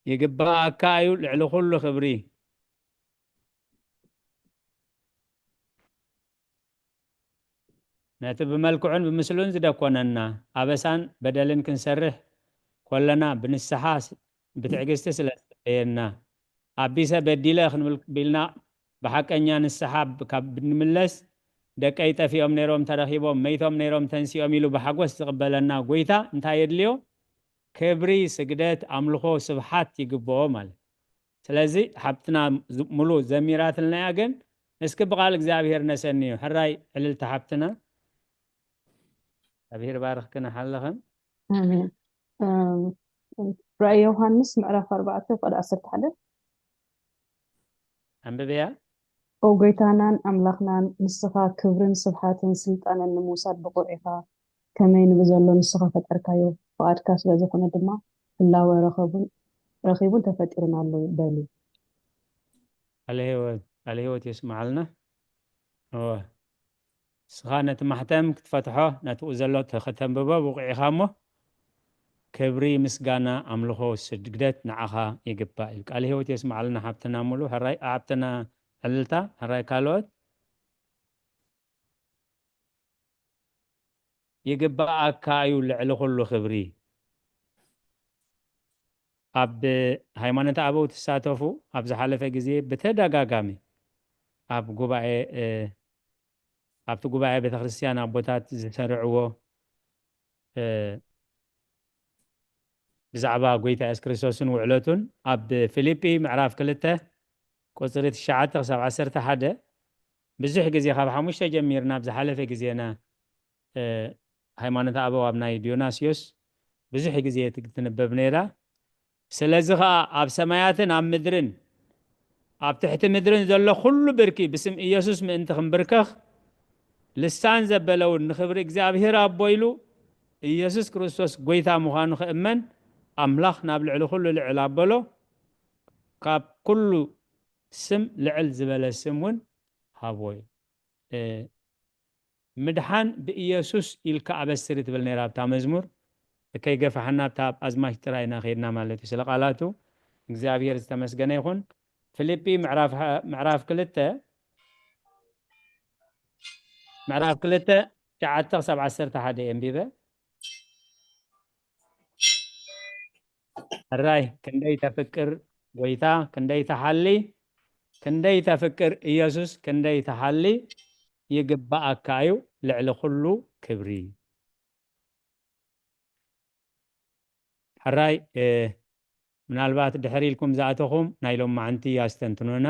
ይግባኣካ እዩ ልዕሊ ኩሉ ክብሪ። ነቲ ብመልክዑን ብምስሉን ዝደኮነና ኣበሳን በደልን ክንሰርሕ ኮለና ብንስሓ ስ-፣ ብትዕግስቲ ስለ ዝጸበየና፣ ኣቢሰ በዲለ ክንብል ቢልና ብሓቀኛ ንስሓ ብ-፣ ካብ ብንምለስ፣ ደቀይ ጠፊኦም ነይሮም ተረኺቦም፣ መይቶም ነይሮም ተንሲኦም ኢሉ ብሓጎስ ዝቕበለና ጎይታ እንታይ የድልዮ? ክብሪ፣ ስግደት፣ ኣምልኾ፣ ስብሓት ይግብኦ ማለት። ስለዚ ሓብትና ዝ-፣ ሙሉ ዘሚራትልና እያ፣ ግን እስኪ ብቓል እግዚኣብሔር ነሰንዮ። ሕራይ ዕልልቲ ሓብትና፣ እግዚኣብሔር ባርኽክን ሓለኽን። ኣሜን። እም፣ ራእይ ዮሃንስ ምዕራፍ ኣርባዕተ ፍቕዲ ዓሰርተ ሓደ። ኣንብብያ። ኦ ጎይታናን ኣምላኽናን፣ ንስኻ ክብርን ስብሓትን ስልጣንን ንምውሳድ ብቑዕ ኢኻ። ከመይ ንብዘሎ ንስኻ ፈጠርካዮ፣ ፍቓድካ ስለ ዝኾነ ድማ ህላወ ረኸቡን፣ ረኺቡን ተፈጢሩን ኣሎ በሉ። ቃለ ህይወት፣ ቃለ ህይወት የስምዓልና። እወ። ንስኻ ነቲ ማሕተም ክትፈትሖ፣ ነቲ ብኡ ዘሎ ተ-፣ ከተንብቦ ብቑዕ ኢኻ እሞ፣ ክብሪ፣ ምስጋና፣ ኣምልኾ፣ ስግደት ንዓኻ ይግባእ ኢሉ። ቃለ ህይወት የስምዓልና ሓብትና ሙሉ፣ ሕራይ፣ ሓብትና ዕልልታ፣ ሕራይ ካልኦት። ይግባኣካ እዩ ልዕሊ ኩሉ ክብሪ። ኣብ ሃይማኖተ ኣበው ትሳተፉ፣ ኣብ ዝሓለፈ ግዜ ብተደጋጋሚ ኣብ ጉባኤ፣ እ፣ ኣብቲ ጉባኤ ቤተክርስትያን ኣቦታት ዝሰርዕዎ፣ እ፣ ብዛዕባ ጎይታ የሱስ ክርስቶስን ውዕለቱን ኣብ ፊልጲ ምዕራፍ ክልተ ቁጽሪ ትሽዓተ ክሳብ ዓሰርተ ሓደ ብዙሕ ግዜ፣ ካብ ሓሙሽተ ጀሚርና ኣብ ዝሓለፈ ግዜና፣ እ፣ ሃይማኖተ ኣበው ኣብ ናይ ዲዮናስዮስ ብዙሕ ግዜ ትግ-፣ ትንበብ ነይራ። ስለዚ ኸኣ ኣብ ሰማያትን ኣብ ምድርን ኣብ ትሕቲ ምድርን ዘሎ ኩሉ ብርኪ ብስም ኢየሱስ ምእንቲ ክንብርከኽ፣ ልሳን ዘበለ እውን ንኽብሪ እግዚኣብሔር ኣቦ ኢሉ ኢየሱስ ክርስቶስ ጐይታ ምዃኑ ክእመን፣ ኣምላኽ ናብ ልዕሊ ኩሉ ልዕል ኣበሎ፣ ካብ ኩሉ ስም ልዕል ዝበለ ስም እውን ሃቦ እዩ። እ፣ ምድሓን ብኢየሱስ ኢልካ ኣበስሪ ትብል ነይራ ኣብታ መዝሙር። ከይገፋሕና ኣብታ ኣብ ኣዝማች ጥራይ ኢና ከይድና ማለት እዩ። ስለ ቃላቱ እግዚኣብሔር ዝተመስገነ ይኹን። ፊልጲ ምዕራፍ ሓ-፣ ምዕራፍ ክልተ፣ ምዕራፍ ክልተ ትሽዓተ ክሳብ ዓሰርተ ሓደ የንቢበ። ሕራይ ክንደይ ተፍቅር ጎይታ፣ ክንደይ ተሓሊ፣ ክንደይ ተፍቅር ኢየሱስ፣ ክንደይ ተሓሊ፣ ይግባኣካ እዩ ልዕሊ ኩሉ ክብሪ። ሕራይ፣ እ፣ ምናልባት ድሕር ኢልኩም ዝኣተኹም ናይ ሎማዓንቲ ኣስተንትኑና።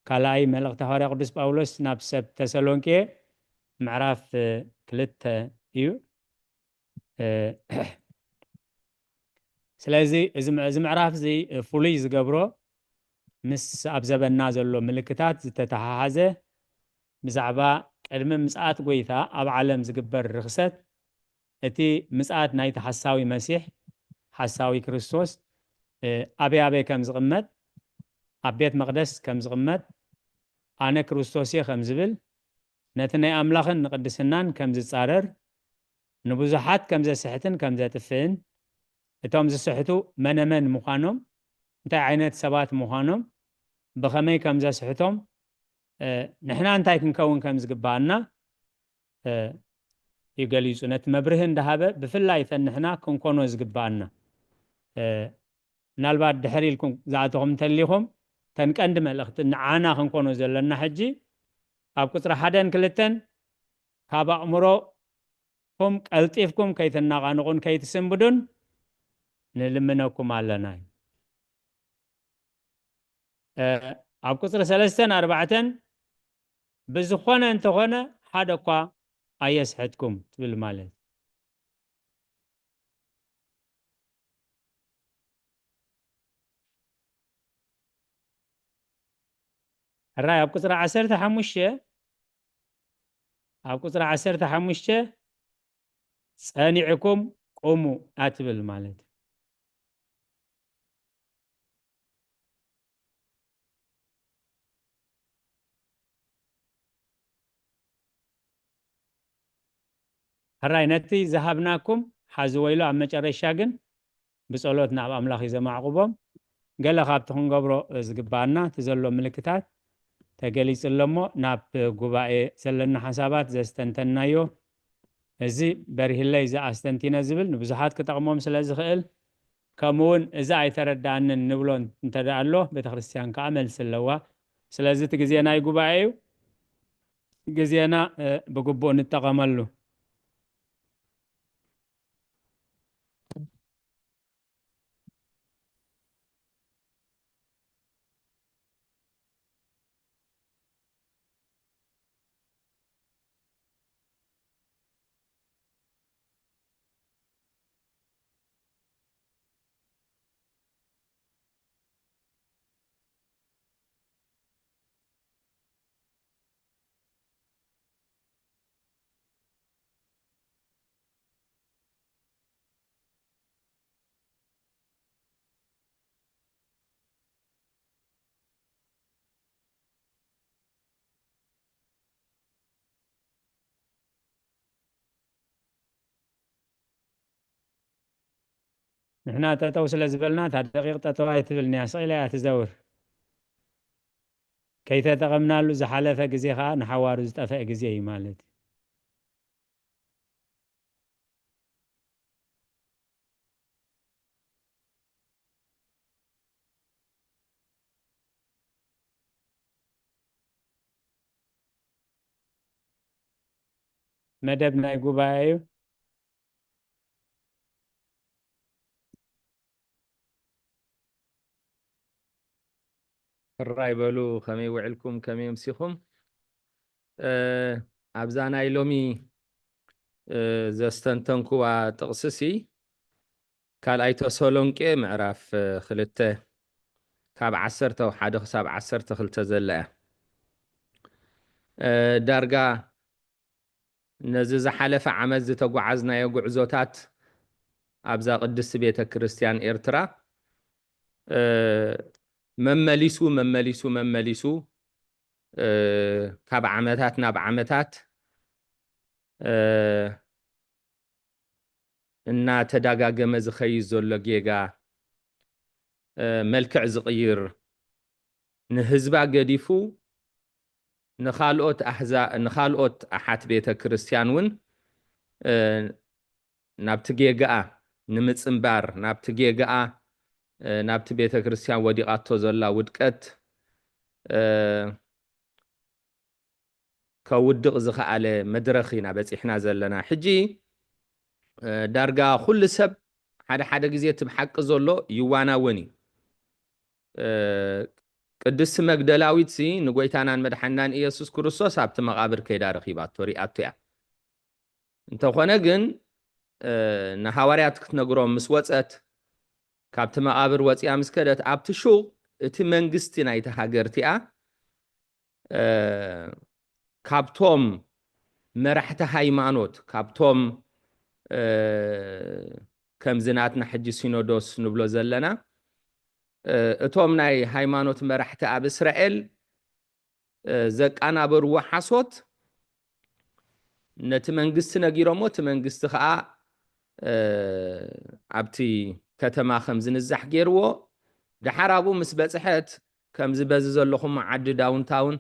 ካልኣይ መልእኽቲ ሃዋርያ ቅዱስ ጳውሎስ ናብ ሰብ ተሰሎንቄ ምዕራፍ፣ እ፣ ክልተ እዩ። እ፣ ስለዚ እዚ ም-፣ እዚ ምዕራፍ እዚ ፍሉይ ዝገብሮ ምስ ኣብ ዘበንና ዘሎ ምልክታት ዝተተሓሓዘ ብዛዕባ ቅድሚ ምጽኣት ጐይታ ኣብ ዓለም ዝግበር ርኽሰት፣ እቲ ምጽኣት ናይቲ ሓሳዊ መሲሕ፣ ሓሳዊ ክርስቶስ፣ እ፣ ኣበይ ኣበይ ከም ዝቕመጥ፣ ኣብ ቤት መቕደስ ከም ዝቕመጥ፣ ኣነ ክርስቶስ እየ ከም ዝብል፣ ነቲ ናይ ኣምላኽን ንቕድስናን ከም ዝጻረር፣ ንብዙሓት ከም ዘስሕትን ከም ዘጥፍእን፣ እቶም ዝስሕቱ መነመን ምዃኖም፣ እንታይ ዓይነት ሰባት ምዃኖም፣ ብኸመይ ከም ዘስሕቶም፣ እ፣ ንሕና እንታይ ክንከውን ከም ዝግባኣና፣ እ፣ እዩ ገሊጹ። ነቲ መብርሂ እንዳሃበ፣ ብፍላይ እተን ንሕና ክንኮኖ ዝግባኣና፣ እ፣ ምናልባት ድሕር ኢልኩም ዝኣተኹም እንተሊኹም፣ እተን ቀንዲ መልእኽቲ ንዓና ክንኮኖ ዘለና ሕጂ፣ ኣብ ቁጽሪ ሓደን ክልተን፣ ካብ ኣእምሮኹም ቀልጢፍኩም ከይትነቓንቑን ከይትስንብዱን ንልምነኩም ኣለና እዩ። እ፣ ኣብ ቁጽሪ ሰለስተን ኣርባዕተን፣ ብዝኾነ እንተኾነ ሓደ እኳ ኣየስሕትኩም ትብል ማለት። ሕራይ ኣብ ቁጽሪ ዓሰርተ ሓሙሽተ፣ ኣብ ቁጽሪ ዓሰርተ ሓሙሽተ፣ "ጸኒዕኩም ቁሙ" ኣትብል ማለት እዩ። ሕራይ ነቲ ዝሃብናኩም ሓዝዎ ኢሉ ኣብ መጨረሻ ግን ብጸሎት ናብ ኣምላኽ እዩ ዘማዕቁቦም። ገለ ካብቲ ክንገብሮ ዝግባኣና እቲ ዘሎ ምልክታት ተገሊጹ ኣሎ እሞ ናብ ጉባኤ ዘለና ሓሳባት ዘስተንተናዮ እዚ በሪህለይ እዚ ኣስተንቲነ ዝብል ንብዙሓት ክጠቕሞም ስለ ዝኽእል ከምኡ እውን እዚ ኣይተረዳኣንን ንብሎ እንተ ደኣ ኣሎ ቤተ ክርስቲያን ከዓ መልሲ ኣለዋ። ስለዚ እቲ ግዜ ናይ ጉባኤ እዩ። ግዜና ብግቡእ ንጠቐመሉ። ንሕና ጠጠው ስለ ዝበልና እታ ደቂቕ ጠጠው ኣይትብልን እያ፣ ስቕ ኢላ እያ ትዘውር። ከይተጠቐምናሉ ዝሓለፈ ግዜ ኸዓ ንሓዋሩ ዝጠፍአ ግዜ እዩ ማለት እዩ። መደብ ናይ ጉባኤ እዩ። ሕራይ በሉ፣ ከመይ ውዕልኩም፣ ከመይ ኣምሲኹም? ኣብዛ ናይ ሎሚ ዘስተንተንኩዋ ጥቕስሲ ካልኣይ ተሰሎንቄ ምዕራፍ ክልተ ካብ ዓሰርተ ሓደ ክሳብ ዓሰርተ ክልተ ዘላ እያ። ዳርጋ ነዚ ዝሓለፈ ዓመት ዝተጓዓዝናዮ ጉዕዞታት ኣብዛ ቅድስቲ ቤተ ክርስቲያን ኤርትራ መመሊሱ መመሊሱ መመሊሱ ካብ ዓመታት ናብ ዓመታት እናተዳጋገመ ዝኸይድ ዘሎ ጌጋ፣ መልክዕ ዝቕይር፣ ንህዝባ ገዲፉ ንኻልኦት ኣሕዛ ንኻልኦት ኣሓት ቤተ ክርስቲያን እውን ናብቲ ጌጋኣ ንምጽንባር፣ ናብቲ ጌጋኣ ናብቲ ቤተ ክርስቲያን ወዲቓቶ ዘላ ውድቀት ከውድቕ ዝኸኣለ መድረኽ ኢና በጺሕና ዘለና። ሕጂ ዳርጋ ኩሉ ሰብ ሓደ ሓደ ግዜ እቲ ብሓቂ ዘሎ ይዋናወን እዩ። ቅድስቲ መግደላዊትሲ ንጎይታናን መድሓንናን ኢየሱስ ክርስቶስ ኣብቲ መቓብር ከይዳ ረኺባቶ፣ ሪኣቶ እያ። እንተኾነ ግን ንሃዋርያት ክትነግሮም ምስ ወጸት፣ ካብቲ መቓብር ወጺኣ ምስ ከደት፣ ኣብቲ ሹቕ እቲ መንግስቲ ናይቲ ሃገር እቲኣ ካብቶም መራሕቲ ሃይማኖት፣ ካብቶም ከምዚ ናትና ሕጂ ሲኖዶስ ንብሎ ዘለና እቶም ናይ ሃይማኖት መራሕቲ ኣብ እስራኤል ዘቃናበርዎ ሓሶት ነቲ መንግስቲ ነጊሮሞ፣ እቲ መንግስቲ ከዓ ኣብቲ ከተማ ከም ዝንዛሕ ገይርዎ። ደሓር ኣብኡ ምስ በፅሐት ከምዚ በዚ ዘለኹሞ ዓዲ ዳውንታውን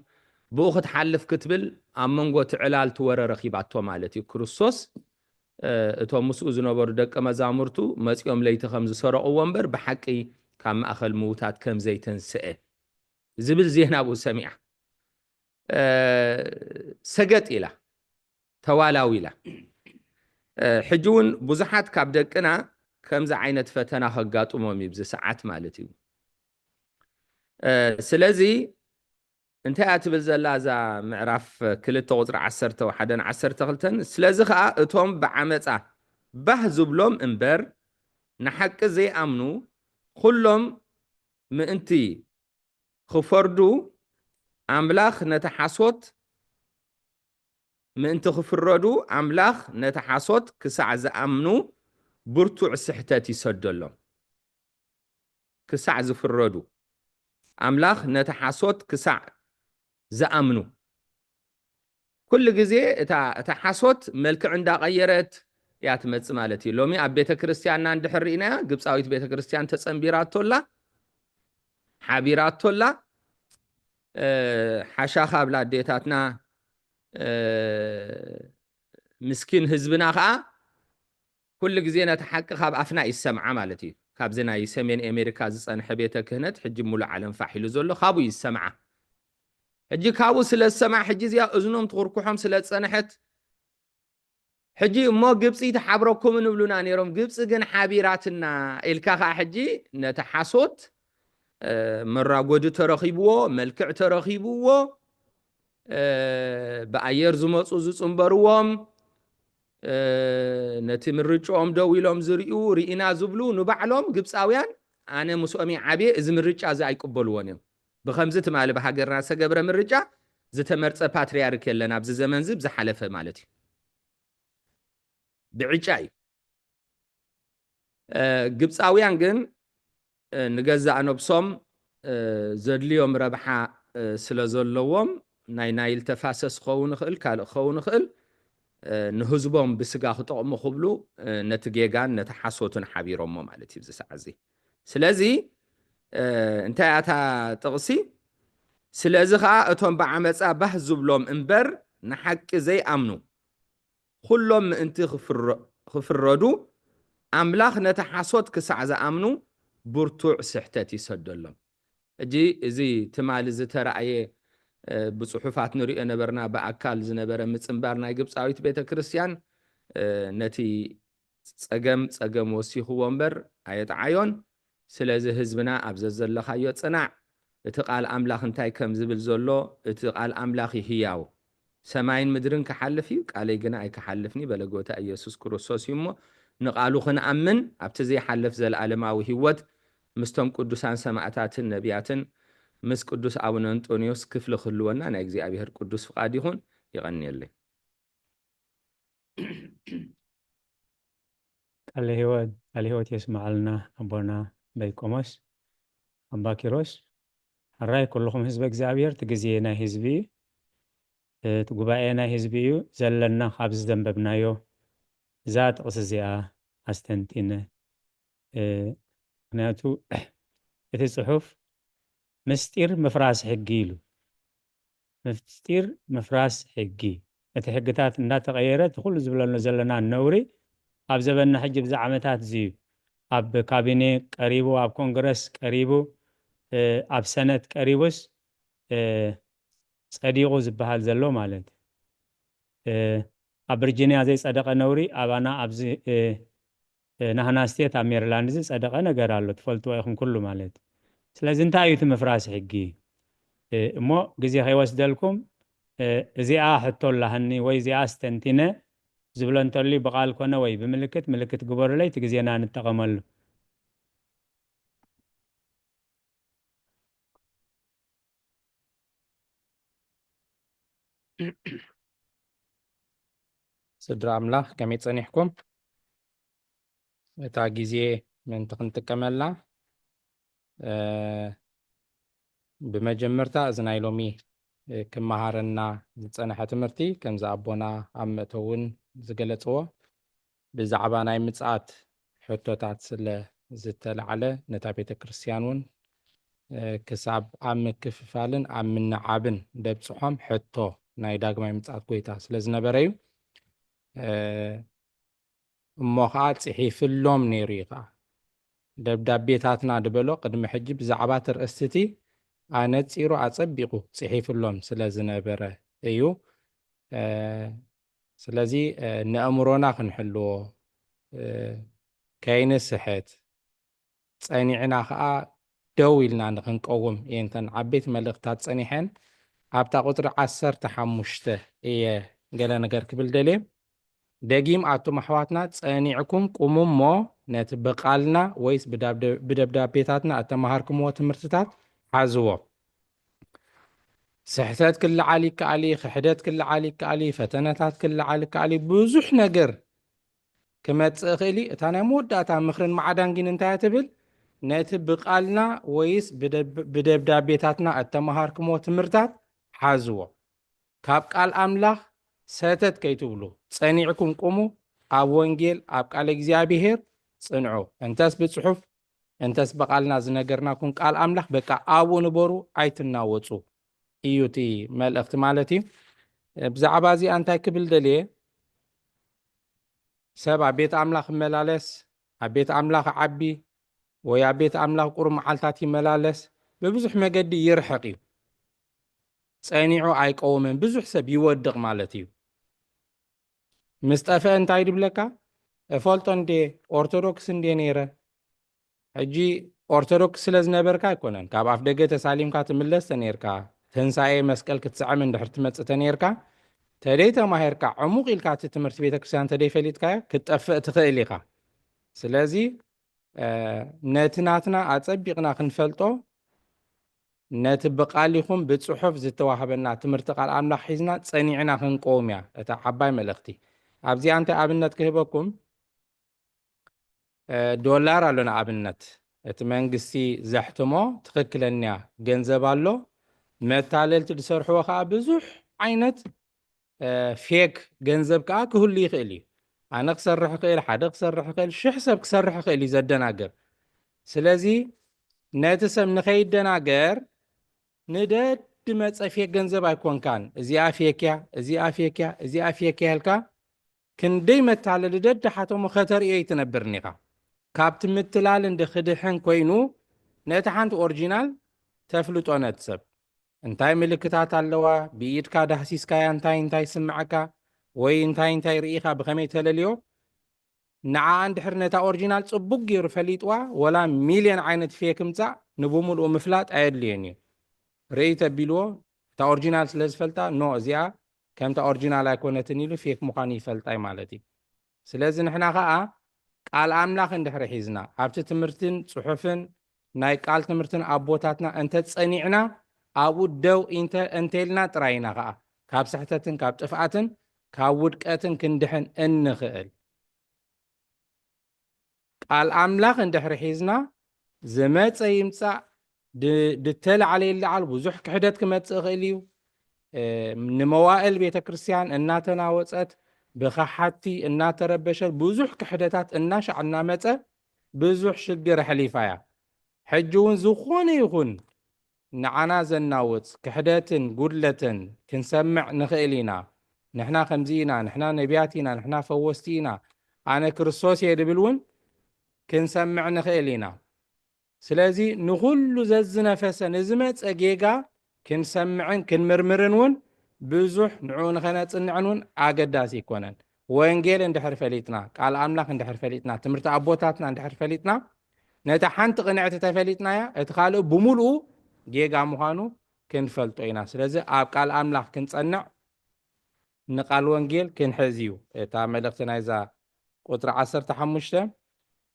ብኡ ክትሓልፍ ክትብል ኣብ መንጎ እቲ ዕላል እቲ ወረ ረኺባቶ ማለት እዩ። ክርስቶስ እቶም ምስኡ ዝነበሩ ደቂ መዛሙርቱ መፂኦም ለይቲ ከም ዝሰረቕዎ እምበር ብሓቂ ካብ ማእኸል ምዉታት ከም ዘይተንስአ ዝብል ዜና ብኡ ሰሚዓ። ሰገጥ ኢላ፣ ተዋላዊላ። ሕጂ እውን ብዙሓት ካብ ደቅና ከምዚ ዓይነት ፈተና ከጋጥሞም እዩ ብዚ ሰዓት ማለት እዩ። ስለዚ እንታይ እያ ትብል ዘላ እዛ ምዕራፍ ክልተ ቁፅሪ ዓሰርተ ሓደን ዓሰርተ ክልተን? ስለዚ ከዓ እቶም ብዓመፃ ባህ ዝብሎም እምበር ንሓቂ ዘይኣምኑ ኩሎም ምእንቲ ክፈርዱ ኣምላኽ ነቲ ሓሶት ምእንቲ ክፍረዱ ኣምላኽ ነቲ ሓሶት ክሳዕ ዝኣምኑ ብርቱዕ ስሕተት ይሰደሎም። ክሳዕ ዝፍረዱ ኣምላኽ ነቲ ሓሶት ክሳዕ ዝኣምኑ ኩሉ ግዜ እታ እታ ሓሶት መልክዕ እንዳቐየረት እያ ትመጽእ ማለት እዩ። ሎሚ ኣብ ቤተ ክርስቲያንና እንድሕር ርኢናያ፣ ግብጻዊት ቤተ ክርስቲያን ተጸንቢራቶላ፣ ሓቢራቶላ። እ፣ ሓሻኻ ብላ ኣዴታትና፣ እ፣ ምስኪን ህዝብና ኸኣ ኩሉ ግዜ ነቲ ሓቂ ካብ ኣፍና ይሰምዓ ማለት እዩ። ካብዚ ናይ ሰሜን ኣሜሪካ ዝጸንሐ ቤተ ክህነት ሕጂ ሙሉእ ዓለም ፋሕ ኢሉ ዘሎ ካብኡ ይሰምዓ። ሕጂ ካብኡ ስለ ዝሰምዓ፣ ሕጂ እዚኣ እዝኖም ትኹርኩሖም ስለ ዝጸንሐት፣ ሕጂ እሞ ግብጺ ትሓብረኩም ንብሉና ነይሮም፣ ግብጺ ግን ሓቢራትና ኢልካ ኸዓ ሕጂ ነቲ ሓሶት፣ እ፣ መራጎዲ ተረኺብዎ፣ መልክዕ ተረኺብዎ፣ እ፣ ብኣየር ዝመጹ ዝጽንበርዎም፣ እ፣ ነቲ ምርጭኦም ደው ኢሎም ዝርእዩ፣ ርኢና ዝብሉ ንባዕሎም ግብጻውያን፣ ኣነ ምስኦም እየ ዓብየ፣ እዚ ምርጫ እዚ ኣይቅበልዎን እዮም። ብኸምዚ ትማሊ ብሃገርና ዝተገብረ ምርጫ ዝተመርጸ ፓትርያርክ የለን ኣብዚ ዘመን እዚ ብዝሓለፈ ማለት እዩ። ብዕጫ እዩ። እ፣ ግብጻውያን ግን፣ እ፣ ንገዛእ ነብሶም፣ እ፣ ዘድልዮም ረብሓ፣ እ፣ ስለ ዘለዎም፣ ናይ ናይል ተፋሰስ ክኸውን ይኽእል፣ ካልእ ክኸውን ይኽእል፣ እ፣ ንህዝቦም ብስጋ ክጠቕሙ ክብሉ፣ እ፣ ነቲ ጌጋን ነቲ ሓሶትን ሓቢሮሞ ማለት እዩ ኣብዚ ሰዓት እዚ። ስለዚ፣ እ፣ እንታይ እያ እታ ጥቕሲ? ስለዚ ኸኣ እቶም ብዓመጻ ባህ ዝብሎም እምበር ንሓቂ ዘይኣምኑ፣ ኩሎም ምእንቲ ክፍረ-፣ ክፍረዱ፣ ኣምላኽ ነቲ ሓሶት ክሳዕ ዝኣምኑ ብርቱዕ ስሕተት ይሰደሎም። ሕጂ እዚ ትማሊ ዝተራእየ፣ እ፣ ብጽሑፋት ንርእዮ ነበርና፣ ብኣካል ዝነበረ ምጽንባር ናይ ግብጻዊት ቤተ ክርስቲያን፣ እ፣ ነቲ ጸገም ጸገም ወሲኽዎ እምበር ኣየጥዓዮን። ስለዚ ህዝብና ኣብ ዘዘለኻዮ ጽናዕ፣ እቲ ቃል ኣምላኽ እንታይ ከም ዝብል ዘሎ፣ እቲ ቃል ኣምላኽ እዩ ህያው። ሰማይን ምድርን ክሓልፍ እዩ፣ ቃለይ ግና ኣይክሓልፍን እዩ በለ ጎይታ ኢየሱስ ክርስቶስ እዩ። እሞ ንቃሉ ክንኣምን፣ ኣብቲ ዘይሓልፍ ዘለኣለማዊ ህይወት ምስቶም ቅዱሳን ሰማእታትን ነቢያትን ምስ ቅዱስ ኣቡነ እንጦንዮስ ክፍሊ ክህልወና ናይ እግዚኣብሔር ቅዱስ ፍቓድ ይኹን። ይቐንየለይ። ቃለ ህይወት፣ ቃለ ህይወት የስምዓልና ኣቦና በይቆሞስ ኣባ ኪሮስ። ሕራይ ኩልኹም ህዝበ እግዚኣብሔር፣ እቲ ግዜ ናይ ህዝቢ እዩ፣ እቲ ጉባኤ ናይ ህዝቢ እዩ። ዘለና ካብዚ ዘንበብናዮ እዛ ጥቕሲ እዚኣ ኣስተንቲነ፣ እ፣ ምኽንያቱ እቲ ጽሑፍ ምስጢር ምፍራስ ሕጊ ኢሉ። ምስጢር ምፍራስ ሕጊ። እቲ ሕግታት እንዳተቐየረ፣ እቲ ኩሉ ዝብለሎ ዘለና ነውሪ ኣብ ዘበንና ሕጂ ብዛ ዓመታት እዚ እዩ ኣብ ካቢኔ ቀሪቡ፣ ኣብ ኮንግረስ ቀሪቡ፣ እ፣ ኣብ ሰነት ቀሪቡስ፣ እ፣ ጸዲቑ ዝበሃል ዘሎ ማለት። እ፣ ኣብ ቨርጂንያ ዘይጸደቐ ነውሪ ኣባና ኣብዚ፣ እ፣ እ፣ ናህና ስቴት ኣብ ሜሪላንድ ዝጸደቐ ነገር ኣሎ፣ ትፈልጥዎ ኢኹም ኩሉ ማለት። ስለዚ እንታይ እዩ እቲ ምፍራስ ሕጊ? እ፣ እሞ ግዜ ከይወስደልኩም፣ እ፣ እዚኣ ሕቶ ኣላህኒ ወይ እዚኣ ኣስተንቲነ ዝብሎ እንተልዩ ብቓል ኮነ ወይ ብምልክት፣ ምልክት ግበሩለይ፣ እቲ ግዜና ንጠቐመሉ። ስድራ ኣምላኽ ከመይ ጸኒሕኩም? እታ ግዜ ምእንቲ ክንጥቀመላ፣ እ፣ ብመጀመርታ እዚ ናይ ሎሚ፣ እ፣ ክመሃረና ዝጸንሐ ትምህርቲ፣ ከምዚ ኣቦና ኣብ መእተዊ እውን ዝገለጽዎ፣ ብዛዕባ ናይ ምጽኣት ሕቶታት ስለ ዝተላዕለ፣ ነታ ቤተ ክርስቲያን እውን፣ እ፣ ክሳብ ኣብ ምክፍፋልን ኣብ ምንዓብን ደብጽሖም ሕቶ ናይ ዳግማይ ምጽኣት ጎይታ ስለ ዝነበረ እዩ። እ፣ እሞ ኸዓ ጽሒፍሎም ነይሩ እዩ ኸዓ። ደብዳቤታትና ድበሎ ቅድሚ ሕጂ ብዛዕባ እቲ ርእስትቲ ኣነጺሩ ኣጸቢቑ ጽሒፍሎም ስለ ዝነበረ እዩ። እ፣ ስለዚ፣ እ፣ ንኣእምሮና ክንሕልዎ፣ እ፣ ከይንስሕት፣ ጸኒዕና ኸኣ ደው ኢልና ንኽንቀውም እየን እተን ዓበይቲ መልእኽትታት ጸኒሐን። ኣብታ ቁጽሪ ዓሰርተ ሓሙሽተ እየ ገለ ነገር ክብል ደልየ። ደጊም ኣቱም ኣሕዋትና ጸኒዕኩም ቁሙ እሞ ነቲ ብቓልና ወይስ ብዳብደ-፣ ብደብዳቤታትና እተመሃርኩምዎ ትምህርትታት ሓዝዎ። ስሕተት ክለዓል ይከኣል እዩ፣ ክሕደት ክለዓል ይከኣል እዩ፣ ፈተነታት ክለዓል ይከኣል እዩ፣ ብዙሕ ነገር ክመጽእ ይኽእል እዩ። እታ ናይ መወዳእታ ምኽርን ማዕዳን ግን እንታይ እያ ትብል? ነቲ ብቓልና ወይስ ብደብ-፣ ብደብዳቤታትና እተመሃርኩምዎ ትምህርታት ሓዝዎ። ካብ ቃል ኣምላኽ ሰተት ከይትብሉ፣ ጸኒዕኩም ቁሙ፣ ኣብ ወንጌል፣ ኣብ ቃል እግዚኣብሔር ጽንዑ። እንተስ ብጽሑፍ፣ እንተስ ብቓልና ዝነገርናኩም ቃል ኣምላኽ፣ በቃ ኣብኡ ንበሩ፣ ኣይትናወጹ እዩ እቲ መልእኽቲ ማለት እዩ። ብዛዕባ እዚኣ እንታይ ክብል ደልየ? ሰብ ኣብ ቤት ኣምላኽ ይመላለስ፣ ኣብ ቤት ኣምላኽ ዓቢ፣ ወይ ኣብ ቤት ኣምላኽ ቁሩብ መዓልታት ይመላለስ፣ ብብዙሕ መገዲ ይርሕቕ እዩ። ጸኒዑ ኣይቀውምን፣ ብዙሕ ሰብ ይወድቕ ማለት እዩ። ምስ ጠፍአ እንታይ ድብለካ? እፈልጦ እንዴ፣ ኦርቶዶክስ እንዴ ነይረ። ሕጂ ኦርቶዶክስ ስለ ዝነበርካ ኣይኮነን፣ ካብ ኣፍ ደገ ተሳሊምካ ትምለስ ተነይርካ፣ ትንሳኤ መስቀል ክትስዕም እንድሕር ትመጽእ ተነይርካ፣ ተደይ ተማሂርካ፣ ዕሙቕ ኢልካ እቲ ትምህርቲ ቤተክርስትያን ተደይ ፈሊጥካዮ፣ ክትጠፍእ ትኽእል ኢኻ። ስለዚ፣ እ፣ ነቲ ናትና ኣጸቢቕና ክንፈልጦ፣ ነቲ ብቓል ይኹን ብጽሑፍ ዝተዋህበና ትምህርቲ ቃል ኣምላኽ ሒዝና ጸኒዕና ክንቀውም እያ እታ ዓባይ መልእኽቲ። ኣብዚኣ እንታይ ኣብነት ክህበኩም? እ፣ ዶላር ኣሎ ንኣብነት። እቲ መንግስቲ ዘሕትሞ ትኽክለኛ ገንዘብ ኣሎ። መታለልቲ ዝሰርሕዎ ከኣ ብዙሕ ዓይነት፣ እ፣ ፌክ ገንዘብ ከኣ ክህሉ ይኽእል እዩ። ኣነ ክሰርሕ ይኽእል፣ ሓደ ክሰርሕ ይኽእል፣ ሽሕ ሰብ ክሰርሕ ይኽእል እዩ ዘደናግር። ስለዚ ነቲ ሰብ ንኸይደናገር ንደዲ መጸ ፌክ ገንዘብ ኣይኮንካን። እዚኣ ፌክ እያ፣ እዚኣ ፌክ እያ፣ እዚኣ ፌክ እያ ኢልካ ክንደይ መታለሊ ደድሓቶም ከተርእዮ ኣይትነብርን ኢኻ። ካብቲ ምትላል እንደ ክድሕን ኮይኑ ነቲ ሓንቲ ኦሪጂናል ተፍልጦ ነቲ ሰብ። እንታይ ምልክታት ኣለዋ፣ ብኢድካ ዳህሲስካያ እንታይ እንታይ ይስምዓካ፣ ወይ እንታይ እንታይ ርኢኻ ብኸመይ ተለልዮ፣ ንዓኣ እንድሕር ነታ ኦሪጂናል ጽቡቅ ገይሩ ፈሊጥዋ፣ ወላ ሚልዮን ዓይነት ፌክ ምጻእ ንብምልኡ ምፍላጥ ኣየድልዮን እዩ። ርእይ ተቢልዎ፣ እታ ኦሪጂናል ስለ ዝፈልጣ፣ ኖ፣ እዚኣ ከምታ ኦሪጂናል ኣይኮነትን ኢሉ ፌክ ምዃኑ ይፈልጣይ ማለት እዩ። ስለዚ ንሕና ኸኣ ቃል ኣምላኽ እንድሕሪ ሒዝና፣ ኣብቲ ትምህርትን ጽሑፍን ናይ ቃል ትምህርትን ኣቦታትና እንተ ጸኒዕና፣ ኣብኡ ደው እንተ፣ እንተ ኢልና ጥራይ ኢና ኸኣ ካብ ስሕተትን ካብ ጥፍኣትን ካብ ውድቀትን ክንድሕን እንኽእል። ቃል ኣምላኽ እንድሕሪ ሒዝና፣ ዝመጸ ይምጻእ፣ ድ-፣ ድተላዕለ ይለዓል፣ ብዙሕ ክሕደት ክመጽእ ይኽእል እዩ። እ፣ ንመዋእል ቤተ ክርስቲያን እናተናወጸት፣ ብኸሓድቲ እናተረበሸት፣ ብዙሕ ክሕደታት እናሻዕ እናመጸ፣ ብዙሕ ሽግር ኣሕሊፋ እያ። ሕጂ እውን ዝኾነ ይኹን ንዓና ዘናውጽ ክሕደትን ጉድለትን ክንሰምዕ ንኽእል ኢና። ንሕና ከምዚ ኢና፣ ንሕና ነቢያት ኢና፣ ንሕና ፈወስቲ ኢና፣ ኣነ ክርስቶስ እየ ድብል እውን ክንሰምዕ ንኽእል ኢና። ስለዚ ንኹሉ ዘዝነፈሰ ንዝመጸ ጌጋ ክንሰምዕን ክንምርምርን እውን ብዙሕ ንዕኡ ንኸነጽንዕን እውን ኣገዳሲ ኣይኮነን። ወንጌል እንድሕር ፈሊጥና፣ ቃል ኣምላኽ እንድሕር ፈሊጥና፣ ትምህርቲ ኣቦታትና እንድሕር ፈሊጥና፣ ነታ ሓንቲ ቅንዕቲ ተፈሊጥናያ፣ እቲ ካልእ ብምሉኡ ጌጋ ምዃኑ ክንፈልጦ ኢና። ስለዚ ኣብ ቃል ኣምላኽ ክንጸንዕ፣ ንቃል ወንጌል ክንሕዝ እዩ። እታ መልእኽቲ ናይዛ ቁጽሪ ዓሰርተ ሓሙሽተ፣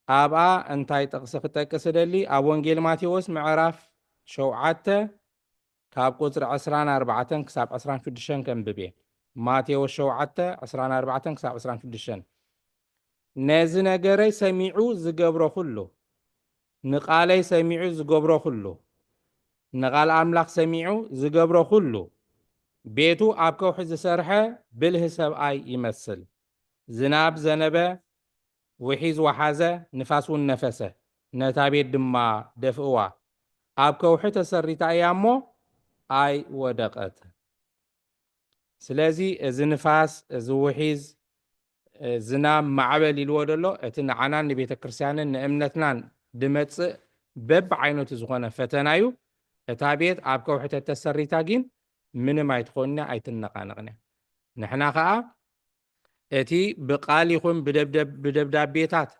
ኣብኣ እንታይ ጥቕሲ ክጠቅስ እደሊ? ኣብ ወንጌል ማቴዎስ ምዕራፍ ሸውዓተ ካብ ቁጽሪ ዕስራን ኣርባዕተን ክሳብ ዕስራን ሽዱሽተን ከንብብ እየ። ማቴዎስ ሸውዓተ፣ ዕስራን ኣርባዕተን ክሳብ ዕስራን ሽዱሽተን። ነዚ ነገረይ ሰሚዑ ዝገብሮ ኩሉ፣ ንቃለይ ሰሚዑ ዝገብሮ ኩሉ፣ ንቃል ኣምላኽ ሰሚዑ ዝገብሮ ኩሉ፣ ቤቱ ኣብ ከውሒ ዝሰርሐ ብልህ ሰብኣይ ይመስል። ዝናብ ዘነበ፣ ውሒዝ ወሓዘ፣ ንፋስ እውን ነፈሰ፣ ነታ ቤት ድማ ደፍእዋ። ኣብ ከውሒ ተሰሪታ እያ እሞ ኣይወደቐትን። ስለዚ እዚ ንፋስ፣ እዚ ውሒዝ፣ እ፣ ዝናብ፣ ማዕበል ኢልዎ ደሎ፣ እቲ ንዓናን ንቤተ ክርስቲያንን ንእምነትናን ድመጽእ በብዓይነቱ ዝኾነ ፈተና እዩ። እታ ቤት ኣብ ከውሒ ተተሰሪታ ግን ምንም ኣይትኾንና፣ ኣይትነቓነቕን እያ። ንሕና ኸኣ እቲ ብቃል ይኹን ብደብደብ-፣ ብደብዳቤታት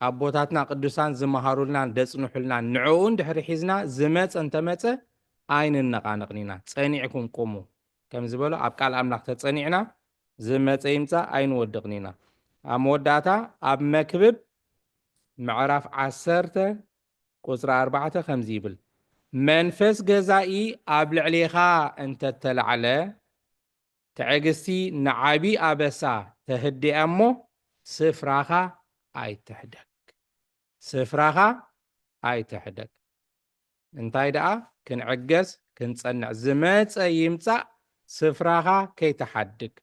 ኣቦታትና ቅዱሳን ዝመሃሩልናን ደጽንሑልናን ንዕኡ እንድሕሪ ሒዝና ዝመጸ እንተመጸ ኣይንነቓነቕን ኢና። ጸኒዕኩም ቁሙ ከም ዝበሎ ኣብ ቃል ኣምላኽ ተጸኒዕና ዝመጸ ይምጻእ ኣይንወድቕን ኢና። ኣብ መወዳእታ ኣብ መክብብ ምዕራፍ ዓሰርተ ቁጽሪ ኣርባዕተ ከምዚ ይብል፣ መንፈስ ገዛኢ ኣብ ልዕሌኻ እንተተላዕለ ትዕግስቲ ንዓቢ ኣበሳ ተህድኣ እሞ ስፍራኻ ኣይትሕደግ። ስፍራኻ ኣይትሕደግ። እንታይ ደኣ ክንዕገስ ክንጸንዕ ዝመጸ ይምጻእ ስፍራኻ ከይትሓድግ።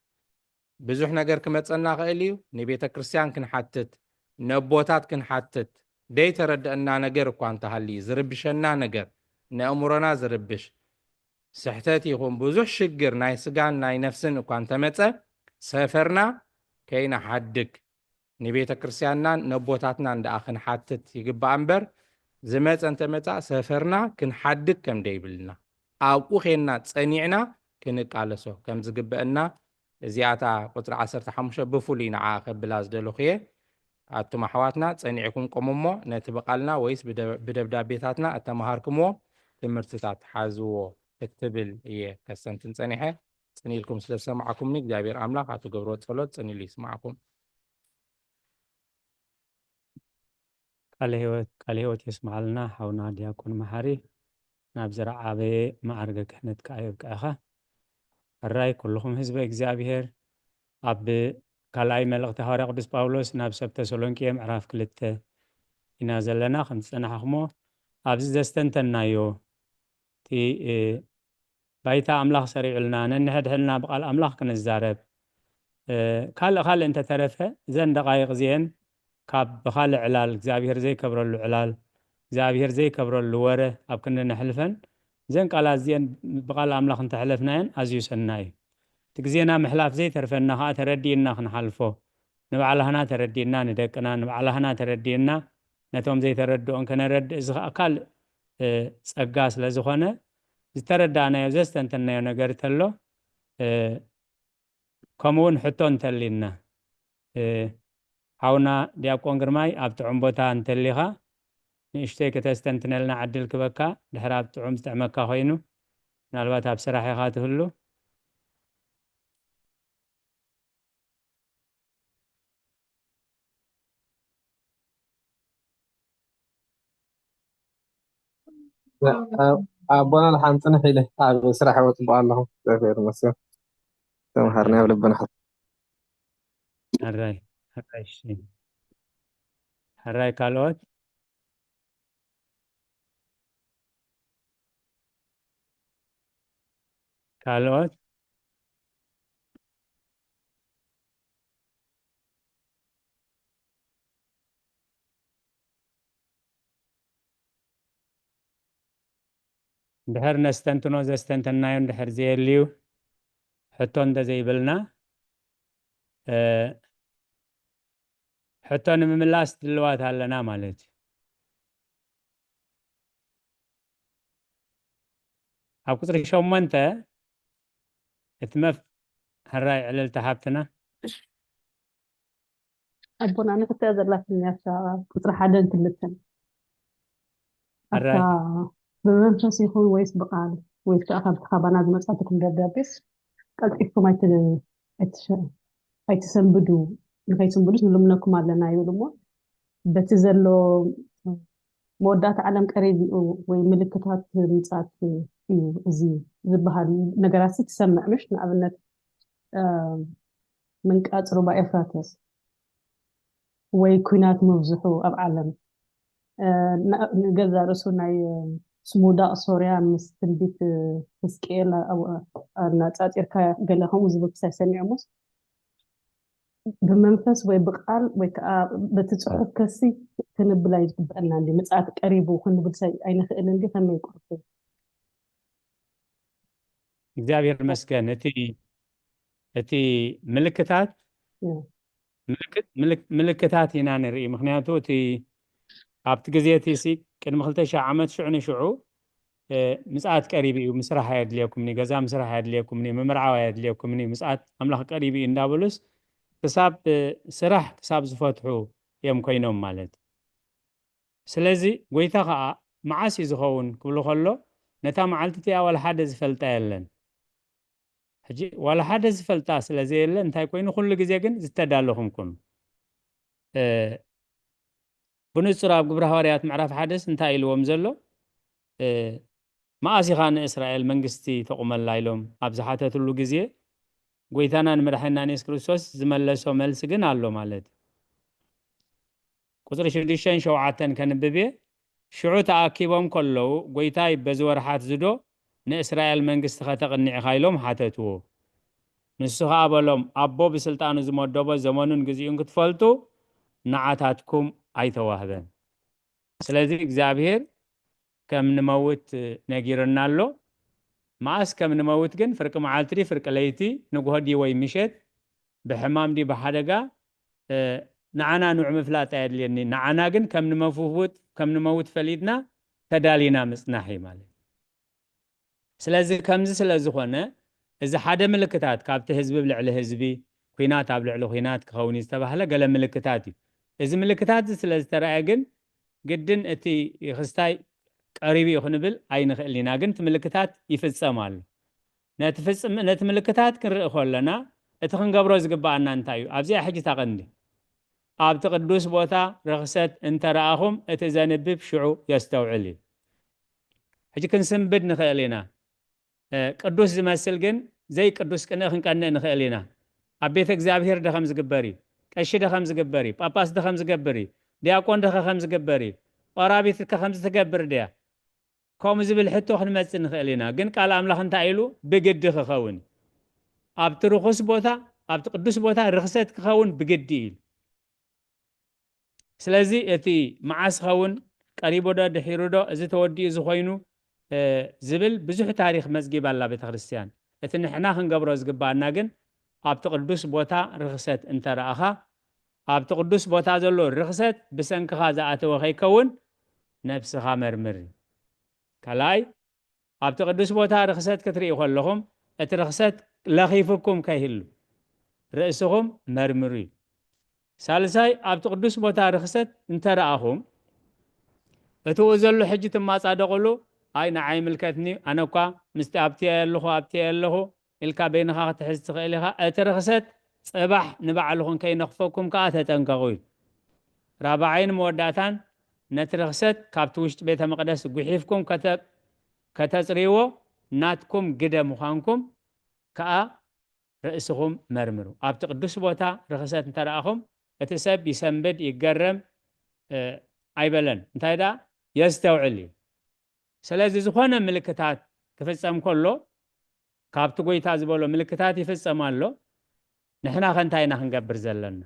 ብዙሕ ነገር ክመጸና ኽእል እዩ። ንቤተ ክርስቲያን ክንሓትት፣ ነቦታት ክንሓትት፣ ደይተረደአና ነገር እኳ እንተሃልዩ፣ ዝርብሸና ነገር፣ ነእምሮና ዝርብሽ ስሕተት ይኹን ብዙሕ ሽግር ናይ ስጋን ናይ ነፍስን እኳ እንተመጸ፣ ሰፈርና ከይንሓድግ፣ ንቤተ ክርስቲያንናን ነቦታትናን ደኣ ክንሓትት ይግባእ እምበር፣ ዝመጸ እንተመጻ ሰፈርና ክንሓድግ ከም ደይብልና፣ ኣብኡ ኼንና ጸኒዕና ክንቃለሶ ከም ዝግበአና፣ እዚኣታ ቁጽሪ ዓሰርተ ሓሙሽተ ብፍሉይ ንዓ ከብላ ዝደለኹ እየ። ኣቱም ኣሕዋትና ጸኒዕኩም ቆሙ እሞ፣ ነቲ ብቓልና ወይስ ብደ-፣ ብደብዳቤታትና እተመሃርኩምዎ ትምህርትታት ሓዝዎ እትብል እየ ከስተንትን ጸኒሐ። ጽን ኢልኩም ስለ ዝሰማዕኩምኒ፣ እግዚኣብሔር ኣምላኽ ኣብ ትገብርዎ ጸሎት ጽን ኢሉ ይስማዕኩም። ቃለ ህይወት፣ ቃለ ህይወት የስምዓልና ሓውና ዲያቆን መሓሪ፣ ናብ ዝረዓበየ መዓርገ ክህነት ከኣ የብቅዕኻ። ሕራይ ኩልኹም ህዝበ እግዚኣብሔር፣ ኣብ ካልኣይ መልእኽቲ ሃዋርያ ቅዱስ ጳውሎስ ናብ ሰብ ተሰሎንቄ ምዕራፍ ክልተ ኢና ዘለና። ከም ዝጸናሕኹሞ ኣብዚ ዘስተንተናዮ እቲ፣ እ፣ ባይታ ኣምላኽ ሰሪዑልና፣ ነንሕድሕድና ብቓል ኣምላኽ ክንዛረብ፣ እ፣ ካልእ ካልእ እንተተረፈ፣ እዘን ደቓይቕ እዚኤን ካብ ብኻልእ ዕላል፣ እግዚኣብሔር ዘይከብረሉ ዕላል፣ እግዚኣብሔር ዘይከብረሉ ወረ ኣብ ክንዲ ነሕልፈን፣ እዘን ቃላት እዚኤን ብቓል ኣምላኽ እንተሕለፍናየን ኣዝዩ ሰናይ እዩ። እቲ ግዜና ምሕላፍ ዘይተርፈና ኸኣ ተረዲእና ክንሓልፎ፣ ንባዕላህና ተረዲእና ንደቅና፣ ንባዕላህና ተረዲእና ነቶም ዘይተረድኦን ከነረድእ፣ እዚ ኸኣ ካልእ፣ እ፣ ጸጋ ስለ ዝኾነ፣ ዝተረዳእናዮ ዘስተንተናዮ ነገር ተሎ፣ እ፣ ከምኡ እውን ሕቶ እንተሊና፣ እ፣ ሓውና ዲያቆን ግርማይ ኣብ ጥዑም ቦታ እንተሊኻ ንእሽተይ ከተስተንትነልና ዕድል ክበካ፣ ድሕሪ ኣብ ጥዑም ዝጥዕመካ ኮይኑ፣ ምናልባት ኣብ ስራሕ ኢኻ ትህሉ። ኣቦና ልሓን ጽንሕ ኢለ ኣብ ስራሕ እወ ጽቡቕ ኣለኹ። እግዚኣብሔር ይመስገን። ተምሃርና ኣብ ልብና ሓ- ሕራይ፣ ሕራይ፣ እሺ። ሕራይ ካልኦት? ካልኦት? እንድሕር ነስተንትኖ ዘስተንተናዮ እንድሕር ዘየልዩ ሕቶ እንተዘይብልና፣ እ፣ ሕቶ ንምምላስ ድልዋት ኣለና ማለት እዩ። ኣብ ቁጽሪ ሸሞንተ እቲ መፍ-፣ ሕራይ ዕልልቲ ሓብትና። ኣቦና፣ ንክልተ ዘላትኒ ኣብታ ቁጽሪ ሓደን ክልተን። ኣብታ ሕራይ። ብመንፈስ ይኹን ወይስ ብቃል ወይ ከዓ ካብቲ ካባና ዝመጻትኩም ደብዳቤስ ቀልጢፍኩም ኣይት-፣ ኣይትሸ-፣ ኣይትሰንብዱ፣ ንኸይስንብዱስ ንልምነኩም ኣለና ይብል እሞ፣ በቲ ዘሎ መወዳእታ ዓለም ቀሪብ እዩ ወይ ምልክታት ምጽኣት እዩ እዚ ዝበሃል ነገራት ትሰምዕ ምሽ? ንኣብነት፣ እ፣ ምንቃጽ ሩባ ኤፍራተስ ወይ ኲናት ምብዝሑ ኣብ ዓለም፣ እ፣ ና-፣ ንገዛእ ርእሱ ናይ፣ እ፣ ስሙዳቕ ሶርያ ምስ ትንቢት፣ እ፣ ሕዝቅኤል ኣብ-፣ ኣነጻጺርካ ገለ ከምኡ ዝብል ክሳይ ሰሚዖምስ፣ ብመንፈስ ወይ ብቃል ወይ ከዓ በቲ ጽሑፍ ከሲ ክንብል ኣይግበአና እንዲ ምጽኣት ቀሪቡ ክንብል ሳይ ኣይንኽእል እንዲ ከመይ ይቁርፍ? እግዚኣብሔር ይመስገን። እቲ፣ እቲ ምልክታት፣ ያ። ምልክት-፣ ምልክ-፣ ምልክታት ኢና ንርኢ። ምኽንያቱ እቲ ኣብቲ ግዜ እቲ ሲ ቅድሚ ክልተ ሺሕ ዓመት ሽዑ ንሽዑ፣ እ፣ ምጽኣት ቀሪቡ እዩ፣ ምስራሕ ኣየድልየኩምኒ፣ ገዛ ምስራሕ ኣየድልየኩምኒ፣ ምምርዓው ኣየድልየኩምኒ፣ ምጽኣት ኣምላኽ ቀሪቡ እዩ እንዳበሉስ ክሳብ፣ እ፣ ስራሕ ክሳብ ዝፈትሑ እዮም ኮይኖም ማለት። ስለዚ ጎይታ ኸኣ መዓስ እዩ ዝኸውን ክብሉ ከሎ፣ ነታ መዓልቲ እቲኣ ዋላ ሓደ ዝፈልጣ የለን። ሕጂ ዋላ ሓደ ዝፈልጣ ስለ ዘየለ እንታይ ኮይኑ፣ ኩሉ ግዜ ግን ዝተዳለኹም ኩኑ። እ፣ ብንጹር ኣብ ግብሪ ሃዋርያት ምዕራፍ ሓደስ እንታይ ኢልዎም ዘሎ? እ፣ መኣስ ኢኻ ንእስራኤል መንግስቲ ተቑመላ ኢሎም ኣብ ዝሓተትሉ ግዜ፣ ጎይታናን መድሓኒናን የሱስ ክርስቶስ ዝመለሶ መልሲ ግን ኣሎ ማለት እዩ። ቁጽሪ ሽዱሽተን ሸውዓተን ከንብብ እየ። ሽዑ ተኣኪቦም ከለዉ፣ ጎይታይ በዚ ወርሓት ዝዶ ንእስራኤል መንግስቲ ከተቕንዕ ኢኻ ኢሎም ሓተትዎ። ንሱ ኸኣ በሎም፣ ኣቦ ብስልጣኑ ዝመደቦ ዘመኑን ግዚኡን ክትፈልጡ ንዓታትኩም ኣይተዋህበን። ስለዚ እግዚኣብሔር ከም ንመውት ነጊርና ኣሎ። መዓስ ከም ንመውት ግን፣ ፍርቂ መዓልቲ ድዩ ፍርቂ ለይቲ፣ ንግሆ ድዩ ወይ ምሸት፣ ብሕማም ድዩ ብሓደጋ፣ ንዓና ንዑ ምፍላጥ ኣየድልየኒ። ንዓና ግን ከም ንመፍውጥ ከም ንመውት ፈሊጥና ተዳሊና ምጽናሕ እዩ ማለት። ስለዚ ከምዚ ስለ ዝኾነ፣ እዚ ሓደ ምልክታት፣ ካብቲ ህዝቢ ኣብ ልዕሊ ህዝቢ፣ ኲናት ኣብ ልዕሊ ኲናት ክኸውን እዩ ዝተባህለ ገለ ምልክታት እዩ። እዚ ምልክታት እዚ ስለ ዝተረኣየ ግን፣ ግድን እቲ ክስታይ ቀሪቡ እዩ ክንብል ኣይንኽእል ኢና። ግን እቲ ምልክታት ይፍጸም ኣሎ። ነቲ ፍጽም-፣ ነቲ ምልክታት ክንርኢ ከለና፣ እቲ ክንገብሮ ዝግብኣና እንታይ እዩ? ኣብዚኣ ሕጂ እታ ቀንዲ። ኣብቲ ቅዱስ ቦታ ርኽሰት እንተ ረኣኹም፣ እቲ ዘንብብ ሽዑ የስተውዕል እዩ። ሕጂ ክንስንብድ ንኽእል ኢና። እ፣ ቅዱስ ዝመስል ግን ዘይቅዱስ ቅንኢ ክንቀንእ ንኽእል ኢና። ኣብ ቤተ እግዚኣብሔር ዶ ከም ዝግበር እዩ? ቀሺ ዶ ከም ዝግበር እዩ? ጳጳስ ዶ ከም ዝገብር እዩ? ዲያቆን ዶ ከም ዝግበር እዩ? ቆራቢት ከ ከም ዝትገብር ድያ? ከምኡ ዝብል ሕቶ ክንመጽእ ንኽእል ኢና። ግን ቃል ኣምላኽ እንታይ ኢሉ? ብግዲ ክኸውን። ኣብቲ ርኹስ ቦታ፣ ኣብቲ ቅዱስ ቦታ ርኽሰት ክኸውን ብግዲ ኢሉ። ስለዚ እቲ መዓስ ኸውን፣ ቀሪቡ ዶ ድሒሩ ዶ፣ እዚ ተወዲኡ እዚ ኮይኑ፣ እ፣ ዝብል ብዙሕ ታሪኽ መዝጊባ ኣላ ቤተ ክርስቲያን። እቲ ንሕና ክንገብሮ ዝግብኣና ግን፣ ኣብቲ ቅዱስ ቦታ ርኽሰት እንተ ረኣኻ፣ ኣብቲ ቅዱስ ቦታ ዘሎ ርኽሰት ብሰንክኻ ዝኣተወ ከይከውን ነብስኻ መርምር። ካልኣይ፣ ኣብቲ ቅዱስ ቦታ ርኽሰት ክትርእዩ ከለኹም፣ እቲ ርኽሰት ለኺፉኩም ከይህሉ ርእስኹም መርምሩ እዩ። ሳልሳይ፣ ኣብቲ ቅዱስ ቦታ ርኽሰት እንተ ረኣኹም፣ እቲኡ ዘሎ ሕጂ ትማጻደቕሉ፣ "ኣይ፣ ንዓይ ይምልከትኒ፣ ኣነ እኳ ምስቲ ኣብቲ እየ ኣለኹ፣ ኣብቲ እየ ኣለኹ" ኢልካ በይንኻ ክትሕዝ ትኽእል ኢኻ። እቲ ርኽሰት ጽባሕ ንባዕልኹም ከይነኽፈኩም ከኣ ተጠንቀቑ እዩ። ራብዓይን መወዳእታን፣ ነቲ ርኽሰት ካብቲ ውሽጢ ቤተ መቕደስ ጉሒፍኩም ከተ-፣ ከተጽርይዎ ናትኩም ግደ ምዃንኩም ከኣ ርእስኹም መርምሩ። ኣብቲ ቅዱስ ቦታ ርኽሰት እንተ ረኣኹም፣ እቲ ሰብ ይሰንብድ፣ ይገረም፣ እ፣ ኣይበለን። እንታይ ደኣ? የስተውዕል እዩ። ስለዚ ዝኾነ ምልክታት ክፍጸም ከሎ፣ ካብቲ ጐይታ ዝበሎ ምልክታት ይፍጸም ኣሎ። ንሕና ከ እንታይ ኢና ክንገብር ዘለና?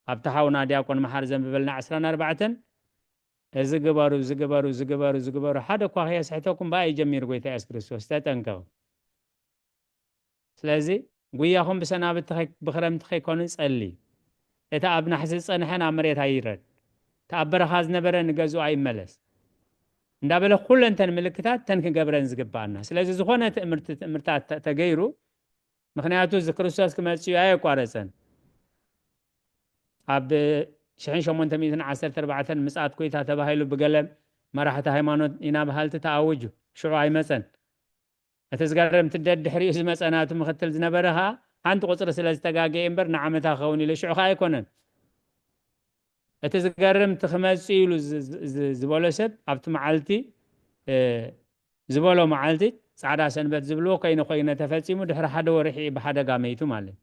ኣብቲ ሓውና ዲያቆን መሓሪ ዘንብበልና ዕስራን ኣርባዕተን፣ እዚ ግበሩ፣ እዚ ግበሩ፣ እዚ ግበሩ፣ እዚ ግበሩ፣ ሓደ እኳ ከየስሕተኩም ብኣይ ጀሚሩ ጐይታ የሱስ ክርስቶስ፣ ተጠንቀቑ። ስለዚ ጉያኹም ብሰናብቲ ከይ-፣ ብኽረምቲ ከይኮነ ጸልዩ። እቲ ኣብ ናሕሲ ዝጸንሐ ናብ መሬት ኣይረድ። እቲ ኣብ በረኻ ዝነበረ ንገዝኡ ኣይመለስ። እንዳበለ ኩለን እተን ምልክታት እተን ክገብረን ዝግባኣና። ስለዚ ዝኾነ ትእምርቲ-፣ ትእምርታት ተ-፣ ተገይሩ፣ ምኽንያቱ እዚ ክርስቶስ ክመጽእ እዩ ኣየቋረጸን። ኣብ ሽሕን ሸሞንተ ሚእትን ዓሰርተ ኣርባዕተን ምጽኣት ጐይታ ተባሂሉ ብገለ መራሕቲ ሃይማኖት ኢና በሃልቲ ተኣውጁ። ሽዑ ኣይመጸን። እቲ ዝገርም፣ እቲ ደድሕሪኡ ዝመጸ ናቱ ምኽትል ዝነበረ ኸኣ፣ ሓንቲ ቁጽሪ ስለ ዝተጋገየ እምበር፣ ንዓመታ ክኸውን ኢሉ ሽዑ ኸኣ ኣይኮነን። እቲ ዝገርም፣ እቲ ክመጽእ ኢሉ ዝ-፣ ዝ-፣ ዝ-፣ ዝበሎ ሰብ፣ ኣብቲ መዓልቲ፣ እ፣ ዝበሎ መዓልቲ፣ ጻዕዳ ሰንበት ዝብልዎ፣ ኮይነ ኮይነ ተፈጺሙ፣ ድሕሪ ሓደ ወርሒ ብሓደጋ መይቱ ማለት እዩ።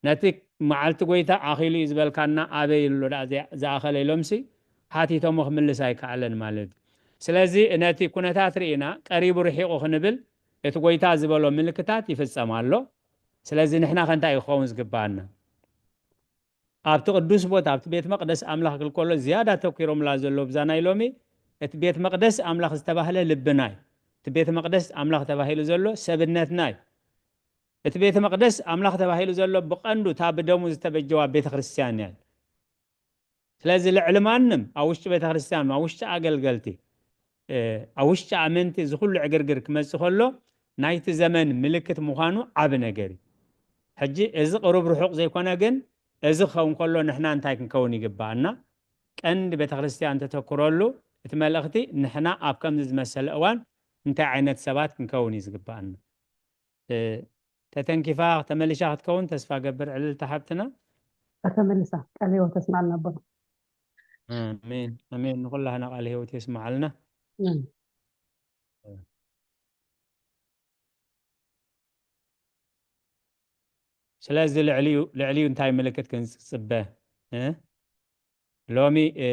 ነቲ መዓልቲ ጐይታ ኣኺሉ እዩ ዝበልካና ኣበይ ኣሎ ደኣ ዘ-፣ ዝኣኸለ ኢሎምሲ ሓቲቶሞ ክምልስ ኣይከኣለን ማለት እዩ። ስለዚ ነቲ ኩነታት ርኢና ቀሪቡ ርሒቑ ክንብል እቲ ጐይታ ዝበሎ ምልክታት ይፍጸም ኣሎ። ስለዚ ንሕና ከ እንታይ እዩ ክኸውን ዝግብኣና? ኣብቲ ቅዱስ ቦታ፣ ኣብቲ ቤት መቕደስ ኣምላኽ ክልከሎ ዝያዳ ተኪሮምላ ዘሎ ብዛ ናይ ሎሚ፣ እቲ ቤት መቕደስ ኣምላኽ ዝተባህለ ልብና እዩ። እቲ ቤት መቕደስ ኣምላኽ ተባሂሉ ዘሎ ሰብነትና እዩ። እቲ ቤተ መቕደስ ኣምላኽ ተባሂሉ ዘሎ ብቐንዱ እታ ብደሙ ዝተበጀዋ ቤተ ክርስቲያን እያ። ስለዚ ልዕሊ ማንም ኣብ ውሽጢ ቤተ ክርስቲያን፣ ኣብ ውሽጢ ኣገልገልቲ፣ እ፣ ኣብ ውሽጢ ኣመንቲ እዚ ኩሉ ዕግርግር ክመጽእ ከሎ ናይቲ ዘመን ምልክት ምዃኑ ዓቢ ነገር እዩ። ሕጂ እዚ ቅሩብ ርሑቕ ዘይኮነ ግን፣ እዚ ክኸውን ከሎ ንሕና እንታይ ክንከውን ይግብኣና? ቀንዲ ቤተ ክርስቲያን ተተኩረሉ እቲ መልእኽቲ ንሕና ኣብ ከምዚ ዝመሰለ እዋን እንታይ ዓይነት ሰባት ክንከውን እዩ ዝግብኣና? እ፣ ተተንኪፋ ተመሊሻ ክትከውን ተስፋ ገብር ዕልልቲ ሓብትና። ተመሊሳ ቃለ ህይወት ተስማዕልና ኣቦና። ኣሜን፣ ኣሜን። ንኹላህና ቃለ ህይወት የስምዓልና። ኣሜን። ስለዚ ልዕሊኡ፣ ልዕሊኡ እንታይ ምልክት ክንጽበ? እ? ሎሚ፣ እ፣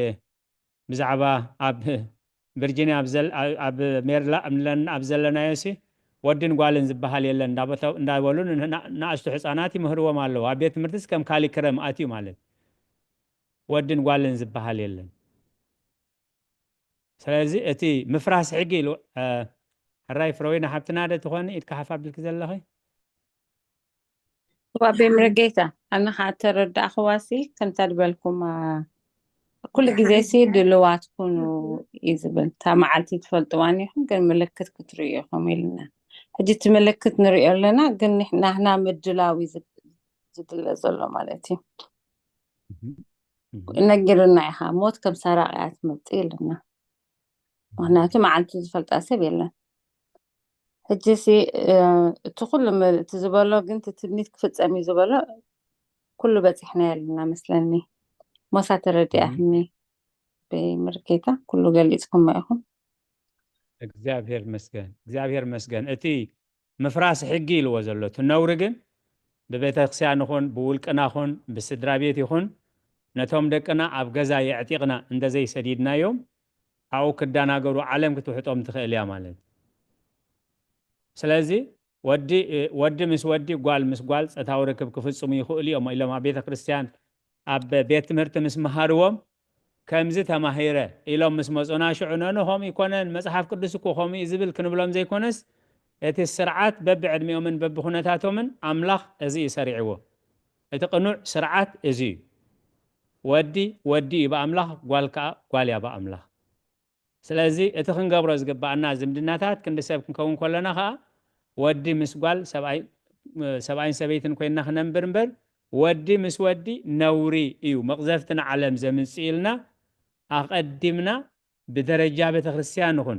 ብዛዕባ ኣብ ቪርጂኒያ ኣብ ዘል-፣ ኣብ፣ ኣብ ሜሪላንድ ኣብ ዘለናዮ ሲ ወድን ጓልን ዝበሃል የለን እንዳበተ-፣ እንዳበሉ ን-፣ ን-፣ ንኣሽቱ ህፃናት ይምህርዎም ኣለዉ። ኣብ ቤት ትምህርትስ ከም ካሊክረም ኣትዩ ማለት ወድን ጓልን ዝበሃል የለን። ስለዚ እቲ ምፍራስ ሕጊ ኢሉ፣ እ፣ ሕራይ ፍረወይኒ ሓብትና ዶ ትኾኒ ኢድካ ሓፍ ኣቢልኪ ዘለኺ? ዋቤ ምርጌታ፣ ኣነ ከዓ ተረዳእኽዋሲ ከምታ ዝበልኩማ ኩሉ ግዜ ሲ ድልዋት ኩኑ እዩ ዝብል። እታ መዓልቲ ትፈልጥዋን ኢኹም፣ ግን ምልክት ክትርእዩ ኢኹም ኢልና። ሕጂ እቲ ምልክት ንርእዮ ኣለና፣ ግን ንሕ-፣ ናህና ምድላው እዩ ዝድ-፣ ዝድለ ዘሎ ማለት እዩ። ነጊርና ኢኻ፣ ሞት ከም ሰራቂ እያ ትመጽእ ኢልና። ምኽንያቱ መዓልቱ ዝፈልጣ ሰብ የለን። ሕጂ ሲ፣ እ፣ እቲ ኩሉ ም-፣ እቲ ዝበሎ ግን እቲ ትምኒት ክፍጸም እዩ ዝበሎ ኩሉ በጺሕና የለና መስለኒ። ሞሳ ተረዲኣህኒ። ብምርጌታ ኩሉ ገሊጽኩሞ ኢኹም። እግዚኣብሔር ይመስገን፣ እግዚኣብሔር ይመስገን። እቲ ምፍራስ ሕጊ ኢልዎ ዘሎ፣ እቲ ነውሪ ግን ብቤተ ክርስቲያን ይኹን፣ ብውልቅና ይኹን፣ ብስድራ ቤት ይኹን፣ ነቶም ደቅና ኣብ ገዛ የዕጢቕና እንተዘይሰዲድናዮም፣ ኣብኡ ክደናገሩ ዓለም ክትውሕጦም ትኽእል እያ ማለት። ስለዚ ወዲ፣ ወዲ ምስ ወዲ፣ ጓል ምስ ጓል ጾታዊ ርክብ ክፍጽሙ ይኽእሉ እዮም ኢሎም ኣብ ቤተ ክርስቲያን፣ ኣብ ቤት ትምህርቲ ምስ መሃርዎም፣ ከምዚ ተማሂረ ኢሎም ምስ መጹና፣ ሽዑ ነንኾም ይኮነን፣ መጽሓፍ ቅዱስ እኮ ከምኡ እዩ ዝብል ክንብሎም ዘይኮነስ፣ እቲ ስርዓት በብዕድሚኦምን በብኹነታቶምን ኣምላኽ እዚ እዩ ሰሪዕዎ። እቲ ቅኑዕ ስርዓት እዚ እዩ። ወዲ ወዲ እዩ ብኣምላኽ፣ ጓል ከኣ ጓል እያ ብኣምላኽ። ስለዚ እቲ ክንገብሮ ዝግባኣና ዝምድናታት ክንዲ ሰብ ክንከውን ከለና ከኣ ወዲ ምስ ጓል፣ ሰብኣይ፣ ሰብኣይን ሰበይትን ኮይንና ክነንብር እምበር፣ ወዲ ምስ ወዲ ነውሪ እዩ፣ መቕዘፍቲ ንዓለም ዘምጽእ ኢልና ኣቐዲምና ብደረጃ ቤተክርስትያን ንኹን፣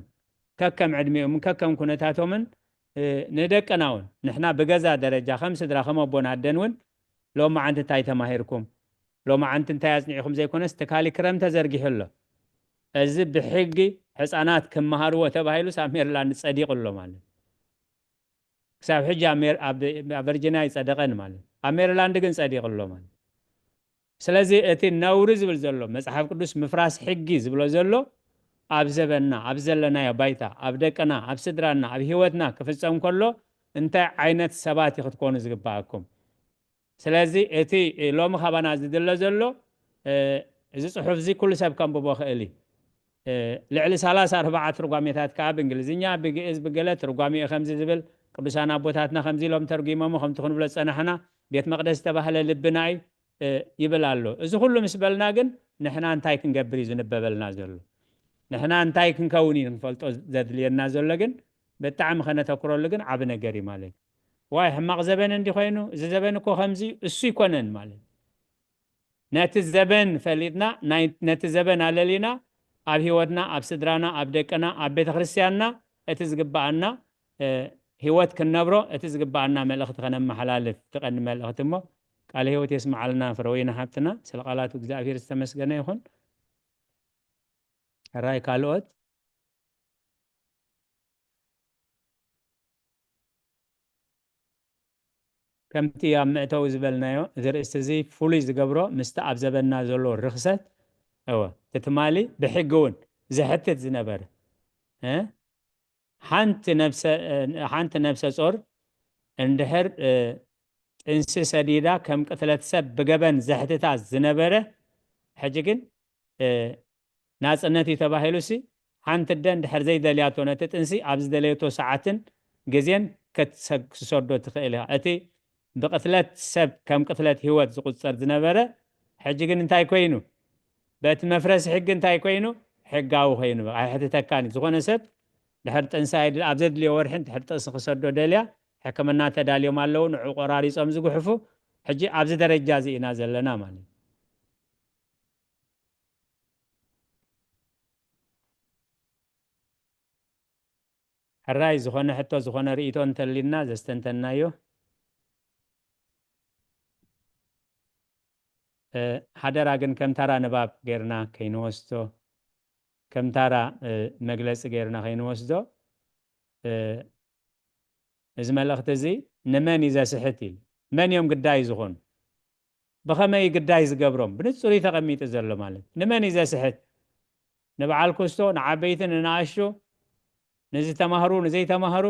ከከም ዕድሚኦምን ከከም ኩነታቶምን፣ እ፣ ንደቅና እውን፣ ንሕና ብገዛ ደረጃ ከም ስድራ፣ ከም ኣቦን ኣደን እውን ሎማዓንቲ እንታይ ተማሂርኩም? ሎማዓንቲ እንታይ ኣጽኒዕኩም ዘይኮነስ፣ ትካሊ ክረም ተዘርጊሑ ኣሎ። እዚ ብሕጊ ሕጻናት ክመሃርዎ ተባሂሉስ ኣብ ሜሪላንድ ጸዲቑ ኣሎ ማለት። ክሳብ ሕጂ ኣብ ሜር-፣ ኣብ፣ ኣብ ቨርጂንያ ኣይጸደቐን ማለት። ኣብ ሜሪላንድ ግን ጸዲቑ ኣሎ ማለት። ስለዚ እቲ ነውሪ ዝብል ዘሎ፣ መጽሓፍ ቅዱስ ምፍራስ ሕጊ ዝብሎ ዘሎ፣ ኣብ ዘበንና፣ ኣብ ዘለናዮ ባይታ፣ ኣብ ደቅና፣ ኣብ ስድራና፣ ኣብ ህይወትና ክፍጸም ከሎ፣ እንታይ ዓይነት ሰባት እዩ ክትኮኑ ዝግባኣኩም? ስለዚ እቲ ሎሚ ካባና ዝድለ ዘሎ፣ እ፣ እዚ ጽሑፍ እዚ ኩሉ ሰብ ከንብቦ ክእል እዩ። እ፣ ልዕሊ ሰላሳ ኣርባዓ ትርጓሜታት ከኣ ብእንግሊዝኛ፣ ብግእዝ፣ ብገለ ትርጓሜኡ ከምዚ ዝብል፣ ቅዱሳን ኣቦታትና ከምዚ ኢሎም ተርጒሞሞ፣ ከምቲ ክንብሎ ዝጸናሕና፣ ቤት መቕደስ ዝተባህለ ልብና እዩ፣ እ፣ ይብል ኣሎ። እዚ ኩሉ ምስ በልና ግን ንሕና እንታይ ክንገብር እዩ ዝንበበልና ዘሎ? ንሕና እንታይ ክንከውን እዩ ንፈልጦ ዘድልየና ዘሎ? ግን ብጣዕሚ ከነተኩረሉ ግን ዓቢ ነገር እዩ ማለት እዩ። ዋይ፣ ሕማቕ ዘበን እንዲ ኮይኑ፣ እዚ ዘበን እኮ ከምዚ እዩ፣ እሱ ይኮነን ማለት። ነቲ ዘበን ፈሊጥና፣ ናይ፣ ነቲ ዘበን ኣለሊና፣ ኣብ ህይወትና፣ ኣብ ስድራና፣ ኣብ ደቅና፣ ኣብ ቤተክርስትያንና እቲ ዝግባኣና፣ እ፣ ህይወት ክንነብሮ፣ እቲ ዝግባኣና መልእኽቲ ከነመሓላልፍ፣ እቲ ቀንዲ መልእኽቲ እሞ፣ ቃለ ህይወት የስምዓልና ፍረወይኒ ሓብትና፣ ስለ ቃላቱ እግዚኣብሔር ዝተመስገነ ይኹን። ሕራይ ካልኦት? ከምቲ ኣብ መእተዊ ዝበልናዮ፣ እዚ ርእስቲ እዚ ፍሉይ ዝገብሮ ምስቲ ኣብ ዘበንና ዘሎ ርኽሰት፣ እወ፣ እቲ ትማሊ ብሕጊ እውን ዘሕትት ዝነበረ፣ እ፣ ሓንቲ ነብሰ፣ እ፣ ሓንቲ ነብሰ ጾር እንድሕር፣ እ፣ ጥንሲ ሰዲዳ ከም ቅትለት ሰብ ብገበን ዘሕትታ ዝነበረ፣ ሕጂ ግን፣ እ፣ ናጽነት እዩ ተባሂሉሲ፣ ሓንቲ ኣደ እንድሕር ዘይደልያቶ ነቲ ጥንሲ ኣብ ዝደለየቶ ሰዓትን ግዜን ክትሰግ-፣ ክትሰዶ ትኽእል እያ። እቲ ብቕትለት ሰብ ከም ቅትለት ህይወት ዝቑጸር ዝነበረ፣ ሕጂ ግን እንታይ ኮይኑ? በቲ መፍረሲ ሕጊ እንታይ ኮይኑ? ሕጋዊ ኮይኑ። ኣይሕትተካን እዩ። ዝኾነ ሰብ ድሕር ጥንሲ ኣይድ-፣ ኣብ ዘድልዮ ወርሒ እንድሕር ጥንሲ ክሰዶ ደልያ፣ ሕክምና ተዳልዮም ኣለዉ፣ ንዑ ቆራሪጾም ዝጉሕፉ። ሕጂ ኣብዚ ደረጃ እዚ ኢና ዘለና ማለት እዩ። ሕራይ ዝኾነ ሕቶ፣ ዝኾነ ርእይቶ እንተሊና ዘስተንተናዮ፣ እ፣ ሓደራ ግን ከም ታራ ንባብ ጌርና ከይንወስዶ፣ ከም ታራ፣ እ፣ መግለጺ ጌርና ከይንወስዶ፣ እ፣ እዚ መልእኽቲ እዚ ንመን እዩ ዘስሕት ኢሉ፣ መን እዮም ግዳይ ዝኾኑ፣ ብኸመይ ግዳይ ዝገብሮም ብንጹር እዩ ተቐሚጡ ዘሎ ማለት። ንመን እዩ ዘስሕት? ንበዓል ኩስቶ፣ ንዓበይቲ፣ ንንኣሽቱ፣ ንዝተማህሩ፣ ንዘይተማህሩ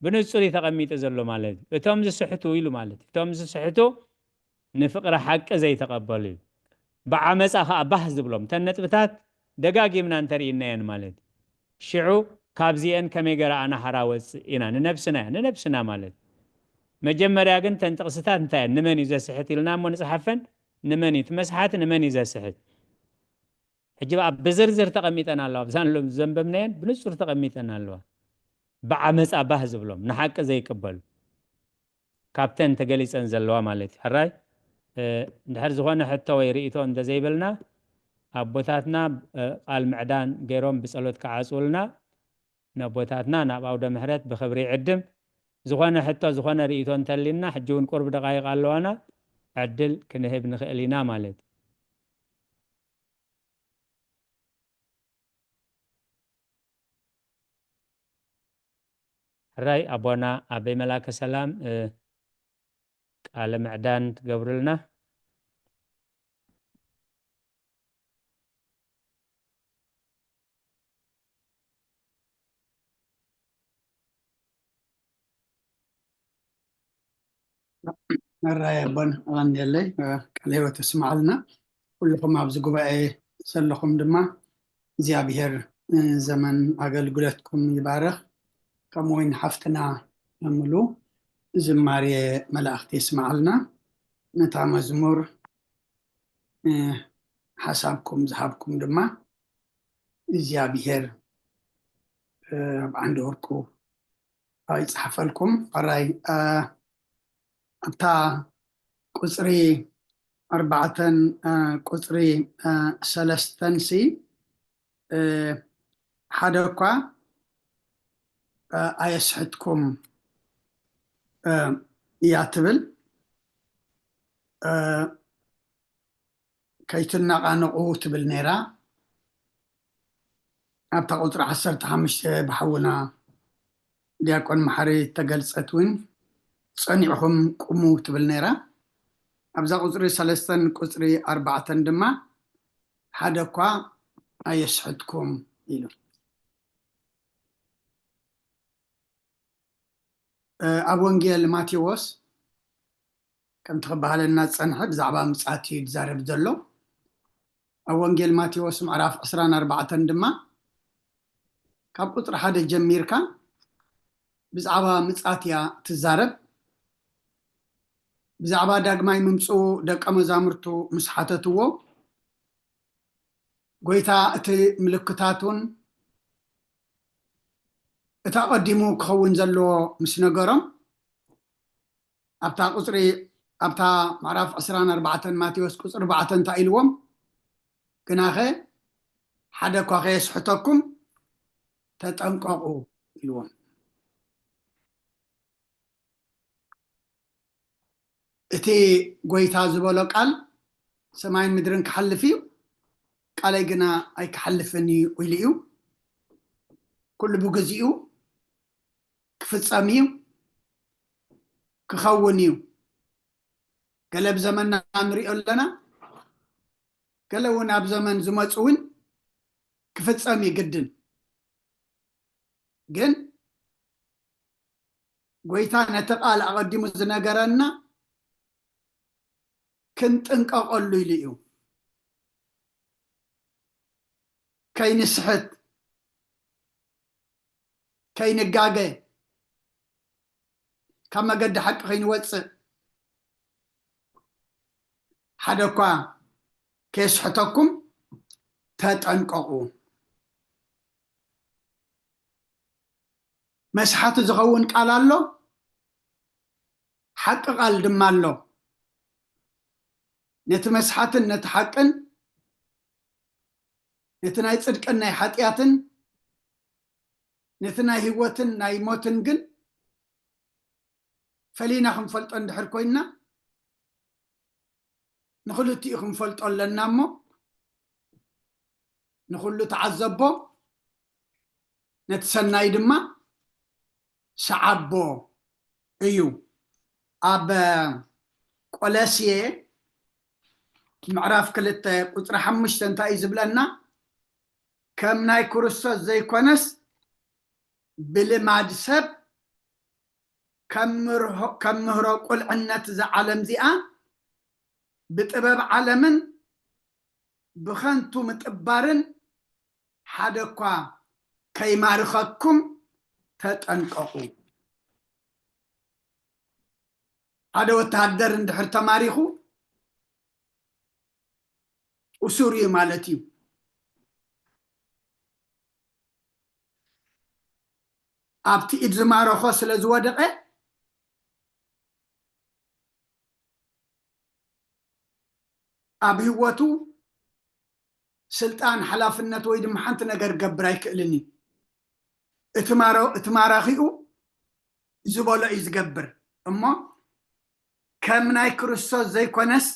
ብንጹር እዩ ተቐሚጡ ዘሎ ማለት እዩ። እቶም ዝስሕቱ ኢሉ ማለት እዩ። እቶም ዝስሕቱ ንፍቕሪ ሓቂ ዘይተቐበሉ እዩ። ብዓመጻ ኸኣ ባህ ዝብሎም። እተን ነጥብታት ደጋጊምና እንተርኢናየን ማለት እዩ። ሽዑ ካብዚኤን ከመይ ገይረ ኣነ ሓራ ወጽእ ኢና፣ ንነብስና እያ፣ ንነብስና ማለት እዩ። መጀመርያ ግን እተን ጥቕስታት እንታይ እየን? ንመን እዩ ዘስሕት ኢልና እሞ ንጽሓፈን፣ ንመን እዩ እቲ መስሓቲ፣ ንመን እዩ ዘስሕት? ሕጂ ኣብ ብዝርዝር ተቐሚጠን ኣለዋ። ኣብዛን ሎም ዘንበብናየን ብንጹር ተቐሚጠን ኣለዋ። ብዓመጻ ባህ ዝብሎም፣ ንሓቂ ዘይቅበሉ። ካብተን ተገሊጸን ዘለዋ ማለት እዩ። ሕራይ፣ እ፣ እንድሕር ዝኾነ ሕቶ ወይ ርእይቶ እንተዘይብልና፣ ኣቦታትና፣ እ፣ ቃል ምዕዳን ገይሮም ብጸሎት ክዓጽውልና፣ ነቦታትና ናብ ኣውደ ምሕረት ብኽብሪ ይዕድም። ዝኾነ ሕቶ፣ ዝኾነ ርእይቶ እንተሊና፣ ሕጂ እውን ቁሩብ ደቓይቕ ኣለዋና፣ ዕድል ክንህብ ንኽእል ኢና ማለት እዩ። ሕራይ ኣቦና ኣበይ መላከ ሰላም፣ እ፣ ቃለ ምዕዳን ትገብሩልና። ሕራይ ኣቦን ኣቐንየለይ፣ እ፣ ቃለ ህይወት የስምዓልና። ኩልኹም ኣብዚ ጉባኤ ዘለኹም ድማ እግዚኣብሔር፣ እ፣ ዘመን ኣገልግሎትኩም ይባርኽ። ከምኡ እውን ሓፍትና ሙሉ ዝማሬ መላእኽቲ የስምዓልና። ነታ መዝሙር፣ እ፣ ሓሳብኩም ዝሃብኩም ድማ እግዚኣብሔር፣ እ፣ ኣብ ዓንዲ ወርቁ ይጽሓፈልኩም። ሕራይ፣ እ፣ ኣብታ ቁጽሪ ኣርባዕተን፣ እ፣ ቁጽሪ፣ እ፣ ሰለስተን ሲ፣ እ፣ ሓደ እኳ፣ እ፣ ኣየስሕትኩም፣ እ፣ እያ ትብል። እ፣ ከይትነቓነቑ ትብል ነይራ። ኣብታ ቁጽሪ ዓሰርተ ሓሙሽተ ብሓውና ዲያቆን መሓሪ ተገልጸት እውን፣ "ጸኒዕኹም ቁሙ" ትብል ነይራ። ኣብዛ ቁጽሪ ሰለስተን ቁጽሪ ኣርባዕተን ድማ፣ "ሓደ እኳ ኣየስሕትኩም" ኢሉ። እ፣ ኣብ ወንጌል ማቴዎስ ከምቲ ክበሃለና ዝጸንሐ ብዛዕባ ምጽኣት እዩ ዝዛረብ ዘሎ። ኣብ ወንጌል ማቴዎስ ምዕራፍ ዕስራን ኣርባዕተን ድማ ካብ ቁጽሪ ሓደ ጀሚርካ ብዛዕባ ምጽኣት እያ ትዛረብ። ብዛዕባ ዳግማይ ምምጽኡ ደቀ መዛሙርቱ ምስ ሓተትዎ፣ ጎይታ እቲ ምልክታቱን እቲ ኣቐዲሙ ክኸውን ዘለዎ ምስ ነገሮም፣ ኣብታ ቁጽሪ፣ ኣብታ ምዕራፍ ዕስራን ኣርባዕተን ማቴዎስ ቁጽሪ ኣርባዕተ እንታይ ኢልዎም? "ግናኸ ሓደ እኳ ከየስሕተኩም ተጠንቀቑ" ኢልዎም። እቲ ጎይታ ዝበሎ ቃል፣ "ሰማይን ምድርን ክሓልፍ እዩ፣ ቃለይ ግና ኣይክሓልፍን እዩ" ኢሉ እዩ። ኩሉ ብግዚኡ ክፍጸም እዩ፣ ክኸውን እዩ። ገለ ብዘመንና ንሪኦ ኣለና፣ ገለ እውን ኣብ ዘመን ዝመጹ እውን ክፍጸም እዩ ግድን። ግን ጎይታ ነቲ ቃል ኣቐዲሙ ዝነገረና ክንጥንቀቐሉ ኢሉ እዩ። ከይንስሕት፣ ከይንጋገ፣ ካብ መገዲ ሓቂ ከይንወጽእ፣ ሓደ እኳ ከየስሕተኩም ተጠንቀቑ። መስሓቲ ዝኸውን ቃል ኣሎ፣ ሓቂ ቃል ድማ ኣሎ። ነቲ መስሓትን ነቲ ሓቅን፣ ነቲ ናይ ጽድቅን ናይ ሓጢኣትን፣ ነቲ ናይ ህይወትን ናይ ሞትን ግን ፈሊና ክንፈልጦ እንድሕር ኮይንና፣ ንኽልቲኡ ክንፈልጦ ኣለና እሞ፣ ንኹሉ ተዓዘቦ፣ ነቲ ሰናይ ድማ ሰዓቦ እዩ። ኣብ ቆለስየ ምዕራፍ ክልተ ቁጽሪ ሓሙሽተ እንታይ እዩ ዝብለና? ከም ናይ ክርስቶስ ዘይኮነስ ብልማድ ሰብ ከም ምህሮ ቁልዕነት እዛ ዓለም እዚኣ ብጥበብ ዓለምን ብኸንቱ ምጥባርን ሓደ እኳ ከይማርኸኩም ተጠንቀቑ። ሓደ ወተሃደር እንድሕር ተማሪኹ እሱር እዩ ማለት እዩ። ኣብቲ ኢድ ዝማረኾ ስለ ዝወደቐ ኣብ ህይወቱ ስልጣን፣ ሓላፍነት ወይ ድማ ሓንቲ ነገር ክገብር ኣይክእልን እዩ። እቲ ማራኺኡ ዝበሎ እዩ ዝገብር እሞ ከም ናይ ክርስቶስ ዘይኮነስ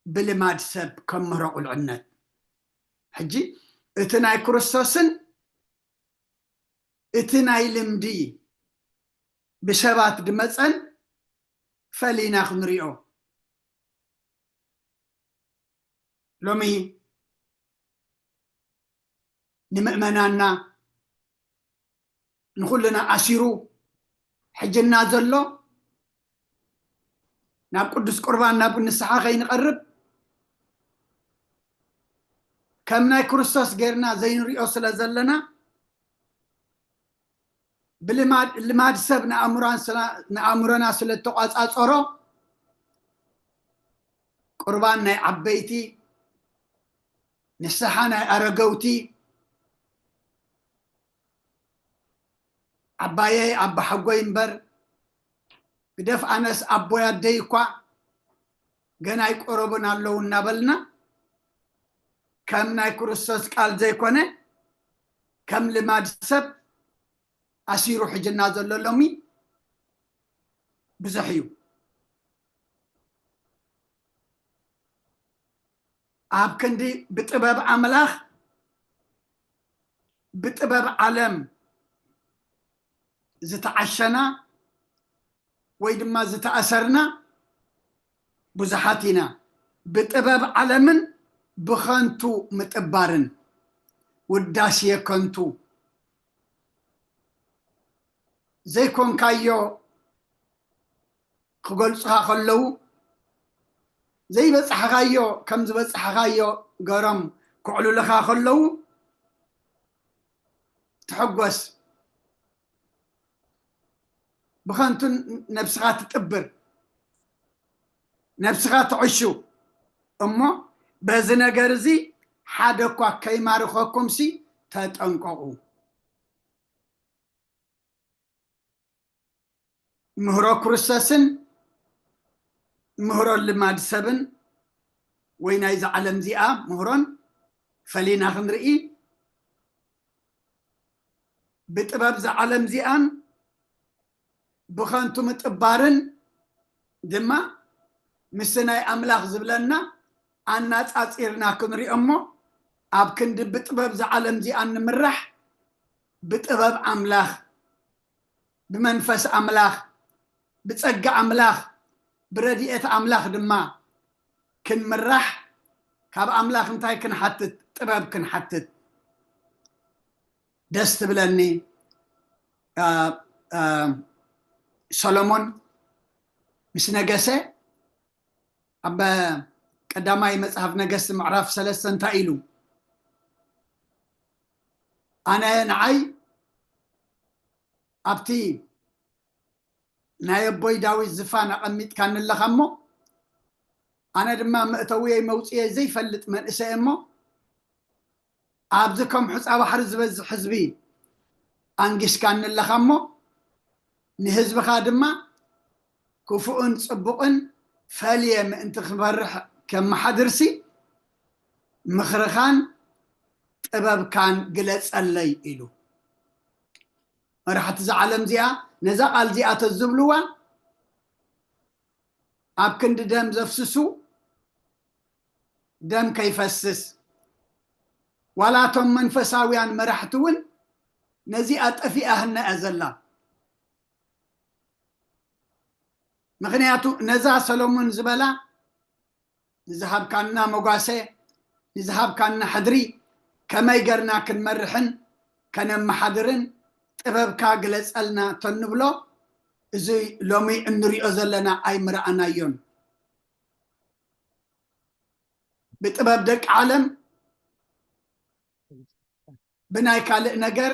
ብልማድ ሰብ ከም ምህሮ ቁልዕነት። ሕጂ እቲ ናይ ክርስቶስን እቲ ናይ ልምዲ ብሰባት ድመፀን ፈሊና ክንሪኦ። ሎሚ ንምእመናና ንኹልና ኣሲሩ ሕጅና ዘሎ ናብ ቅዱስ ቁርባን ናብ ንስሓ ከይንቐርብ ከም ናይ ክርስቶስ ጌርና ዘይንሪኦ ስለ ዘለና ብልማድ ልማድ ሰብ ንኣእምሮና ስለ ተቋጻጸሮ ቁርባን ናይ ዓበይቲ ንስሓ ናይ ኣረገውቲ ዓባየይ ኣባሓጎይ እምበር ግደፍ ኣነስ ኣቦይ ኣደይ እኳ ገና ኣይቆረቡን ኣለዉ እናበልና ከም ናይ ክርስቶስ ቃል ዘይኮነ ከም ልማድ ሰብ ኣሲሩ ሕጅና ዘሎ ሎሚ ብዙሕ እዩ። ኣብ ክንዲ ብጥበብ ኣምላኽ ብጥበብ ዓለም ዝተዓሸና ወይ ድማ ዝተኣሰርና ብዙሓት ኢና። ብጥበብ ዓለምን ብኸንቱ ምጥባርን ውዳሴ ከንቱ ዘይኮንካዮ ክገልጹኻ ከለዉ ዘይበጻሕኻዮ ከም ዝበጻሕኻዮ ገሮም ክዕሉልኻ ከለዉ ትሕጎስ። ብኸንቱ ነብስኻ ትጥብር፣ ነብስኻ ትዕሹ። እሞ በዚ ነገር እዚ ሓደ እኳ ከይማርኸኩምሲ ተጠንቀቑ። ምህሮ ክርስቶስን ምህሮ ልማድ ሰብን ወይ ናይዛ ዓለም እዚኣ ምህሮን ፈሊና ክንርኢ ብጥበብ እዛ ዓለም እዚኣን ብኸንቱ ምጥባርን ድማ ምስ ናይ ኣምላኽ ዝብለና ኣናጻጺርና ክንሪኦ እሞ ኣብ ክንዲ ብጥበብ እዛ ዓለም እዚኣን ንምራሕ ብጥበብ ኣምላኽ ብመንፈስ ኣምላኽ ብጸጋ ኣምላኽ ብረድኤት ኣምላኽ ድማ ክንምራሕ ካብ ኣምላኽ እንታይ ክንሓትት? ጥበብ ክንሓትት። ደስ ትብለኒ። ሰሎሞን ምስ ነገሰ ኣብ ቀዳማይ መጽሓፍ ነገስቲ ምዕራፍ ሰለስተ እንታይ ኢሉ? ኣነ ንዓይ ኣብቲ ናይ ኣቦይ ዳዊት ዝፋን ኣቐሚጥካኒ ኣለኻ እሞ ኣነ ድማ መእተውየይ መውፅኤ ዘይፈልጥ መንእሰይ እሞ ኣብዚ ከም ሑፃ ባሕሪ ዝበዝሕ ህዝቢ ኣንጊስካኒ ኣለኻ እሞ ንህዝብኻ ድማ ክፉእን ፅቡቕን ፈልየ ምእንቲ ክበርሕ ከመሓድርሲ ምኽርኻን ጥበብካን ግለፀለይ ኢሉ። መራሕቲ እዛ ዓለም እዚኣ ነዛ ቃል እዚኣ ተዝብልዋ ኣብ ክንዲ ደም ዘፍስሱ ደም ከይፈስስ ዋላ እቶም መንፈሳውያን መራሕቲ እውን ነዚኣ ጠፊኣህና እያ ዘላ። ምኽንያቱ ነዛ ሰሎሞን ዝበላ ንዝሃብካና መጓሰ ንዝሃብካና ሕድሪ ከመይ ገርና ክንመርሕን ከነመሓድርን ጥበብካ ግለጸልና ተንብሎ፣ እዚ ሎሚ እንሪኦ ዘለና ኣይምረኣናዮን። ብጥበብ ደቂ ዓለም፣ ብናይ ካልእ ነገር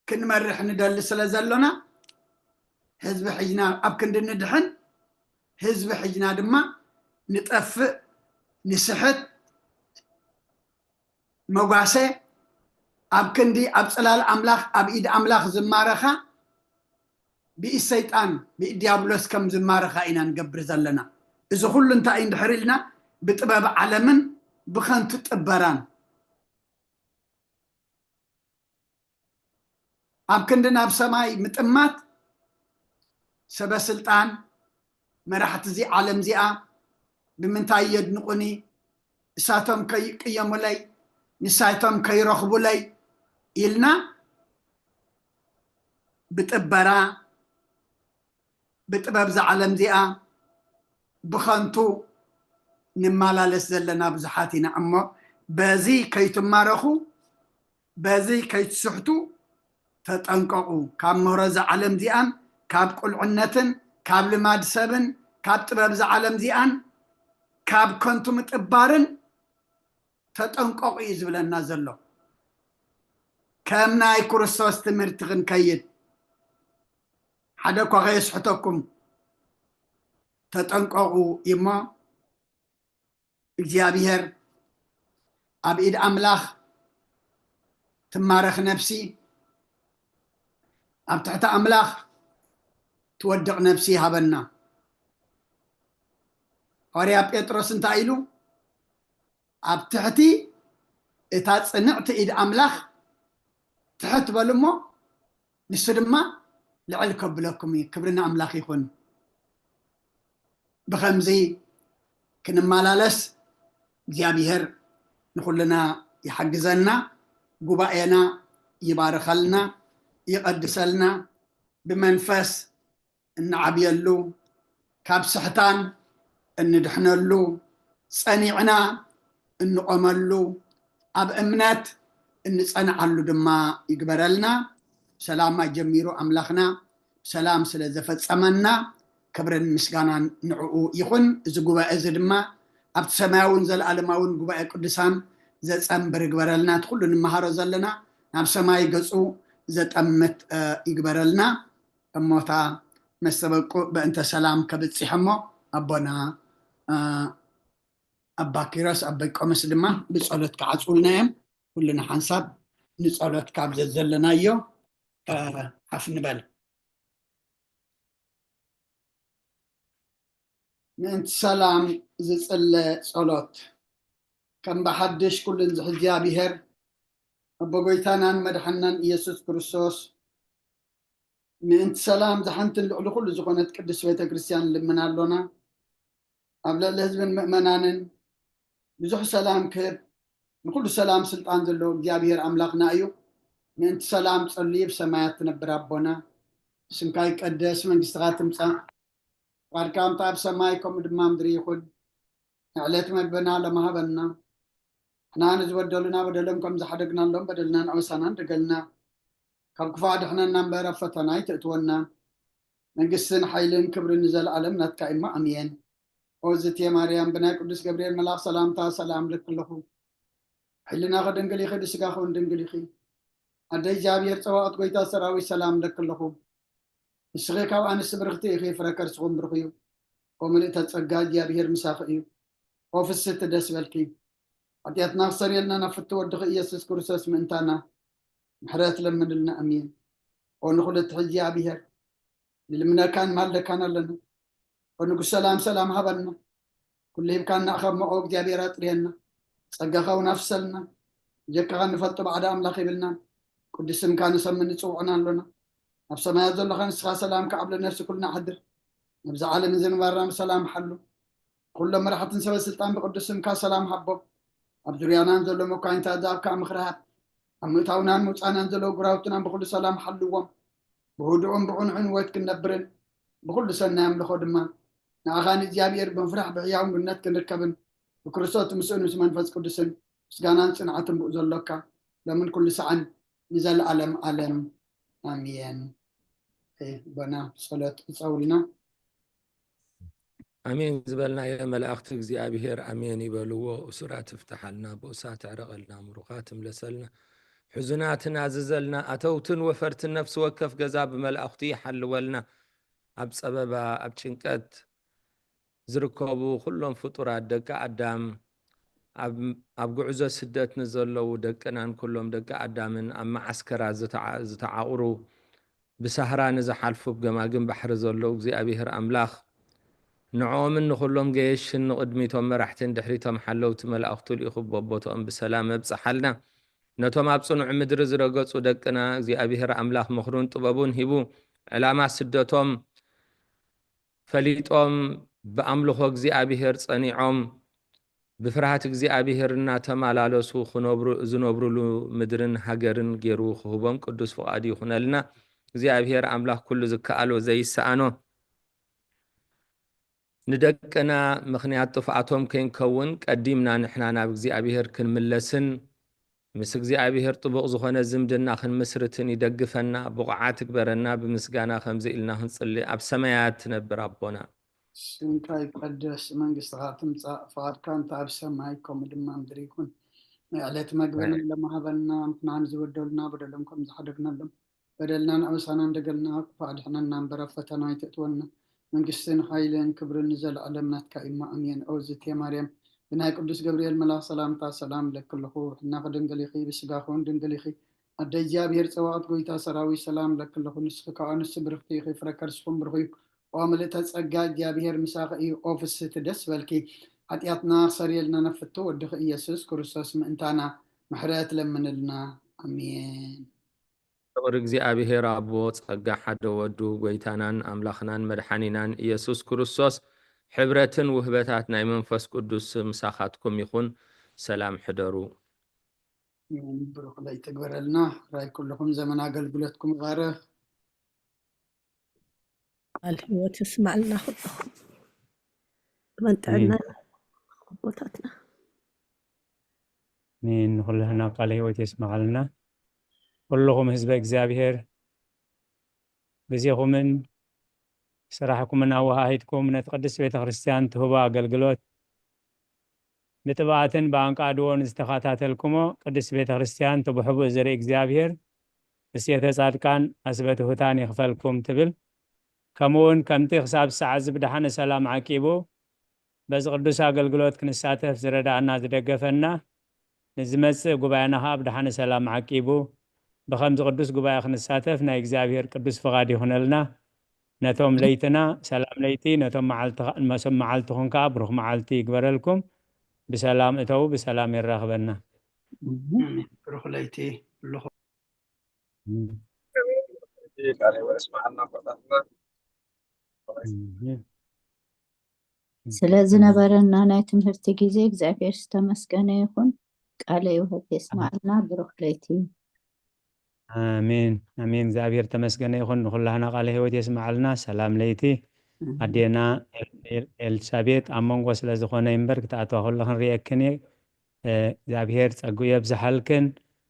ክንመርሕ ንደሊ ስለ ዘሎና፣ ህዝቢ ሕጅና ኣብ ክንዲ ንድሕን፣ ህዝቢ ሕጅና ድማ ንጠፍእ፣ ንስሕት፣ መጓሰ፣ ኣብ ክንዲ ኣብ ጽላል ኣምላኽ፣ ኣብ ኢድ ኣምላኽ ዝማረኻ፣ ብኢድ ሰይጣን፣ ብኢድ ዲያብሎስ ከም ዝማረኻ ኢና ንገብር ዘለና። እዚ ኩሉ እንታይ እዩ እንድሕር ኢልና፣ ብጥበብ ዓለምን ብኸንቱ ጥበራን። ኣብ ክንዲ ናብ ሰማይ ምጥማት፣ ሰበ ስልጣን፣ መራሕቲ እዚ ዓለም እዚኣ ብምንታይ የድንቑኒ፣ እሳቶም ከይቅየሙለይ፣ ንሳቶም ከይረኽቡለይ ኢልና ብጥበራ፣ ብጥበብ እዛ ዓለም እዚኣ ብኸንቱ ንመላለስ ዘለና ብዙሓት ኢና። እሞ በዚ ከይትማረኹ፣ በዚ ከይትስሕቱ ተጠንቀቑ። ካብ ምህሮ እዛ ዓለም እዚኣን፣ ካብ ቁልዕነትን፣ ካብ ልማድ ሰብን፣ ካብ ጥበብ እዛ ዓለም እዚኣን፣ ካብ ከንቱ ምጥባርን ተጠንቀቑ እዩ ዝብለና ዘሎ። ከም ናይ ክርስቶስ ትምህርቲ ክንከይድ፣ ሓደ እኳ ከየስሕተኩም ተጠንቀቑ እሞ፣ እግዚኣብሔር ኣብ ኢድ ኣምላኽ ትማረኽ ነፍሲ፣ ኣብ ትሕቲ ኣምላኽ ትወድቕ ነፍሲ ይሃበና። ሃዋርያ ጴጥሮስ እንታይ ኢሉ? ኣብ ትሕቲ እታ ጽንዕቲ ኢድ ኣምላኽ ትሕት በሉ እሞ፣ ንሱ ድማ ልዕል ከብለኩም እዩ። ክብሪ ንኣምላኽ ይኹን። ብኸምዚ ክንመላለስ እግዚኣብሔር ንኹልና ይሓግዘና፣ ጉባኤና ይባርኸልና፣ ይቐድሰልና፣ ብመንፈስ እንዓብየሉ፣ ካብ ስሕታን እንድሕነሉ፣ ጸኒዕና እንቆመሉ፣ ኣብ እምነት እንጸንዓሉ ድማ ይግበረልና። ሰላም ኣጀሚሩ ኣምላኽና ሰላም ስለ ዘፈጸመና ክብርን ምስጋናን ንዕኡ ይኹን። እዚ ጉባኤ እዚ ድማ ኣብቲ ሰማያውን ዘለኣለማውን ጉባኤ ቅዱሳን ዘጸንብር ይግበረልና። እቲ ኩሉ ንመሃሮ ዘለና ናብ ሰማይ ገጹ ዘጠምት፣ እ፣ ይግበረልና። እሞታ መስተበቁ በእንተ ሰላም ከብጽሕ እሞ ኣቦና፣ እ፣ ኣባ ኪሮስ ኣበይ ቆመስ ድማ ብጸሎት ክዓጽውልና እዮም። ኩልና ሓንሳብ ንጸሎት ካብ ዘዘለናዮ፣ እ፣ ሓፍ ንበል። ምእንቲ ሰላም ዝጽለ ጸሎት። ከም ብሓድሽ ኩሉን ዝሕዚ እግዚኣብሔር ኣቦ ጎይታናን መድሓናን ኢየሱስ ክርስቶስ፣ ምእንቲ ሰላም ዝሓንትን ልዕሊ ኩሉ ዝኾነት ቅድስት ቤተ ክርስቲያን ንልምን ኣሎና። ኣብ ልዕሊ ህዝብን ምእመናንን ብዙሕ ሰላም ክህብ፣ ንኩሉ ሰላም ስልጣን ዘለዎ እግዚኣብሔር ኣምላኽና እዩ። ምእንቲ ሰላም ጸልዩ ብሰማያት ትነብር ኣቦና፣ ስምካ ይቀደስ፣ መንግስትኻ ትምጻእ፣ ፍቃድካ ከምቲ ኣብ ሰማይ ከምኡ ድማ ምድሪ ይኹን። ንዕለት መግብና ሎም ሃበና። ንሕና ንዝበደሉና በደሎም ከም ዝሓደግናሎም በደልና ንኣበሳና ንደገልና። ካብ ክፉእ ድሕነና እምበር ኣብ ፈተና ኣይተእትወና። መንግስትን ሓይልን ክብርን ንዘለኣለም ናትካ እሞ ኣሜን። ኦ ዝቴ ማርያም ብናይ ቅዱስ ገብርኤል መልኣኽ ሰላምታ ሰላም ልክ ኣለኹ። ሕልናኺ ድንግል ኢኺ፣ ብስጋኺ እውን ድንግል ኢኺ። ኣደ እግዚኣብሔር ጸባኦት ጎይታ ሰራዊት ሰላም ልክ ኣለኹ። ንስኺ ካብ ኣንስቲ ብርኽቲ ኢኺ፣ ፍረ ከርስኹም ብሩኽ እዩ። ኦ ምልእተ ጸጋ እግዚኣብሔር ምሳኺ እዩ። ኦ ፍስህቲ ደስ በልኪ። ሓጢኣትና ክሰርየልና ናብ ፍቲ ወድኺ ኢየሱስ ክርስቶስ ምእንታና ምሕረት ለምንልና ኣሜን። ኦ ንኹሉ ትሕዚ እግዚኣብሔር ንልምነካን ማልደካን ኣለና። ኦ ንጉስ ሰላም ሰላም ሃበና። ኩሉ ሂብካና እኸ እሞ ኦ እግዚኣብሔር ኣጥርየና። ጸጋኻ እውን ኣፍሰልና። ብጀካኻ ንፈልጦ ባዕዳ ኣምላኽ የብልናን። ቅዱስ ስምካ ንሰምን ንጽውዕን ኣሎና። ኣብ ሰማያት ዘለኻ ንስኻ ሰላምካ ኣብ ነፍሲ ኩልና ኣሕድር። ነብዚ ዓለም እዚ ንባርና ብሰላም ሓሉ። ኩሎም መራሕትን ሰበ ስልጣን ብቅዱስ ስምካ ሰላም ሃቦም። ኣብ ዙርያናን ዘሎ መኳንንታት ዝሃብካ ምኽሪ ሃብ። ኣብ ምእታውናን ምውጻእናን ዘለዉ ግራውትናን ብኹሉ ሰላም ሓልዎም። ብህዱእን ብቕኑዕን ህይወት ክንነብርን ብኹሉ ሰናይ ኣምልኾ ድማ ንኣኻ ንእግዚኣብሔር ብምፍራሕ ብሕያው ምነት ክንርከብን ብክርስቶስ ምስኡን ምስ መንፈስ ቅዱስን ምስጋናን ጽንዓትን ብኡ ዘሎካ ሎምን ኩሉ ሰዓን ንዘለኣለም ዓለም ኣሜን። ቦና ጸሎት ዕጸውልና። ኣሜን ዝበልናዮ መላእኽቲ እግዚኣብሔር ኣሜን ይበልዎ። እሱራት ትፍትሓልና፣ ብኡሳት ትዕረቐልና፣ ምሩኻት ትምለሰልና፣ ሕዙናት ትናዝዘልና፣ ኣተውትን ወፈርትን ነፍሲ ወከፍ ገዛ ብመላእኽቱ ይሓልወልና። ኣብ ጸበባ ኣብ ጭንቀት ዝርከቡ ኩሎም ፍጡራት ደቂ ኣዳም፣ ኣብ ጉዕዞ ስደት ንዘለዉ ደቅናን ኩሎም ደቂ ኣዳምን፣ ኣብ መዓስከራት ዝተዓቑሩ፣ ብሳህራ ንዝሓልፉ፣ ኣብ ገማግም ባሕሪ ዘለዉ እግዚኣብሔር ኣምላኽ ንዕኦምን ንኹሎም ገየሽን ንቕድሚቶም መራሕትን ድሕሪቶም ሓለውቲ መላእኽቱ ልኢኹ በቦትኦም ብሰላም ኣብጽሓልና። ነቶም ኣብ ጽኑዕ ምድሪ ዝረገጹ ደቅና እግዚኣብሔር ኣምላኽ ምኽሩን ጥበቡን ሂቡ ዕላማ ስደቶም ፈሊጦም ብኣምልኾ እግዚኣብሔር ጸኒዖም ብፍርሃት እግዚኣብሔር እናተማላለሱ ክነብሩ ዝነብሩሉ ምድርን ሃገርን ገይሩ ክህቦም ቅዱስ ፍቓዱ ይኹነልና። እግዚኣብሔር ኣምላኽ ኩሉ ዝከኣሎ ዘይሰኣኖ ንደቅና ምኽንያት ጥፍኣቶም ከይንከውን ቀዲምና ንሕና ናብ እግዚኣብሔር ክንምለስን ምስ እግዚኣብሔር ጥቡቕ ዝኾነ ዝምድና ክንምስርትን ይደግፈና፣ ብቑዓት ይግበረና። ብምስጋና ከምዚ ኢልና ክንጽሊ፣ ኣብ ሰማያት ትነብር ኣቦና። ስምካ ይቀደስ፣ መንግስትኻ ትምጻእ፣ ፍቓድካ እንተ ኣብ ሰማይ ከምኡ ድማ ምድሪ ይኹን። ናይ ዕለት መግብና ሎሚ ሃበና፣ ንሕናን ዝበደሉና በደሎም ከም ዝሓደግናሎም በደልናን ኣበሳናን ደገልና ክፋ ኣድሕነና እምበር ኣብ ፈተና ኣይተእትወና። መንግስትን ሓይልን ክብርን ንዘለኣለም ናትካ እዩ እሞ ኣሜን። ኦ ዝቴ ማርያም ብናይ ቅዱስ ገብርኤል መልኣኽ ሰላምታ ሰላም እለኪ ኣለኹ። ብሕልናኺ ድንግል ኢኺ፣ ብስጋኺ እውን ድንግል ኢኺ። ኣደ እግዚኣብሔር ጸባኦት ጎይታ ሰራዊት ሰላም እለኪ ኣለኹ። ንስኺ ካብ ኣንስቲ ብርኽቲ ኢኺ፣ ፍረ ከርስኺ እውን ብሩኽ እዩ። ኦ ምልእተ ጸጋ እግዚኣብሔር ምሳኺ እዩ። ኦ ፍስህቲ ደስ በልኪ። ሓጢኣትና ክሰርየልና ነፍቶ ወድኺ ኢየሱስ ክርስቶስ ምእንታና ምሕረት ለምንልና። ኣሜን። ፍቕሪ እግዚኣብሔር ኣቦ፣ ጸጋ ሓደ ወዱ፣ ጎይታናን ኣምላኽናን መድሓኒናን ኢየሱስ ክርስቶስ፣ ሕብረትን ውህበታት ናይ መንፈስ ቅዱስ ምሳኻትኩም ይኹን። ሰላም ሕደሩ። ብሩኽ ለይቲ ይግበረልና። ራይ ኩልኹም ዘመን ኣገልግሎትኩም ይባረኽ። ቃል ህይወት ይስማዕልና ኩልኹም። ዘመን ጥዕና ኣቦታትና። ኣሜን። ንኹልና ቃለ ህይወት የስማዓልና። ኩልኹም ህዝበ እግዚኣብሔር ግዜኹምን ስራሕኩምን ኣወሃሂድኩም ነቲ ቅድስት ቤተ ክርስቲያን ትህቦ ኣገልግሎት ብጥብኣትን ብኣንቃድዎ ንዝተኸታተልኩሞ ቅድስት ቤተ ክርስቲያን ትብሕቡእ ዝርኢ እግዚኣብሔር ብስየተ ጻድቃን ኣስበ ትሑታን ይኽፈልኩም ትብል። ከምኡ እውን ከምቲ ክሳብ ሰዓት እዚ ብደሓነ ሰላም ዓቂቡ በዚ ቅዱስ ኣገልግሎት ክንሳተፍ ዝረዳእና ዝደገፈና ንዝመጽእ ጉባኤና ኸዓ ብደሓነ ሰላም ዓቂቡ ብኸምዚ ቅዱስ ጉባኤ ክንሳተፍ ናይ እግዚኣብሔር ቅዱስ ፍቓድ ይኹነልና። ነቶም ለይትና ሰላም ለይቲ፣ ነቶም መዓልትኹም ከዓ ብሩኽ መዓልቲ ይግበረልኩም። ብሰላም እተዉ፣ ብሰላም የራኽበና። ብሩኽ ለይቲ ኩልኹም። ስለ ዝነበረና ናይ ትምህርቲ ግዜ እግዚኣብሔር ዝተመስገነ ይኹን። ቃለ ህይወት የስማዕልና። ብሩኽ ለይቲ። ኣሜን ኣሜን። እግዚኣብሔር ተመስገነ ይኹን። ንኹላህና ቃለ ህይወት የስማዕልና። ሰላም ለይቲ። ኣዴና ኤልሳቤጥ ኣብ መንጎ ስለ ዝኾነ እምበር ክትኣትዋ ከሎ ክንርእየክን እየ። እግዚኣብሔር ጸግኡ የብዝሓልክን።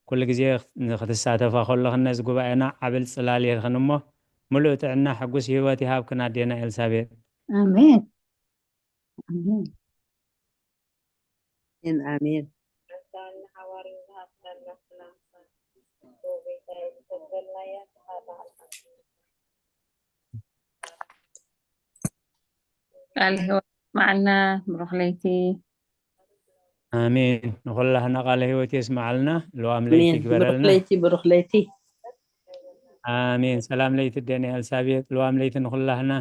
ኩሉ ግዜ ንክትሳተፋ ከለኽን ነዚ ጉባኤና ዓብል ጽላል ኢኽን እሞ፣ ምሉእ ጥዕና ሕጉስ ህይወት ይሃብክን ኣዴና ኤልሳቤጥ። ኣሜን ኣሜን ኣሜን። ቃል ህይወት የስማዓልና። ብሩኽ ለይቲ። ኣሜን። ንኹላህና ቃለ ህይወት የስማዓልና። ልዋም ለይቲ ይግበረልና። ብሩኽ ለይቲ። ኣሜን። ሰላም ለይቲ ኣዴና ኤልሳቤጥ። ልዋም ለይቲ ንኹላህና።